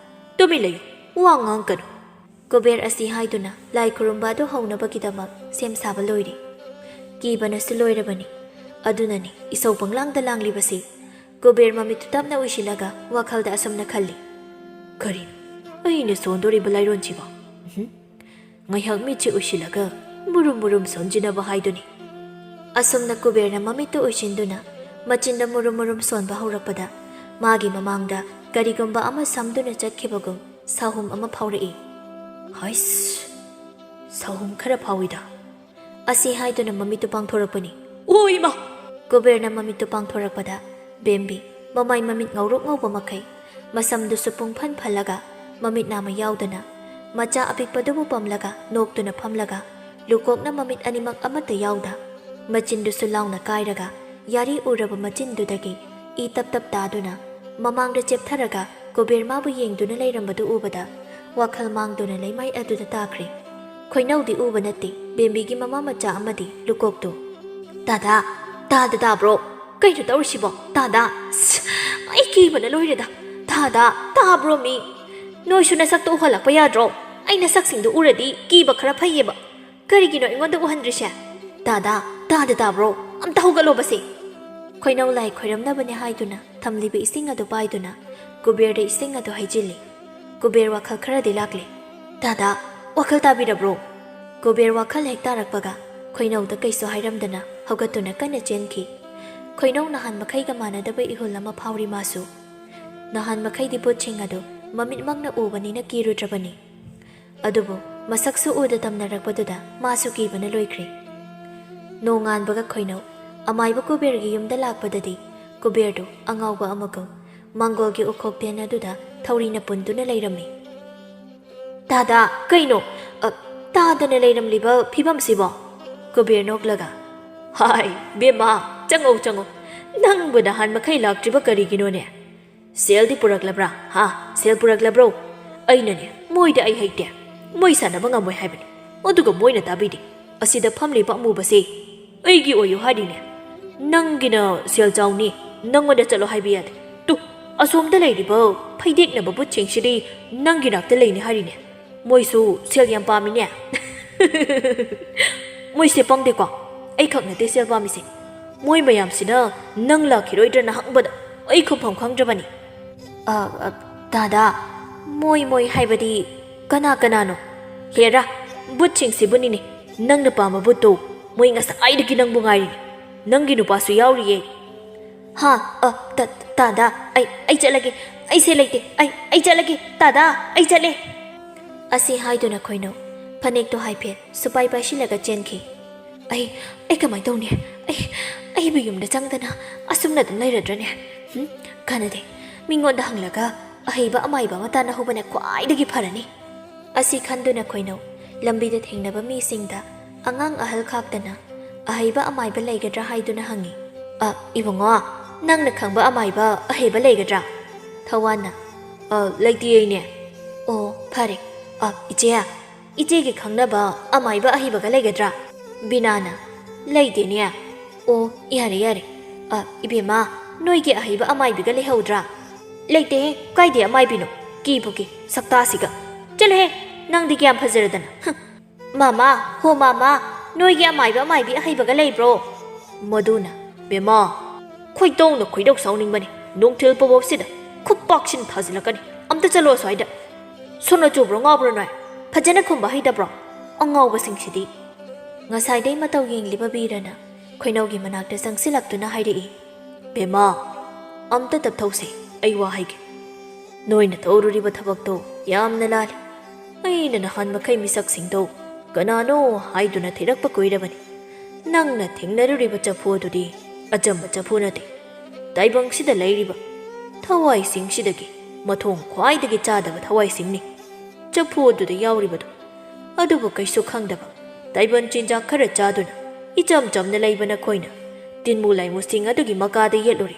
ꯇꯨꯃꯤꯟ ꯂꯩꯌꯨ, ꯋꯥ ꯉꯥꯡꯒꯅꯨ꯫ ꯀꯨꯕꯦꯔ ꯑꯁꯤ ꯍꯥꯏꯗꯨꯅ ꯂꯥꯏ ꯈꯨꯔꯨꯝꯕ ꯑꯗꯨ ꯍꯧꯅꯕꯒꯤꯗꯃꯛ ꯁꯦꯝ ꯁꯥꯕ ꯂꯣꯏꯔꯦ꯫ ꯀꯤꯕꯅꯁꯨ ꯂꯣꯏꯔꯕꯅꯤ꯫ ꯑꯗꯨꯅꯅꯤ ꯏꯁꯧ ꯄꯪꯂꯥꯡꯗ ꯂꯥꯡꯂꯤꯕꯁꯤ꯫ ꯀꯨꯕꯦꯔ ꯃꯃꯤꯠꯇꯨ ꯇꯞꯅ ꯎꯏꯁꯤꯜꯂꯒ ꯋꯥꯈꯜꯗ ꯑꯁꯨꯝꯅ ꯈꯜꯂꯤ, "ꯀꯔꯤꯅꯣ ꯑꯩꯅ ꯁꯣꯟꯗꯣꯔꯤꯕ ꯂꯥꯏꯔꯣꯟꯁꯤꯕꯣ? ꯎꯝꯍꯨꯝ꯫ ꯉꯥꯏꯍꯥꯛ ꯃꯤꯠꯁꯤ ꯎꯏꯁꯤꯜꯂꯒ ꯃꯨꯔꯨꯝ ꯃꯨꯔꯨꯝ ꯁꯣꯟꯖꯤꯟꯅꯕ ꯍꯥꯏꯗꯨꯅꯤ"꯫ ꯑꯁꯨꯝꯅ ꯀꯨꯕꯦꯔꯅ ꯃꯃꯤꯠꯇꯨ ꯎꯏꯁꯤꯟꯗꯨꯅ ꯃꯆꯤꯟꯗ ꯃꯨꯔꯨꯝ ꯃꯨꯔꯨꯝ ꯁꯣꯟꯕ ꯍꯧꯔꯛꯄꯗ, ꯃꯥꯒꯤ ꯃꯃꯥꯡꯗ ꯀꯔꯤꯒꯨꯝꯕ ꯑꯃ ꯁꯝꯗꯨꯅ ꯆꯠꯈꯤꯕꯒꯨꯝ ꯁꯥꯍꯨꯝ ꯑꯃ ꯐꯥꯎꯔꯛꯏ꯫ "ꯍꯩꯁ, ꯁꯥꯍꯨꯝ ꯈꯔ ꯐꯥꯎꯏꯗ"꯫ ꯑꯁꯤ ꯍꯥꯏꯗꯨꯅ ꯃꯃꯤꯠꯇꯨ ꯄꯥꯡꯊꯣꯔꯛꯄꯅꯤ꯫ "ꯑꯣ ꯏꯃꯥ!" ꯀꯨꯕꯦꯔꯅ ꯃꯃꯤꯠꯇꯨ ꯄꯥꯡꯊꯣꯔꯛꯄꯗ, ꯕꯦꯝꯕꯤ, ꯃꯃꯥꯏ ꯃꯃꯤꯠ ꯉꯧꯔꯣꯛ ꯉꯧꯕ ꯃꯈꯩ, ꯃꯁꯝꯗꯨꯁꯨ ꯄꯨꯡꯐꯟ ꯐꯜꯂꯒ, ꯃꯃꯤꯠ ꯅꯥꯃ ꯌꯥꯎꯗꯅ, ꯃꯆꯥ ꯑꯄꯤꯛꯄꯗꯨꯕꯨ ꯄꯝꯂꯒ ꯅꯣꯛꯇꯨꯅ ꯐꯝꯂꯒ, ꯂꯨꯀꯣꯛꯅ ꯃꯃꯤꯠ ꯑꯅꯤꯃꯛ ꯑꯃꯠꯇ ꯌꯥꯎꯗ, ꯃꯆꯤꯟꯗꯨꯁꯨ ꯂꯥꯎꯅ ꯀꯥꯏꯔꯒ, ꯌꯥꯔꯤ ꯎꯔꯕ ꯃꯆꯤꯟꯗꯨꯗꯒꯤ ꯏ ꯇꯞ ꯇꯞ ꯇꯥꯗꯨꯅ, ꯃꯃꯥꯡꯗ ꯆꯦꯞꯊꯔꯒ ꯀꯨꯕꯦꯔ ꯃꯥꯕꯨ ꯌꯦꯡꯗꯨꯅ ꯂꯩꯔꯝꯕꯗꯨ ꯎꯕꯗ, ꯋꯥꯈꯜ ꯃꯥꯡꯗꯨꯅ ꯂꯩꯃꯥꯏ ꯑꯗꯨꯗ ꯇꯥꯈ꯭ꯔꯦ꯫ ꯈꯣꯏꯅꯧꯗꯤ ꯎꯕ ꯅꯠꯇꯦ, ꯕꯦꯝꯕꯤꯒꯤ ꯃꯃꯥ ꯃꯆꯥ ꯑꯃꯗꯤ ꯂꯨꯀꯣꯛꯇꯨ꯫ "ꯇꯥꯗꯥ, ꯇꯥꯗ ꯇꯥꯕ꯭ꯔꯣ? ꯀꯩꯅꯣ ꯇꯧꯔꯤꯁꯤꯕꯣ? ꯇꯥꯗꯥ, ꯑꯁ, ꯑꯩ ꯀꯤꯕꯅ ꯂꯣꯏꯔꯦꯗ꯫ ꯇꯥꯗꯥ, ꯇꯥꯕ꯭ꯔꯣ ꯃꯤ? ꯅꯣꯏꯁꯨ ꯅꯁꯛꯇꯣ ꯎꯍꯜꯂꯛꯄ ꯌꯥꯗ꯭ꯔꯣ? ꯑꯩ ꯅꯁꯛꯁꯤꯡꯗꯨ ꯎꯔꯗꯤ ꯀꯤꯕ ꯈꯔ ꯐꯩꯌꯦꯕ꯫ ꯀꯔꯤꯒꯤꯅꯣ ꯑꯩꯉꯣꯟꯗ ꯎꯍꯟꯗ꯭ꯔꯤꯁꯦ? ꯇꯥꯗꯥ, ꯇꯥꯗ ꯇꯥꯕ꯭ꯔꯣ? ꯑꯝꯇ ꯍꯧꯒꯠꯂꯣꯕꯁꯦ!" ꯈꯣꯏꯅꯧ ꯂꯥꯏ ꯈꯣꯏꯔꯝꯅꯕꯅꯦ ꯍꯥꯏꯗꯨꯅ ꯊꯝꯂꯤꯕ ꯏꯁꯤꯡ ꯑꯗꯨ ꯄꯥꯏꯗꯨꯅ ꯀꯨꯕꯦꯔꯗ ꯏꯁꯤꯡ ꯑꯗꯨ ꯍꯩꯖꯤꯜꯂꯤ꯫ ꯀꯨꯕꯦꯔ ꯋꯥꯈꯜ ꯈꯔꯗꯤ ꯂꯥꯛꯂꯦ꯫ "ꯇꯥꯗꯥ, ꯋꯥꯈꯜ ꯇꯥꯕꯤꯔꯕ꯭ꯔꯣ?" ꯀꯨꯕꯦꯔ ꯋꯥꯈꯜ ꯍꯦꯛ ꯇꯥꯔꯛꯄꯒ ꯈꯣꯏꯅꯧꯗ ꯀꯩꯁꯨ ꯍꯥꯏꯔꯝꯗꯅ ꯍꯧꯒꯠꯇꯨꯅ ꯀꯟꯅ ꯆꯦꯟꯈꯤ꯫ ꯈꯣꯏꯅꯧ ꯅꯍꯥꯟ ꯃꯈꯩꯒ ꯃꯥꯟꯅꯗꯕ ꯏꯍꯨꯜ ꯑꯃ ꯐꯥꯎꯔꯤ ꯃꯥꯁꯨ꯫ ꯅꯍꯥꯟ ꯃꯈꯩꯗꯤ ꯚꯨꯠꯁꯤꯡ ꯑꯗꯨ ꯃꯃꯤꯠꯃꯛꯅ ꯎꯕꯅꯤꯅ ꯀꯤꯔꯨꯗ꯭ꯔꯕꯅꯤ꯫ ꯑꯗꯨꯕꯨ ꯃꯁꯛꯁꯨ ꯎꯗ ꯇꯝꯅꯔꯛꯄꯗꯨꯗ ꯃꯥꯁꯨ ꯀꯤꯕꯅ ꯂꯣꯏꯈ꯭ꯔꯦ꯫ ꯅꯣꯡꯉꯥꯟꯕꯒ ꯈꯣꯏꯅꯧ ꯑꯃꯥꯏꯕ ꯀꯨꯕꯦꯔꯒꯤ ꯌꯨꯝꯗ ꯂꯥꯛꯄꯗꯗꯤ ꯀꯨꯕꯦꯔꯗꯨ ꯑꯉꯥꯎꯕ ꯑꯃꯒꯨꯝ ꯃꯪꯒꯣꯜꯒꯤ ꯎꯈꯣꯛ ꯐꯦꯟ ꯑꯗꯨꯗ ꯊꯧꯔꯤꯅ ꯄꯨꯟꯗꯨꯅ ꯂꯩꯔꯝꯃꯤ꯫ "ꯇꯥꯗꯥ, ꯀꯩꯅꯣ, ꯑ, ꯇꯥꯗꯅ ꯂꯩꯔꯝꯂꯤꯕ ꯐꯤꯕꯝꯁꯤꯕꯣ?" ꯀꯨꯕꯦꯔ ꯅꯣꯛꯂꯒ꯫ ꯍꯥꯏ, ꯕꯦꯝꯃ, ꯆꯪꯉꯣ, ꯆꯪꯉꯣ꯫ ꯅꯪꯕꯨ ꯅꯍꯥꯟ ꯃꯈꯩ ꯂꯥꯛꯇ꯭ꯔꯤꯕ ꯀꯔꯤꯒꯤꯅꯣꯅꯦ? ꯁꯦꯜꯗꯤ ꯄꯨꯔꯛꯂꯕ꯭ꯔꯥ? ꯍꯥ? ꯁꯦꯜ ꯄꯨꯔꯛꯂꯕ꯭ꯔꯣ? ꯑꯩꯅꯅꯦ, ꯃꯣꯏꯗ ꯑꯩ ꯍꯩꯇꯦ꯫ ꯃꯣꯏ ꯁꯥꯟꯅꯕ ꯉꯝꯃꯣꯏ ꯍꯥꯏꯕꯅꯤ꯫ ꯑꯗꯨꯒ ꯃꯣꯏꯅ ꯇꯥꯕꯤꯗꯦ꯫ ꯑꯁꯤꯗ ꯐꯝꯂꯤꯕ ꯑꯃꯨꯕꯁꯦ ꯑꯩꯒꯤ ꯑꯣꯏꯌꯨ ꯍꯥꯏꯔꯤꯅꯦ꯫ ꯅꯪꯒꯤꯅ ꯁꯦꯜ ꯆꯥꯎꯅꯤ, ꯅꯪꯉꯣꯟꯗ ꯆꯠꯂꯣ ꯍꯥꯏꯕ ꯌꯥꯗꯦ꯫ ꯇꯨ, ꯑꯁꯣꯝꯗ ꯂꯩꯔꯤꯕ ꯐꯩꯗꯦꯛꯅꯕ ꯕꯨꯠꯁꯤꯡꯁꯤꯗꯤ ꯅꯪꯒꯤ ꯅꯥꯛꯇ ꯂꯩꯅꯤ ꯍꯥꯏꯔꯤꯅꯦ꯫ ꯃꯣꯏꯁꯨ ꯁꯦꯜ ꯌꯥꯝ ꯄꯥꯝꯃꯤꯅꯦ꯫ ꯃꯣꯏꯁꯦ ꯄꯪꯗꯦꯀꯣ꯫ ꯑꯩ ꯈꯛ ꯅꯠꯇꯦ ꯁꯦꯜ ꯄꯥꯝꯃꯤꯁꯦ꯫ ꯃꯣꯏ ꯃꯌꯥꯝꯁꯤꯅ ꯅꯪ ꯂꯥꯛꯈꯤꯔꯣꯏꯗ꯭ꯔꯅ ꯍꯪꯕꯗ ꯑꯩ ꯈꯨꯝꯐꯝ ꯈꯪꯗ꯭ꯔꯕꯅꯤ꯫ ꯑ, ꯑ, ꯗꯥꯗꯥ, ꯃꯣꯏ ꯃꯣꯏ ꯍꯥꯏꯕꯗꯤ ꯀꯅꯥ ꯀꯅꯥꯅꯣ? ꯍꯦꯔꯥ, ꯕꯨꯠꯁꯤꯡꯁꯤꯕꯨꯅꯤꯅꯦ꯫ ꯅꯪꯅ ꯄꯥꯝꯕ ꯕꯨꯠꯇꯣ꯫ ꯃꯣꯏ ꯉꯁꯥꯏꯗꯒꯤ ꯅꯪꯕꯨ ꯉꯥꯏꯔꯤꯅꯦ꯫ ꯅꯪꯒꯤ ꯅꯨꯄꯥꯁꯨ ꯌꯥꯎꯔꯤꯌꯦ꯫ ꯍꯥ? ꯑ, ꯇ-, ꯇꯥꯗꯥ, ꯑꯩ, ꯑꯩ ꯆꯠꯂꯒꯦ꯫ ꯑꯩꯁꯦ ꯂꯩꯇꯦ꯫ ꯑꯩ, ꯑꯩ ꯆꯠꯂꯒꯦ꯫ ꯇꯥꯗꯥ, ꯑꯩ ꯆꯠꯂꯦ꯫ ꯑꯁꯤ ꯍꯥꯏꯗꯨꯅ ꯈꯣꯏꯅꯧ ꯐꯅꯦꯛꯇꯣ ꯍꯥꯏꯐꯦꯠ ꯁꯨꯄꯥꯏ ꯄꯥꯏꯁꯤꯜꯂꯒ ꯆꯦꯟꯈꯤ꯫ ꯑꯩ, ꯑꯩ ꯀꯃꯥꯏ ꯇꯧꯅꯤ? ꯑꯩ, ꯑꯩꯕꯨ ꯌꯨꯝꯗ ꯆꯪꯗꯅ ꯑꯁꯨꯝꯅ ꯑꯗꯨꯝ ꯂꯩꯔꯗ꯭ꯔꯅꯦ? ꯍꯨꯝ? ꯀꯥꯟꯅꯗꯦ꯫ ꯃꯤꯉꯣꯟꯗ ꯍꯪꯂꯒ ꯑꯍꯩꯕ ꯑꯃꯥꯏꯕ ꯑꯃ ꯇꯥꯟꯅꯍꯧꯕꯅ ꯈ꯭ꯋꯥꯏꯗꯒꯤ ꯐꯔꯅꯤ꯫ ꯑꯁꯤ ꯈꯟꯗꯨꯅ ꯈꯣꯏꯅꯧ ꯂꯝꯕꯤꯗ ꯊꯦꯡꯅꯕ ꯃꯤꯁꯤꯡꯗ ꯑꯉꯥꯡ ꯑꯍꯜ ꯈꯥꯛꯇꯅ ꯑꯍꯩꯕ ꯑꯃꯥꯏꯕ ꯂꯩꯒꯗ꯭ꯔꯥ ꯍꯥꯏꯗꯨꯅ ꯍꯪꯉꯤ꯫ "ꯑ, ꯏꯕꯨꯡꯉꯣ, ꯅꯪꯅ ꯈꯪꯕ ꯑꯃꯥꯏꯕ ꯑꯍꯩꯕ ꯂꯩꯒꯗ꯭ꯔꯥ?" ꯊꯋꯥꯟꯅ, "ꯑ, ꯂꯩꯇꯦ ꯑꯩꯅꯦ꯫" "ꯑꯣ, ꯐꯔꯦ꯫ ꯑ, ꯏꯆꯦ, ꯏꯆꯦꯒꯤ ꯈꯪꯅꯕ ꯑꯃꯥꯏꯕ ꯑꯍꯩꯕꯒ ꯂꯩꯒꯗ꯭ꯔꯥ?" ꯕꯤꯅꯥꯅ, "ꯂꯩꯇꯦꯅꯦ꯫" "ꯑꯣ, ꯌꯥꯔꯦ, ꯌꯥꯔꯦ꯫ ꯑ, ꯏꯕꯦꯝꯃ, ꯅꯣꯏꯒꯤ ꯑꯍꯩꯕ ꯑꯃꯥꯏꯕꯤꯒ ꯂꯩꯍꯧꯗ꯭ꯔꯥ?" "ꯂꯩꯇꯦꯍꯦ, ꯀꯥꯏꯗꯩ ꯑꯃꯥꯏꯕꯤꯅꯣ? ꯀꯤꯕꯨ ꯀꯤ, ꯁꯛꯇꯥꯁꯤꯒ꯫ ꯆꯠꯂꯨꯍꯦ, ꯅꯪꯗꯤ ꯀꯌꯥꯝ ꯐꯖꯔꯗꯅ꯫ ꯍꯨꯝ꯫ ꯃꯃꯥ, ꯍꯣ ꯃꯃꯥ, ꯅꯣꯏꯒꯤ ꯑꯃꯥꯏꯕ ꯑꯃꯥꯏꯕꯤ ꯑꯍꯩꯕꯒ ꯂꯩꯕ꯭ꯔꯣ?" ꯃꯗꯨꯅ, "ꯕꯦꯝꯃ, ꯈꯣꯏꯗꯧꯅ ꯈꯣꯏꯗꯧ ꯁꯥꯎꯅꯤꯡꯕꯅꯤ꯫ ꯅꯨꯡꯊꯤꯜ ꯄꯣꯕꯣꯞꯁꯤꯗ ꯈꯨꯄꯥꯛꯁꯤꯅ ꯊꯥꯖꯤꯜꯂꯛꯀꯅꯤ꯫ ꯑꯝꯇ ꯆꯠꯂꯣ ꯑꯁ꯭ꯋꯥꯏꯗ꯫ ꯁꯣꯅꯣ ꯆꯨꯕ꯭ꯔꯣ, ꯉꯥꯎꯕ꯭ꯔꯣ ꯅꯣꯏ? ꯐꯖꯅ ꯈꯨꯝꯕ ꯍꯩꯇꯕ꯭ꯔꯣ? ꯑꯉꯥꯎꯕꯁꯤꯡꯁꯤꯗꯤ꯫" ꯉꯁꯥꯏꯗꯩ ꯃꯇꯧ ꯌꯦꯡꯂꯤꯕ ꯕꯤꯔꯅ ꯈꯣꯏꯅꯧꯒꯤ ꯃꯅꯥꯛꯇ ꯆꯪꯁꯤꯜꯂꯛꯇꯨꯅ ꯍꯥꯏꯔꯛꯏ, "ꯕꯦꯝꯃ, ꯑꯝꯇ ꯇꯞꯊꯧꯁꯦ, ꯑꯩ ꯋꯥ ꯍꯥꯏꯒꯦ꯫ ꯅꯣꯏꯅ ꯇꯧꯔꯨꯔꯤꯕ ꯊꯕꯛꯇꯣ ꯌꯥꯝꯅ ꯂꯥꯜꯂꯤ꯫ ꯑꯩꯅ ꯅꯍꯥꯟ ꯃꯈꯩ ꯃꯤꯁꯛꯁꯤꯡꯗꯣ ꯀꯅꯥꯅꯣ ꯍꯥꯏꯗꯨꯅ ꯊꯤꯔꯛꯄ ꯀꯨꯏꯔꯕꯅꯤ꯫ ꯅꯪꯅ ꯊꯦꯡꯅꯔꯨꯔꯤꯕ ꯆꯐꯨ ꯑꯗꯨꯗꯤ ꯑꯆꯝꯕ ꯆꯐꯨ ꯅꯠꯇꯦ꯫ ꯇꯥꯏꯕꯪꯁꯤꯗ ꯂꯩꯔꯤꯕ ꯊꯋꯥꯏꯁꯤꯡꯁꯤꯗꯒꯤ ꯃꯊꯣꯡ ꯈ꯭ꯋꯥꯏꯗꯒꯤ ꯆꯥꯗꯕ ꯊꯋꯥꯏꯁꯤꯡꯅꯤ꯫ ꯆꯐꯨ ꯑꯗꯨꯗ ꯌꯥꯎꯔꯤꯕꯗꯨ ꯑꯗꯨꯕꯨ ꯀꯩꯁꯨ ꯈꯪꯗꯕ ꯇꯥꯏꯕꯪ ꯆꯤꯟꯖꯥꯛ ꯈꯔ ꯆꯥꯗꯨꯅ ꯏꯆꯝ ꯆꯝꯅ ꯂꯩꯕ ꯅꯈꯣꯏꯅ ꯇꯤꯟꯃꯨ ꯂꯥꯏꯃꯨꯁꯤꯡ ꯑꯗꯨꯒꯤ ꯃꯀꯥꯗ ꯌꯦꯠꯂꯨꯔꯦ꯫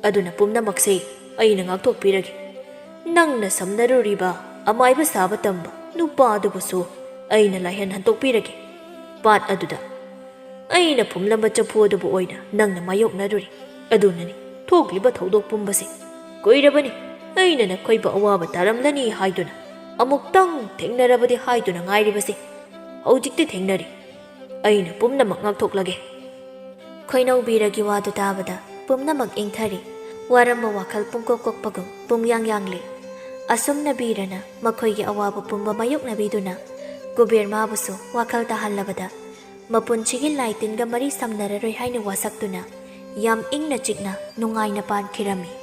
ꯑꯗꯨꯅ ꯄꯨꯝꯅꯃꯛꯁꯦ ꯑꯩꯅ ꯉꯥꯛꯊꯣꯛꯄꯤꯔꯒꯦ꯫ ꯅꯪꯅ ꯁꯝꯅꯔꯨꯔꯤꯕ ꯑꯃꯥꯏꯕ ꯁꯥꯕ ꯇꯝꯕ ꯅꯨꯄꯥ ꯑꯗꯨꯕꯨꯁꯨ ꯑꯩꯅ ꯂꯥꯏꯍꯟ ꯍꯟꯗꯣꯛꯄꯤꯔꯒꯦ꯫ ꯄꯥꯠ ꯑꯗꯨꯗ ꯑꯩꯅ ꯐꯨꯝꯂꯝꯕ ꯆꯐꯨ ꯑꯗꯨꯕꯨ ꯑꯣꯏꯅ ꯅꯪꯅ ꯃꯥꯌꯣꯛꯅꯔꯨꯔꯤ꯫ ꯑꯗꯨꯅꯅꯤ ꯊꯣꯛꯂꯤꯕ ꯊꯧꯗꯣꯛ ꯄꯨꯝꯕꯁꯦ꯫ ꯀꯨꯏꯔꯕꯅꯤ ꯑꯩꯅ ꯅꯈꯣꯏꯕꯨ ꯑꯋꯥꯕ ꯇꯥꯔꯝꯂꯅꯤ ꯍꯥꯏꯗꯨꯅ, ꯑꯃꯨꯛꯇꯪ ꯊꯦꯡꯅꯔꯕꯗꯤ ꯍꯥꯏꯗꯨꯅ ꯉꯥꯏꯔꯤꯕꯁꯦ꯫ ꯍꯧꯖꯤꯛꯇꯤ ꯊꯦꯡꯅꯔꯦ꯫ ꯑꯩꯅ ꯄꯨꯝꯅꯃꯛ ꯉꯥꯛꯊꯣꯛꯂꯒꯦ꯫ ꯈꯣꯏꯅꯧꯕꯤꯔꯒꯤ ꯋꯥꯗꯨ ꯇꯥꯕꯗ ꯄꯨꯝꯅꯃꯛ ꯏꯪꯊꯔꯦ꯫ ꯋꯥꯔꯝꯕ ꯋꯥꯈꯜ ꯄꯨꯡꯀꯣꯛ ꯀꯣꯛꯄꯒꯨꯝ ꯄꯨꯡꯌꯥꯡ ꯌꯥꯡꯂꯦ꯫ ꯑꯁꯨꯝꯅ ꯕꯤꯔꯅ ꯃꯈꯣꯏꯒꯤ ꯑꯋꯥꯕ ꯄꯨꯝꯕ ꯃꯥꯌꯣꯛꯅꯕꯤꯗꯨꯅ ꯀꯨꯕꯦꯔ ꯃꯥꯕꯨꯁꯨ ꯋꯥꯈꯜ ꯇꯥꯍꯜꯂꯕꯗ ꯃꯄꯨꯟꯁꯤꯒꯤ ꯂꯥꯏ ꯇꯤꯟꯒ ꯃꯔꯤ ꯁꯝꯅꯔꯔꯣꯏ ꯍꯥꯏꯅ ꯋꯥꯁꯛꯇꯨꯅ ꯌꯥꯝ ꯏꯪꯅ ꯆꯤꯛꯅ ꯅꯨꯡꯉꯥꯏꯅ ꯄꯥꯟꯈꯤꯔꯝꯃꯤ꯫